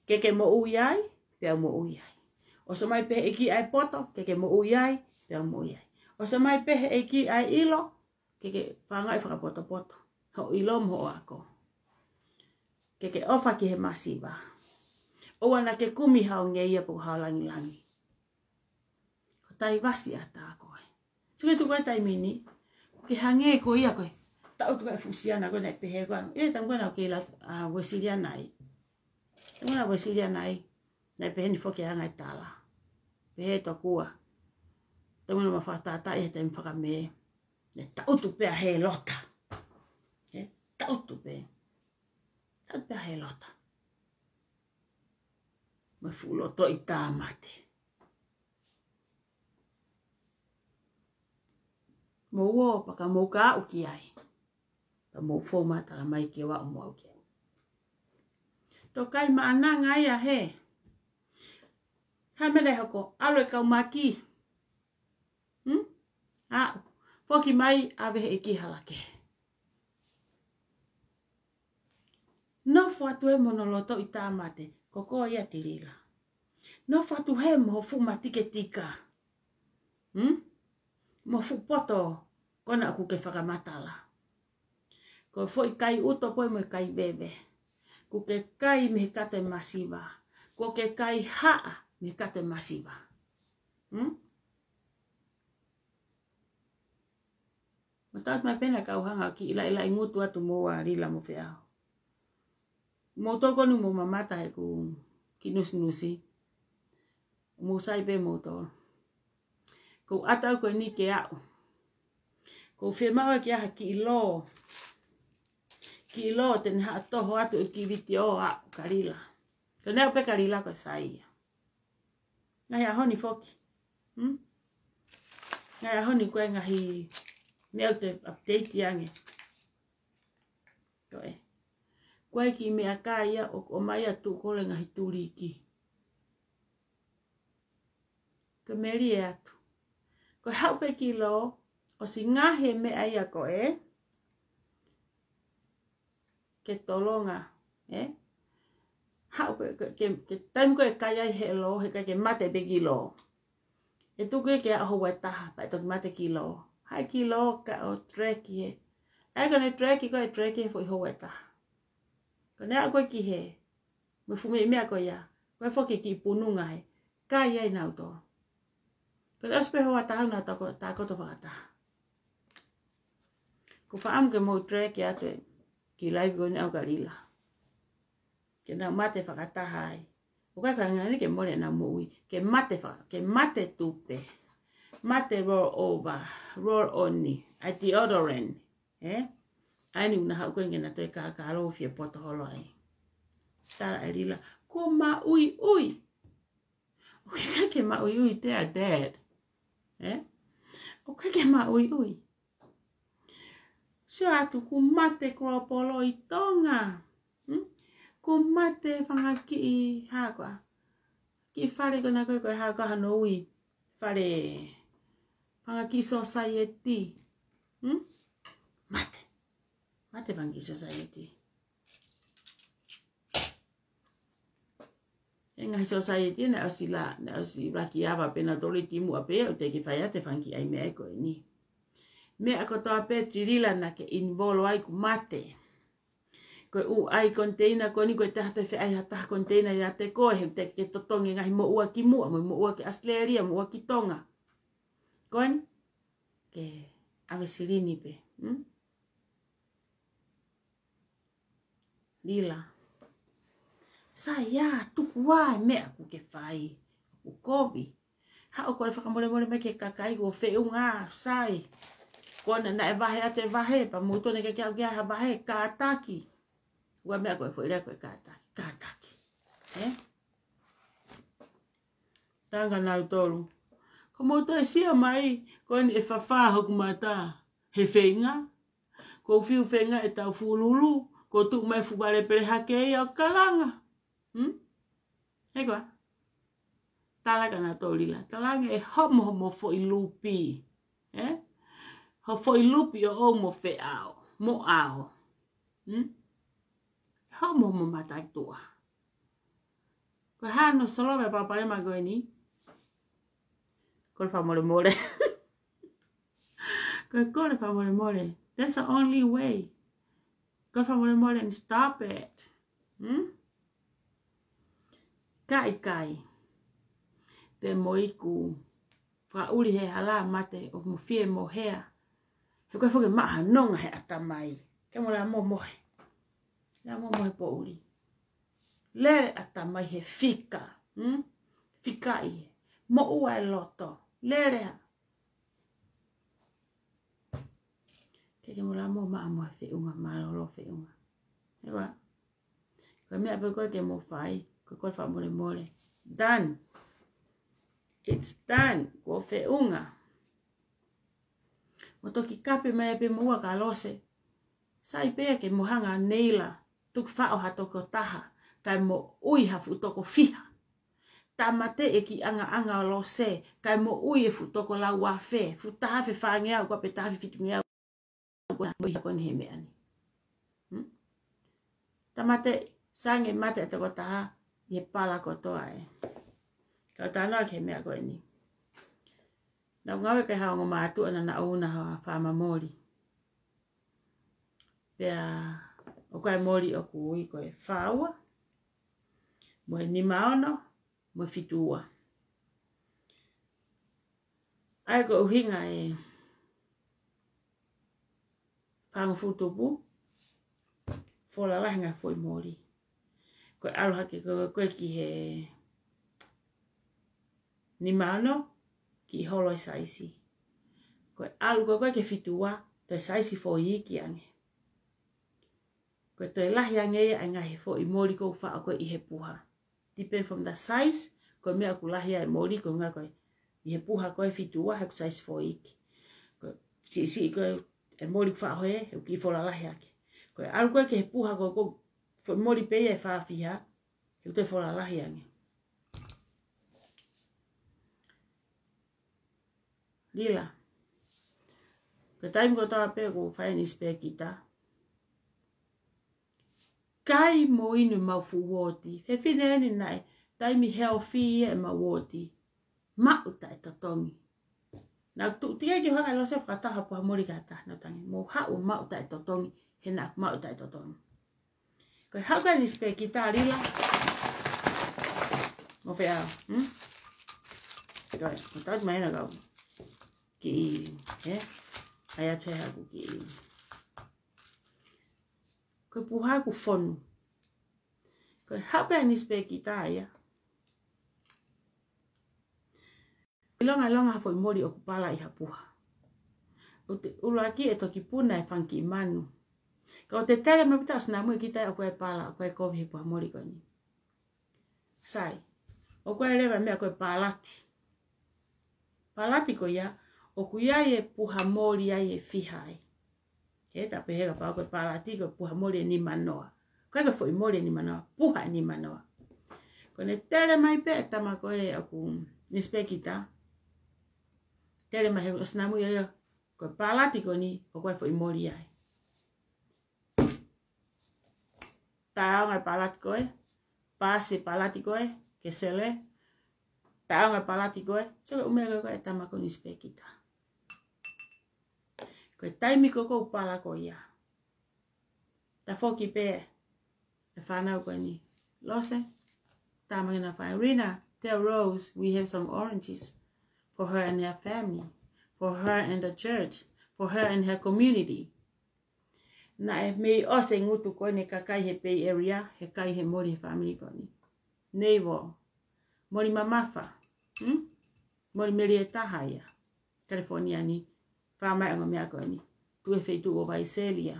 ke ke moʻui ai, peau moʻui ai. ʻOsi ʻomai pē he ʻEiki ʻa e poto, ke ke moʻui ai, peau moʻui ai. ʻOsi ʻomai pē he ʻEiki ʻa e ʻilo, ke ke fāngaʻi fakapotopoto. Hoʻo ʻilo mo hoʻo ako. Ke ke ʻofa ki he masiva. ʻOua naʻa ke kumi hao ngeia pe ko hao langilangi. Ko Taivasi ʻa tā koe. Sio ki he tuʻu ko ē taimi ni, ʻoku ke hangē ko ia ko ē. Taʻutu ko ē fuʻu siana ko ē naʻe pehē ko ē. ʻI he taimi ko ē naʻa ku kei lau, ʻa, Uēsiliana ai. Taimi ko ē naʻa Uēsiliana ai. Naʻe pehē ni foki ʻa e anga e tala. Pehē tokua. Taimi ko ē naʻa ma fakatātā ʻi he taimi fakamē. Naʻe taʻutu pē ʻa Helota. Ē, taʻutu pē. Taʻutu pē ʻa Helota. Mo e fuʻu lotoʻi tāmate. Mou ō pea ka mou ka aʻu ki ai. Pea mou fou mai ʻo tala mai ke u aʻu mo aʻu ki ai. Toki ʻai maʻananga ia hē. Hā e meʻa naʻe hoko, ʻalu e kau maki. Hmm? Aʻu. Foki mai ʻave he ʻEiki hala kehe. Nofo atu hē mo hono lotoʻi tāmate, ko koe ia Tilila. Nofo atu hē mo ho fuʻu matiketika. Hmm? Mo ho fuʻu poto, ko ena ʻoku ke fakamatala. Ko e foʻi kai ʻuto pē mo e kai veve. ʻOku ke kai mei he kato e masiva. ʻOku ke kai haʻa mei he kato e masiva. Hmm? Mo tau mai pē naʻa ku hanga ʻo kiʻi laʻilaʻi ngutu atu mo Lila mo Feʻao. Mou tokoni mo mamata heʻeku kiʻi nusinusi. Mou sai pē mou tokoni. Ko e ʻata ko eni ke aʻu. Ko e fiemaʻu ke ʻai ha kiʻi lō. Kiʻi lō te ne haʻu ʻo toho atu e kiʻi vitiō ʻa Kalila. Ko ena pē Kalila ko e sai ia. Ngaahi ʻaho ni foki. Hmm? Ngaahi ʻaho ni ko e ngaahi meʻa ʻoku te update ange. Ko e. Ko e kiʻi meʻakai ia ʻoku ʻomai ʻa Tuʻu Kolo e ngaahi tuliki. Ko e melie atu. Ko e haʻu pē kiʻi lō, ʻosi ngaahi e meʻa ia ko ē. Ke tolonga, ē? Haʻu pē, ke, ke, ke taimi ko ē kai ai he lō, heʻikai ke mate pē kiʻi lō. ʻE tuku ia ke aʻu houa ʻe taha, pea ʻe toki mate kiʻi lō. Haʻu e kiʻi lō kae ʻo track ē. ʻAi ko ʻene track ko ē, track he foʻi houa ʻe taha. Ko ʻene aʻu ko ē ki hē. Mo e fuʻu meʻa ko ia. Ko e foki kiʻi pununga hē. Kai ai nautolu. Ko e ʻosi pē houa ʻe taha naʻa tau ko, tau koto fakataha. Ko e fakaʻamu ke mou track atu e kiʻi live ko eni ʻa Kalila. Ke nau mate fakataha ai. ʻOku ʻikai ke ngata ai ke mole ʻenau moʻui. Ke mate fa-, ke mate tupe. Mate roll over, roll on, ʻai deodorant. Ē? ʻAi ni una haʻu ko eni ke na toe kākā lōfie poto holo ai. Tala ʻe Lila, kuo maʻuiʻui. ʻOku ʻikai ke maʻuiʻui te a dad. Ē? ʻOku ʻikai ke maʻuiʻui. Sio atu kuo mate Kolopolo ʻi Tonga. Hmm? Kuo mate fanga kiʻi hā koā. Kiʻi fale ko ena ko ē ko e hā koā hano ui. Fale fanga kiʻi society. Hmm? Mate. Mate fanga kiʻi society. E ngaahi society naʻe ʻosi la, naʻe ʻosi laki ava pē nautolu ʻi muʻa pē, ʻoku teʻeki fai ʻa e fanga kiʻi ʻai meʻa ko eni. Meʻa kotoa pē Tilila naʻa ke involve ai kuo mate. Ko e ʻū ʻai container ko eni ko e taha te feʻai ha taha container ia te koe, he te ke totongi ngaahi moʻua ki muʻa, mo moʻua ki Australia, moʻua ki Tonga. Ko eni, ke ʻave silini pē. Hmm? Lila. Sai ia, tuku ā e meʻa ʻoku ke fai. ʻOku kovi. Haʻu ʻo kole fakamolemole mai ki he kakai kuo feʻunga, sai. Ko ena naʻe vahe ʻa e vahe, pea mou tone ke ke au ki ha vahe, kātaki. Ua meʻa ko e foʻi lea ko e kātaki, kātaki. Ē? Tala kia nautolu. Ko mou toe sio mai, ko eni ʻe fafā hoku mata. He feinga. Ko u fiu feinga ʻe tau fululu, ko u tuʻu mai fuʻu vale pele hake ia ʻo kalanga. Hmm? He koā? Tala kia nautolu Lila. Tala ange ʻe homo homo foʻi lupi. Ē? Ho foʻi lupi ʻoʻou mo Feʻao. Mo au. Hmm? Homo homo mataʻituʻa. Ko e hā hono solova e palopalema ko eni? Kole fakamolemole. Ko e kole fakamolemole. That's the only way. Kole fakamolemole and stop it. Hmm? Ka ʻikai te mo iku Ka ʻuli he hala mate ʻoku mo fie mo hea. He ko e foki maʻa nonga he ʻatamai. Ke mo la mo mohe. La mo mohe poʻuli. Lele ʻatamai he fika. Hmm? Fika ʻi he. Mo ua e loto. Lele ha. Ke ke mo la mo maʻa mo he feʻunga, mālōlō feʻunga. He ua. Ko e meʻa pē ko ē ke mo fai, ko e ko e fakamolemole. Done. It's done. Ko e feʻunga. Mo toki kape mai pē mo ua ka Lose. Sai pē ke mo hanga neila. Tuku faʻo ha tokotaha. Kae moʻui ha fuʻu toko fiha. Tāmateʻi e kiʻi ʻangaʻanga ʻo Lose. Kae moʻui e fuʻu toko lau afe. Fuʻu taha afe fāngeau, ko e pē taha afe fitungeau. Ko na mo ia ko eni he meʻa ni. Hmm? Tāmateʻi, sai ange mate e tokotaha, ʻi he pala kotoa ē. Kau talanoa ki he meʻa ko eni. Naʻa ku ngāue ki ha ongo mātuʻa naʻa na ʻouna ha faama moli. Pea, ʻoku ʻi ai e moli ʻoku ui ko e fā ua, mo e nima ono, mo e fitu ua. ʻA ia ko e ʻuhinga e fāngofulu tupu, fola lahi e ngaahi foʻi moli. Ko e ʻalu hake ko ē ki he nima ono, kiʻi holo e saisi. Ko e ʻalu ko ē ki he fitu ua, toe saisi foʻi iiki ange. Ko e toe lahi ange ia e ngaahi foʻi moli ʻoku faʻo ko ē ʻi he puha. Depend from the size, ko e meʻa ʻoku lahi ai e moli ko e ʻuhinga ko e ʻi he puha ko e fitu ua he ʻoku saisi foʻi iiki. Ko e siʻisiʻi ko ē e moli ʻoku faʻo he, he ʻoku kiʻi fola lahi ake. Ko e ʻalu ko ē ki he puha ko ē ʻoku foʻi moli pē ia ʻe fā fiha, he ʻoku toe fola lahi ange. Lila. Ko e taimi kotoa pē ʻoku fai e nispēkita. Kai mo inu ʻemau fuʻu uooti. Fefine eni naʻe taimi healthy ia ʻemau uooti. Maʻu taʻetotongi. Naʻa ku tuʻu atu ki he hanga ʻe Lose ʻo fakataha puha moli ki ha taha, naʻa ku tangi. Mou haʻu ʻo maʻu taʻetotongi, he naʻa ku maʻu taʻetotongi. Ko e haʻu ko ē e nispēkita Lila. Mo fea, hmm? Ko e, ko e tau mai na kau. Kiʻi, ē? ʻAi atu he haku kiʻi. Ko e puha ʻoku fonu. Ko e haʻu pē e nispēkita ia. ʻIlonga, ʻilonga ha foʻi moli ʻoku pala ʻi ha puha. ʻUluaki ʻe toki puna e fanga kiʻi manu. Ka ʻoku te tele mai pē ʻo sinamu ʻe kita ʻoku ʻi ai e pala, ʻoku ʻi ai e kovi he puha moli ko eni. Sai. ʻOku ʻi ai leva e meʻa ko e palati. Palati ko ia, ʻoku ʻi ai e puha moli ai ʻe fiha ai. He ta pehē kapau ko e palati ko e puha moli ʻe nima noa. Ko e foʻi moli ʻe nima noa, puha ʻe nima noa. Ko ʻene tele mai pē e tama ko ē ʻoku nispēkita. Tele mai he ʻosi namu ia ia. Ko e palati ko eni, ʻoku ʻi ai e foʻi moli ai. Taonga e palati ko ē, pasi e palati ko ē, ke sele. Taonga e palati ko ē, so ke ʻumea ko ē e tama ko ē nispēkita. Ko e taimi ko ē ʻoku pala ko ia. Ta foki pē e fānau ko eni. Lose, tama ke na fai. Rina, tell Rose we have some oranges for her and her family, for her and the church, for her and her community. Naʻe mei ʻosi e ngutu ko eni e kakai he Bay Area, he kai he moli he fāmili ko eni. Neivo, moli mamafa, hmm? Moli meli ʻe taha ia. California ni, fā mai ʻa e ongo meʻa ko eni. Tuʻu he feituʻu ʻo Visalia,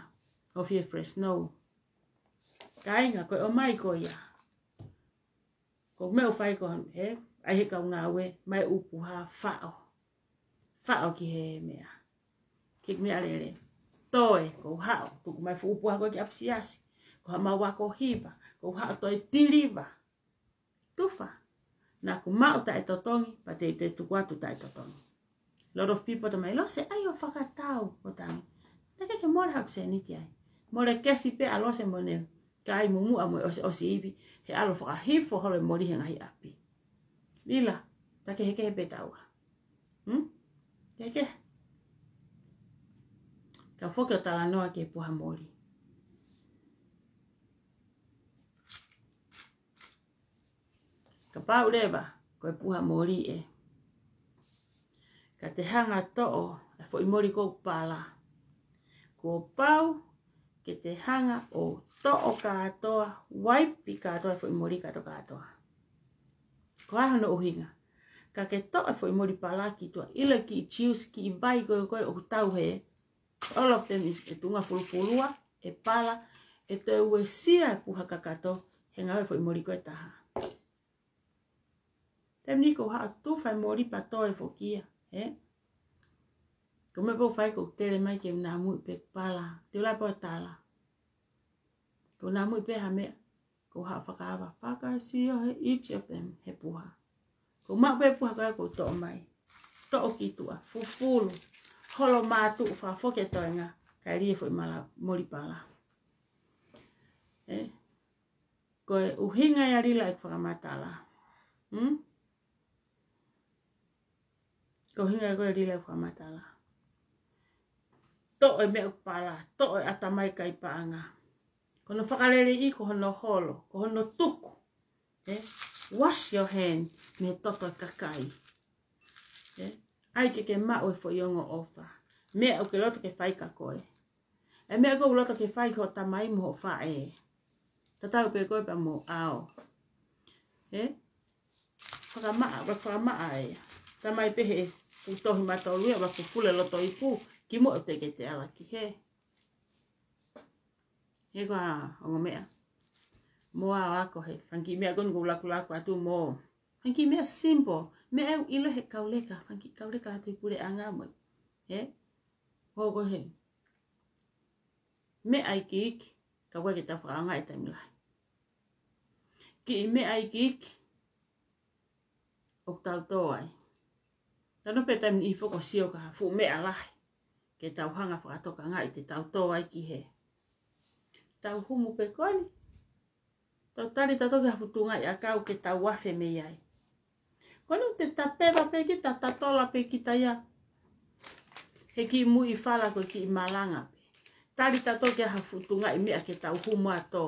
ʻo fie Fresno. Kāinga, ko e ʻomai ko ia. Ko e meʻa ʻoku fai ko ē, ʻai he kau ngāue, mai ʻupuha faʻo. Faʻo ki he meʻa. Ki he meʻalele. Toe, kou haʻu, tuku mai fuʻu ʻupuha ko ē ki ʻapisiasi. Ko haʻamau ako hiva, kou haʻu toe tiliva. Tufa. Naʻa ku maʻu taʻetotongi, pea te u tuku atu taʻetotongi. Lot of people ta mai, Lose, ʻai ʻo fakatau, ʻo tangi. Naʻe ʻikai ke mole haku sēniti ai. Mole kesi pē ʻa Lose mo ʻene kai mumuʻa mo e ʻosi, ʻosi ivi, he ʻalu ʻo fakahifo holo e moli he ngaahi ʻapi. Lila, ta kehekehe pē taua. Hmm? Kehekehe. Ka foki ʻo talanoa ki he puha moli. Kapau leva, ko e puha moli ē. te hanga toʻo e foʻi moli ʻoku pala. Kuo pau ke te hanga ʻo toʻo kātoa, waipi kātoa e foʻi moli kātoa kātoa. Ko e hā hono ʻuhinga? Ka ke toʻo e foʻi moli pala ki tuʻa, ʻilo e kiʻi juice, kiʻi vai ko ē ʻoku tau hē, all of them is ʻe tuʻunga fulufulua, ʻe pala, ʻe toe uesia e puha kakato he ngāue e foʻi moli ko ē ʻe taha. Taimi ni ʻoku ou haʻu atu fai moli pea toe foki ia, ē? Ko e meʻa pē ʻoku ou fai ʻoku ou tele mai ke u namuʻi pē pala, te u lava pē ʻo tala. ʻOku ou namuʻi pē ha meʻa, ʻoku ou haʻu ʻo fakaava, fakasio he each of them, he puha. ʻOku ou maʻu pē puha ko ē ʻoku ou toʻo mai. Toʻo ki tuʻa, fufulu, holo mātuʻu, fakafoki e toenga, kae lī e foʻi mala, moli pala. Ē? Ko e ʻuhinga ia Lila ʻeku fakamatala. Hmm? Ko e ʻuhinga ko ē Lila ʻeku fakamatala. Toʻo e meʻa ʻoku pala, toʻo e ʻatamai kai paʻanga. Ko hono fakaleleiʻi ko hono holo, ko hono tuku. Ē? Wash your hand mei he toto e kakai. Ē? ʻAi ke ke maʻu e foʻi ongo ʻofa. Meʻa ʻoku ke loto ke fai kia koe. E meʻa ʻoku ke loto ke fai ki hoʻo tamai mo hoʻo faʻē. Tatau pē koe pea mo au. Ē? Fakamaʻa, ʻoua fakamaʻa ē. Tamai pē he kutohi matolu ia, ʻoua fufulu e loto ipu, kimuʻa ʻoku teʻeki ke te ala ki hē. He ko e ongo meʻa. Mo au ako he fanga kiʻi meʻa ko eni ʻoku ou lakulaku atu mo. Fanga kiʻi meʻa simple. Meʻa ʻoku ʻilo he kau leka, fanga kiʻi kau leka ʻa e puleʻanga mo. Ē? Hoko he meʻa iiki, ka ʻoku ʻikai ke tau fakaʻaongaʻi e taimi lahi. Kiʻi meʻa iiki, ʻoku tau tō ai. Tano pē taimi ni ʻi he fokosio ka ha fuʻu meʻa lahi. Ke tau hanga fakatokangaʻi te tau tō ai ki hē. Tau humu pē ko eni. Tau tali tautolu ki ha fuʻu tuʻungaʻi ʻakau ke tau afe mei ai. Ko eni te tapeva pē kita, tatola pē kita ia. He kiʻi muʻi fala ko e kiʻi malanga pē. Tali tautolu ki ha fuʻu tuʻungaʻi meʻa ke tau humu ʻo tō.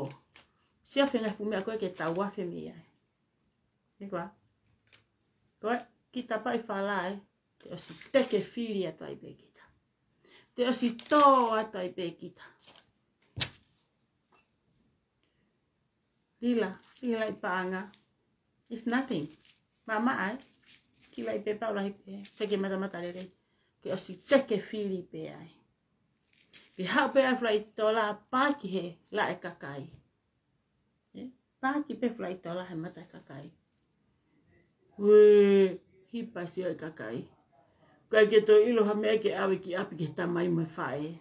Sio fenga fuʻu meʻa ko ē ke tau afe mei ai. Ni koa. Ko e, kita paʻi fala ē. Te ʻosi teke fili atu ai pē kita. Te ʻosi tō atu ai pē kita. Lila, Lila ʻi paʻanga. It's nothing. Mamaʻa ē. Kiʻi laʻi pē pau lahi pē. Teke matamata lelei. Ke ʻosi teke fili pē ai. Ke haʻu pē ʻa e flight tola pā ki he laʻe kakai. Ē, pā ki pē flight tola he mata kakai. Ue, hipa sio e kakai. Kae ke toe ʻilo ha meʻa ke ʻave ki ʻapi ki he tamai mo e faʻē.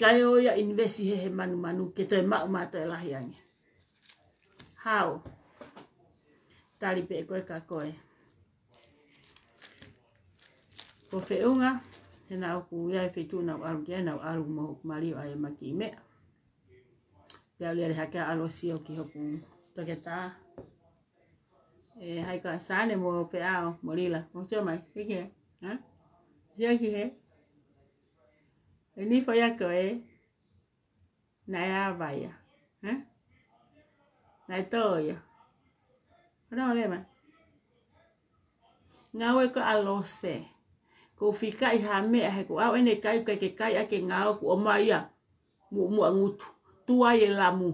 Kae ʻoua ia invest he he manumanu ke toe maʻu maʻu toe lahi ange. Hao. Tali pē ko e ka ko e. Ko feʻunga, he naʻa ʻoku ʻi ai e feituʻu naʻa ku ʻalu ki ai, naʻa ku ʻalu mo hoku mali ʻo ʻai e ma kiʻi meʻa. Pea u lele hake ʻo ʻalu ʻo sio ki hoku toketā. Ē, hai ka Sane mo Peʻao, mo Lila, mo sio mai, hiki ē, ha? Sio ki hē. E ni fo ia ko e, naʻe ava ia, ha? Naʻe tō ia. Hana ole mai. Ngāue ko ʻa Lose. Ko fikaʻi ha meʻa he ko au ʻene kai, kai ke kai ake ngāue ku ʻomai ia. Mu, muʻa ngutu. Tuai e lamu.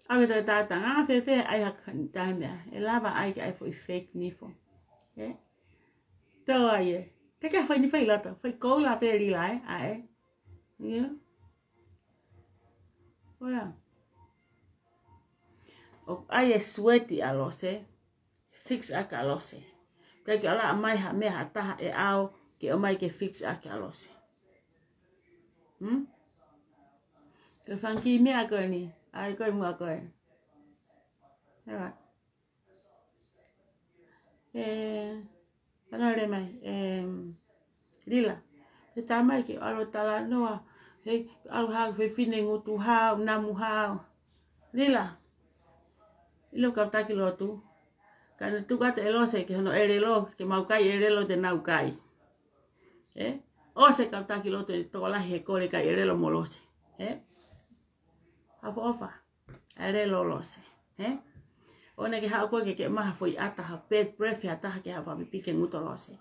ʻAve tau tātanga, fēfē ʻai ha ka-, tahe meʻa. ʻE lava ʻai ke ʻai foʻi fake nifo. Ē? Tō ai ē. Te ke foʻi nifo ʻi loto. Foʻi koula pē Lila ē. ʻA ē. Ia. Ola. ʻOku ʻai e sueti ʻa Lose. Fix ʻaki ʻa Lose. Kae ke ala mai ha meʻa ha taha ʻe ʻao ke ʻomai ke fix ʻaki ʻa Lose. Hmm? Ko e fanga kiʻi meʻa ko eni. ʻAi ko e muʻa ko e. Ē. Ē, hana ole mai. Ē, Lila. Te tamai ke ʻalu talanoa. He ʻalu hao fefine ngutu hao, namu hao. Lila. ʻIlo kau taki lotu. Ka ne tuku atu ʻe Lose ke hono ʻelelo, ke mau kai ʻelelo te nau kai. Ē? ʻOsi kau taki lotu ʻe tokolahi he kole kai ʻelelo mo Lose. Ē? Haʻu ʻofa. ʻElelo Lose. Ē? ʻOua naʻa ke haʻu koe ke ke maha foʻi ʻata ha bad breath ha taha ke haʻu fapipi ke ngutu Lose.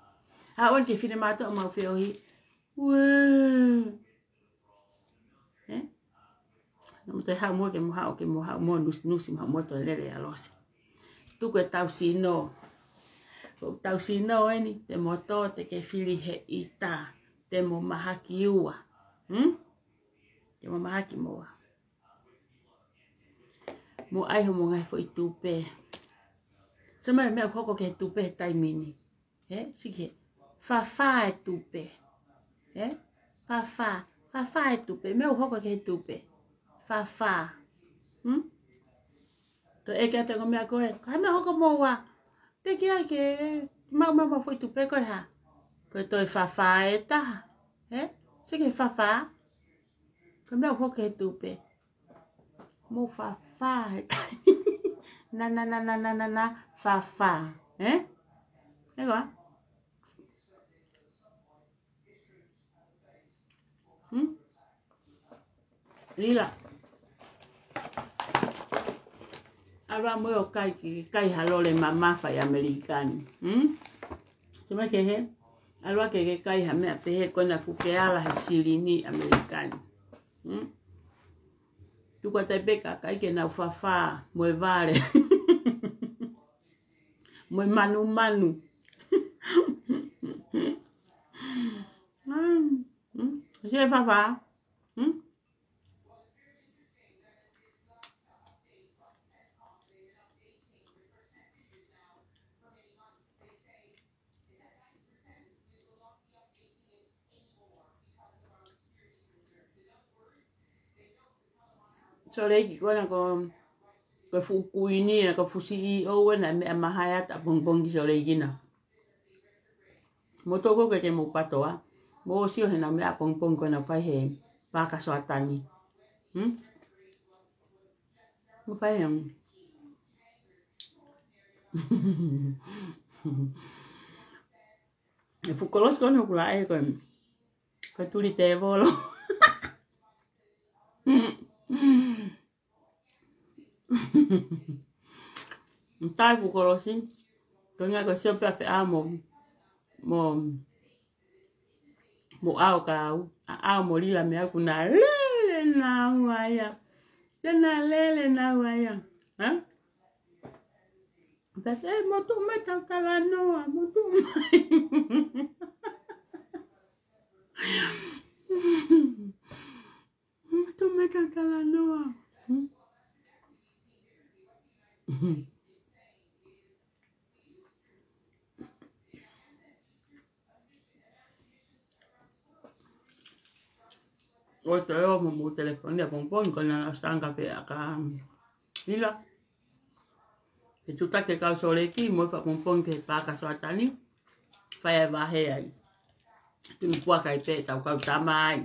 Haʻu eni ke finemātuʻa mo feohi. Uē. Ē? Naʻa mo te haʻu mo ke mo haʻu ke mo haʻu mo nusinusi mo haʻu mo toe lele ʻa Losi. Tuku e tau sino. Ko tau sino eni, te mo tō, te ke fili he ʻita, te mo mahaki ua. Hmm? Te mo mahaki mo ua. Mo ʻai hoʻomo ngaahi foʻi tupe. Sio mai meʻa ʻoku hoko ki he tupe he taimi ni. Ē, sike. Fafā e tupe. Ē? Fafā. Fafā e tupe. Meʻa ʻoku hoko ki he tupe. Fafā. Hmm? Toe ʻeke atu e ongo meʻa ko ē. Ko e hā e meʻa ʻoku hoko mo ua? Te ke ʻai ke maʻu maʻu maʻu foʻi tupe ko e hā? Ko e toe fafā e taha. Ē? Sike fafā. Ko e meʻa ʻoku hoko ki he tupe. Mo fafā e taha. Na, na, na, fafā. Ē? Ē koā? Hmm? Lila. ʻAlu ā mo e ō kai ke kai ha lole mamafa ʻi ʻAmelika ni. Hmm? Sio mai ke he. ʻAlu ā ke ke kai ha meʻa pehē ko ena kuo ke ala he silini ʻAmelika ni. Hmm? Tuku atu ai pē kakai ke nau fafā mo e vale. Mo e manumanu. Hmm? Hmm? Se fafā. Hmm? Sōleki ko ena ko, ko e fuʻu kuini, ko e fuʻu CEO ena, meʻa maha ʻa e ʻapongipongi ki Sōleki na. Mo toko ke ke mo patoa. Mo sio he na meʻa ʻapongipongi ko ena fai he Pāka Soatani. Hmm? Mo fai he. E fuʻu kolosi ko ena ʻoku laʻe ko e, ko e tuli tēvolo. Mtai fuʻu kolosi. Ko e ngaahi ko sio pē ʻa Feʻa mo, mo, mo ʻAo ka au. ʻA ʻAo mo Lila meʻa ʻoku na lele naua ia. Te na lele naua ia. Ha? Pea te, mo tuʻu mai tau talanoa, mo tuʻu mai. Mo tuʻu mai tau talanoa. ʻO te ō mo mo telefoni ʻapongipongi ko ena ʻa Sanga pē ʻa ka Lila. Ke tutaki e kau Sōleki mo e fakaʻapongipongi ki he Pāka Soatani. Fai e vahe ai. Tuʻu puaka ai pē tau kau tama ai.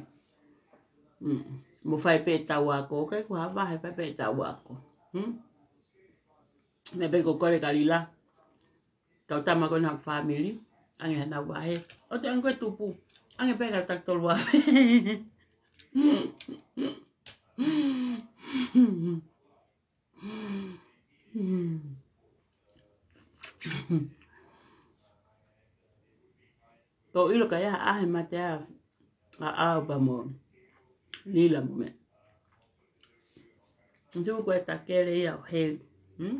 Mm. Mo fai pē tau ako, kai ko ha vahe fai pē tau ako. Hmm? Meʻa pē ko kole ka Lila. Kau tama ko ena fāmili. ʻAnge hanau vahe. ʻO te ʻange ko e tupu. ʻAnge pē ka taki tolu afe. Tō ʻilo ka ia ʻa he mate ʻa, ʻa ʻAo pea mo Lila mo meʻa. Tuku ko e takele ia ʻo heli. Hmm?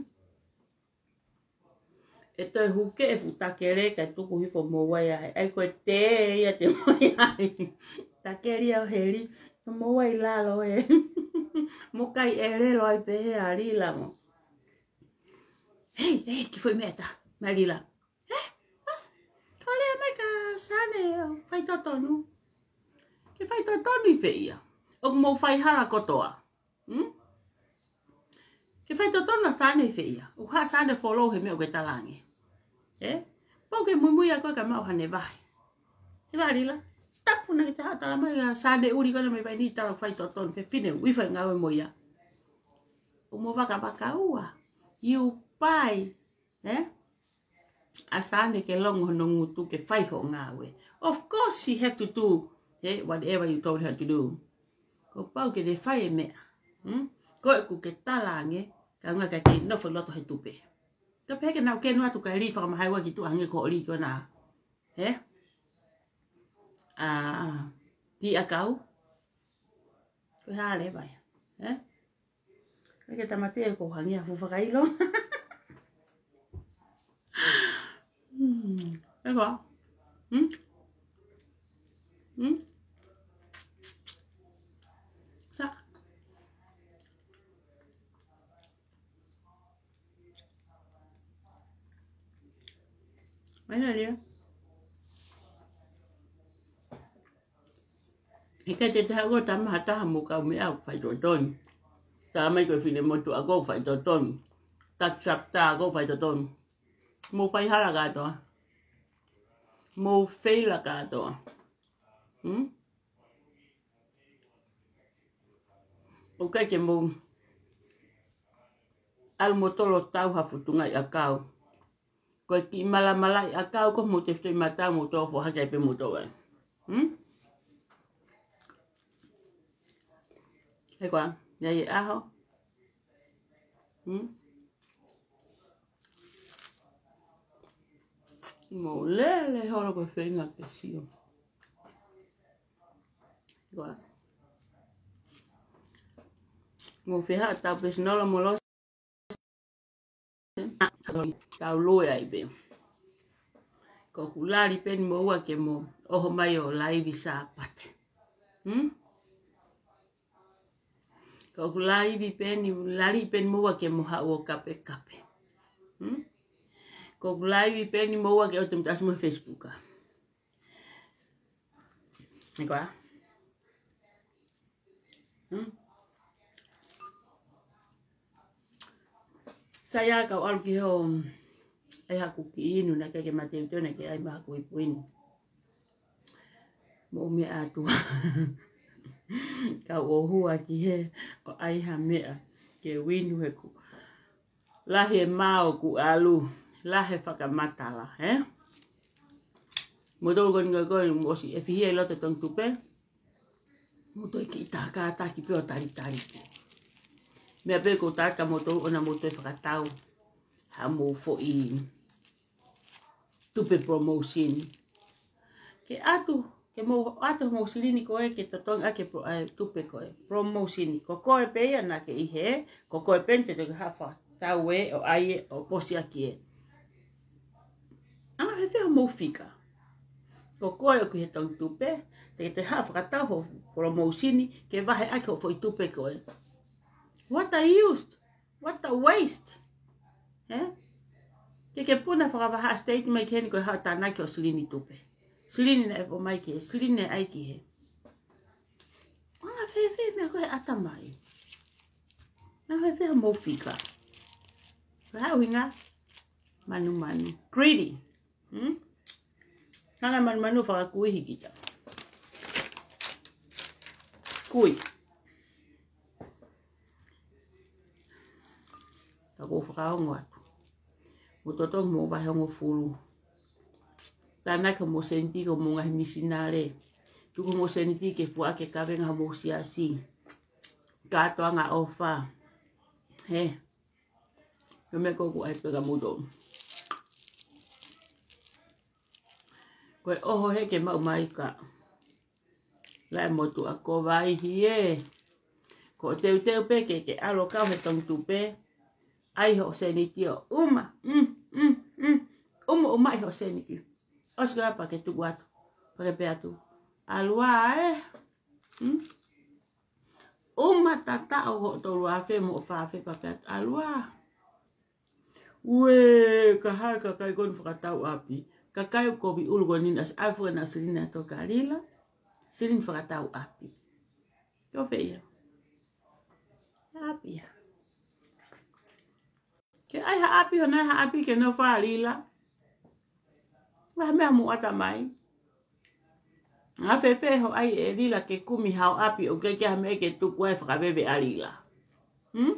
ʻE toe huke e fuʻu takele kae tuku hifo mo wai ʻa he. ʻAi ko e tē ia te mo ia ai. Takele ia ʻo heli. Mo wai lalo ē. Mo kai ʻelelo ai pē he ʻa Lila mo. Hei, hei, kiʻi foʻi meʻa ʻe taha. Mai Lila. Ē? Pasa. Kole mai ka Sane ʻo fai totonu. Ke fai totonu ʻi fē ia? ʻOku mou fai hala kotoa. Hmm? Ke fai totonu ʻa Sane ʻi fē ia? ʻOku haʻu Sane follow he meʻa ʻoku ke talaange. Ē? Pau ke muimui ʻa koe ka maʻu hane vahe. He vahe Lila. Tapu na ki te haʻu tala mai ʻa Sane ʻuli ko ena mai vai ni tala fai totonu. Fefine ui fai ngāue mo ia. ʻO mo vakavaka ua. You buy. Ē? ʻA Sane ke longo hono ngutu ke fai hoʻo ngāue. Of course she have to do, ē, whatever you told her to do. Kuo pau ke te fai e meʻa. Hmm? Ko ʻeku ke talaange, ka unga ka ke nofo loto he tupe. Ka pehē ke nau ke nua tu ka li fakamahai ua ki tuʻa hangē ko ʻoli ko na. Ē? ʻa, tiʻakau. Ko e hā leva ia, ē? Ke tamate ko hangi a fufa kailo. Hmm. Eko. Hmm? Hmm? Sa. Mai na lia. ʻIkai te te haʻu ʻo tama ha taha mo kau meʻa ʻoku faitotonu. Tala mai ko e finemotuʻa ʻoku faitotonu. Taksapta ʻoku faitotonu. Mou fai hala kātoa. Mou feila kātoa. Hmm? ʻOku ʻikai ke mou ʻalu mo tolo tau ha futunga ʻi ʻakau. Ko e kiʻi malamalaʻi ʻakau ko mou tefitoʻi mata mou tō foha kai pē mou tō ai. Hmm? He koa, ia ʻi he ʻaho. Hmm? Mou lele holo ko e feinga ke sio. He koa. Mou feha tau pēsinola mo lo Tau lue ai pē. Ko ʻeku lali pē ni mo ua ke mo ʻoho mai ʻo laivi Sāpate. Hmm? Ko ʻeku laivi pē ni, lali pē ni mo ua ke mo haʻu ʻo kapekape. Hmm? Ko ʻeku laivi pē ni mo ua ke ʻotu mutasi mo Facebook. He koa. Hmm. Sai ā kau ʻalu ki he ʻai haku kiʻi inu naʻe ʻikai ke mateuteu naʻe ʻai mai haku ipu inu. Mou meʻa atu. Kau ʻohua ki he ʻo ʻai ha meʻa ke u inu heʻeku lahi e mā ʻoku ʻalu, lahi e fakamatala, ē? Mou tolu ko eni ko eni mou ʻosi ʻefihia ʻi loto Tongi Tupe. Mou toe kiʻi tā kātaki pē ʻo talitali pē. Meʻa pē ko e tā ka mou tolu ʻona mou toe fakatau. Haʻamou foʻi tupe promotion. Ke ʻatu, ke mou ʻatu mou silini ko ē, ke totongi ʻa ke pro-, ʻa e tupe ko ē. Promotion. Ko koe pē ia naʻa ke ʻi hē, ko koe pē ni te toki haʻu fakatau ē, ʻo ʻai ē, ʻo ʻosi ʻaki ē. Anga fēfē hoʻomou fika. Ko koe ʻoku ʻi he Tongi Tupe, te ke toe haʻu fakatau ho promotion, ke vahe ʻaki hoʻo foʻi tupe ko ē. What a use? What a waste? Ē? Ke ke puna fakavahaʻa state mai ki heni ko e haʻu tānaki hoʻo silini tupe. Silini naʻe ʻomai ki hē, silini naʻe ʻai ki hē. Anga fēfē meʻa ko ē ʻatamai. Anga fēfē hoʻomou fika. Ko e hā ʻuhinga? Manumanu. Greedy. Hmm? Hanga manumanu fakakuihi kita. Kui. Ka ʻoku ou fakaongo atu. Mou totongi mou vahe hongofulu. Tānaki hoʻomou seniti ki hoʻomou ngaahi misinale. Tuku hoʻomou seniti ke fua ke kavenga hoʻomou siasi. Kātoanga ʻofa. He. Ko e meʻa ko ē ʻoku ʻai pē kia moutolu. Ko e ʻoho hē ke maʻu mai ka. Laʻe motuʻa ko Vaihi ē. Ko e teuteu pē ke ke ʻalu ʻo kau he Tongi Tupe. ʻAi hoʻo seniti ʻo ʻuma. Mm, mm, mm. ʻUma, ʻuma ʻi hoʻo seniti. ʻOsi ko ia pea ke tuku atu. Pea ke pehē atu. ʻAlu ā ē. Mm? ʻUma tataʻo hoʻo tolu afe mo hoʻo fā afe pea pehē atu, ʻalu ā. Uē, ka hā e kakai ko eni fakatau ʻapi. Kakai ʻoku kovi ʻulu ko eni naʻe ʻosi ʻave fuʻu ʻena silini ʻa e toka lila. Silini fakatau ʻapi. Ko fē ia? ʻApi ia. Ke ʻai ha ʻapi, hona ʻai ha ʻapi ke nofo ʻa lila. Vahe meʻa mou ʻatamai. Anga fēfē hoʻo ʻai ʻe lila ke kumi hao ʻapi ʻoku ʻikai ke ʻi ai ha meʻa ke tuku ai fakaveve ʻa lila. Hmm?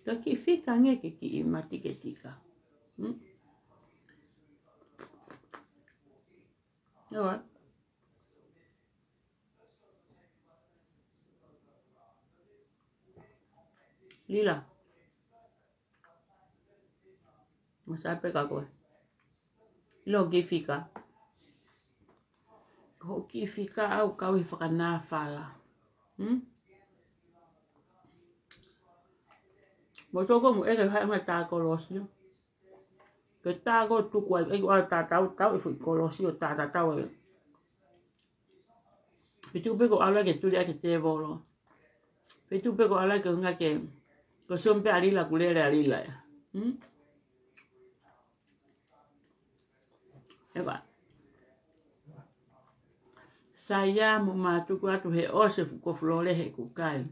Ka kiʻi fika ange ke kiʻi matiketika. Hmm? All right. Lila. Mou sio pē kia koe. ʻIlo kiʻi fika. Ko hoʻo kiʻi fika ʻoku kau he fakanāfala. Hmm? Mo toko mo ʻeke hai mai tā kolosi. Ke tā ko tuku ai, ʻai ko ʻalu tātau, tau e foʻi kolosi ʻo tātatau ai. Pe tuku pē ko ʻalu ai ke tuli ai ke tēvolo. Pe tuku pē ko ʻalu ai ke hunga ke, ko siom pē ʻa Lila ku lele ʻa Lila ia. Hmm? Eva. Saia mo mātuku atu he ʻosi e fuʻu kofu lole he kukai.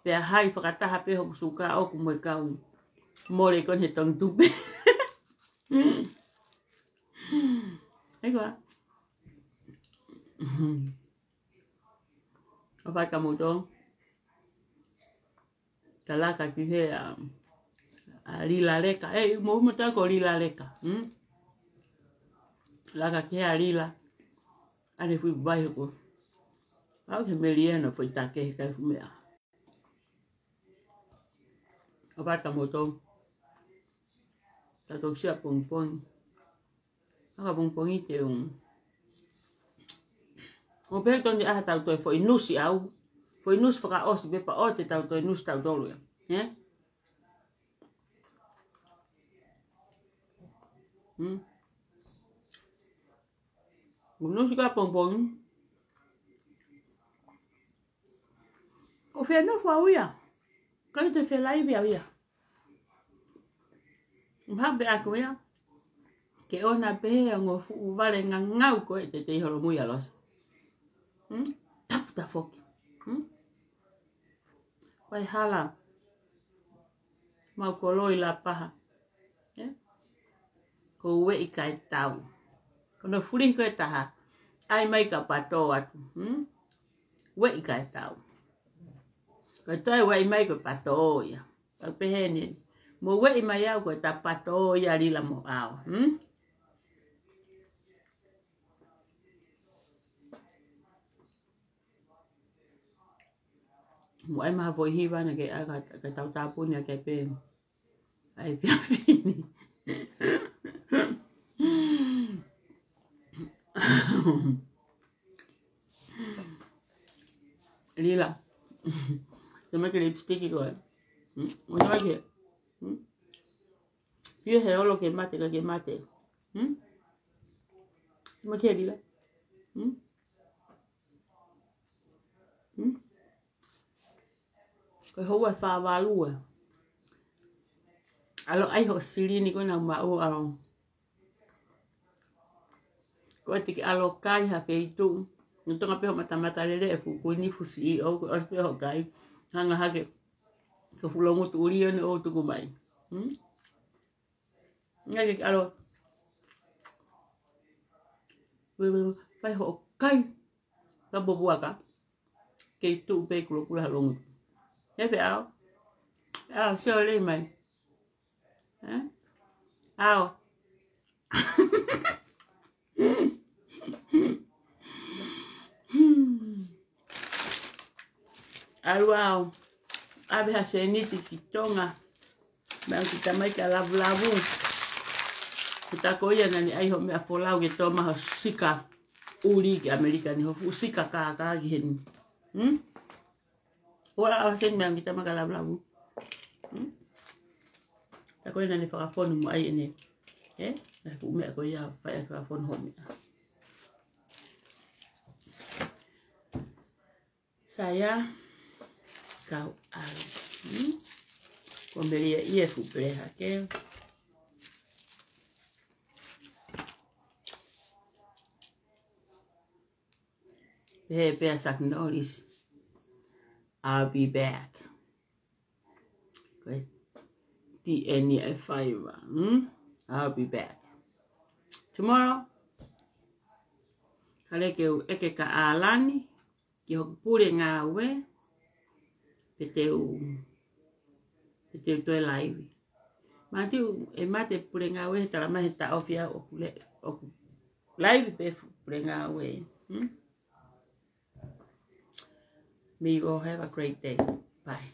Pea hai fakataha pē hoku suka ʻoku mo e kau mole ko eni he tongi tupe. Ego. ʻOfa atu kia moutolu. Ka laka ki he ʻa, ʻa Lila Leka. ʻE, mo, mo tā ko Lila Leka. Hmm? Laka ki he ʻa Lila. ʻAne fui vai hoko. Au ke meli ena foʻi take he kai fu meʻa. ʻOfa atu kia moutolu. Tautolu sia pongipongi. Aka pongipongi te u. ʻO pehē tonu ʻa ha tau toe foʻi nusi au. Foʻi nusi fakaʻosi pē pea ʻoua te tau toe nusi tautolu ia. He? Hmm. Nusi ka pongipongi. Ko fē nofo au ia. Ka ʻi te felaivi au ia. Maha pē aku ia. Ke ʻona pē he ongo fuʻu vale ngangau ko e te te i holomui ʻa Losa. Hmm? Tapu ta foki. Hmm? Vai hala. Mau koloi la paha. Eh? Ko ueʻi kae tau. Ko no fuli ko e taha. ʻAi mai ka pato atu. Hmm? Ueʻi kae tau. Ko e toe ueʻi mai ko e pato ia. Ka pehē ni. Mo ueʻi mai au ko e ta pato ia Lila mo au. Hmm? Mo ai maha foʻi hiva na ke aka ka tau tāpuni ake pē. ʻAi fiafini. Lila. Sema ke lipstick ko e. Hmm? Mo sema ke. Hmm? Fio he olo ke mate, ka ke mate. Hmm? Sema ke Lila. Hmm? Hmm? Ko e houa fā valu ē. ʻAlo ʻai ho silini ko na ma o ʻalo. Ko e tiki ʻalo kai ha feitu. Ni tonga pē ho matamata lele e fuku ni fusi i o ko e ʻosi pē ho kai. Hanga hake. Ko fulo ngutu uli o ni o tuku mai. Hmm? Ngai ke ʻalo. Fai ho kai. Ka bobuaka. Kei tuʻu pē kulokula ha longu. He pē ʻao. ʻAo, sio lei mai. Eh? ʻAo. ʻAlu ʻao. ʻAve ha seniti ki Tonga. Meʻa ki tamai ka lavulavu. Ko ta ko ia nani ʻai ho meʻa folau ke toma ho sika. Uli ki ʻAmelika ni ho fuʻu sika kākā ki heni. Hmm? Ola awa sen meʻa ki tamai ka lavulavu. Hmm? Ta ko ia nani fakafonu mo ʻai ʻene. Eh? Na fuʻu meʻa ko ia fai ake fakafonu ho meʻa. Saia kau ʻalu. Hmm? Ko melia ia fu pele hake. Pehē pē ʻa Chuck Norris. I'll be back. Ko e T N E F five. Hmm? I'll be back. Tomorrow. Kale ke u ʻeke ka ʻAlani. Ki hoku pule ngāue. Pe te u. Pe te u toe laivi. Mātiu, e mate pule ngāue, he tala mai he taʻofi au ʻoku le-, ʻoku laivi pē fu-, pule ngāue. Hmm? May you all have a great day. Bye.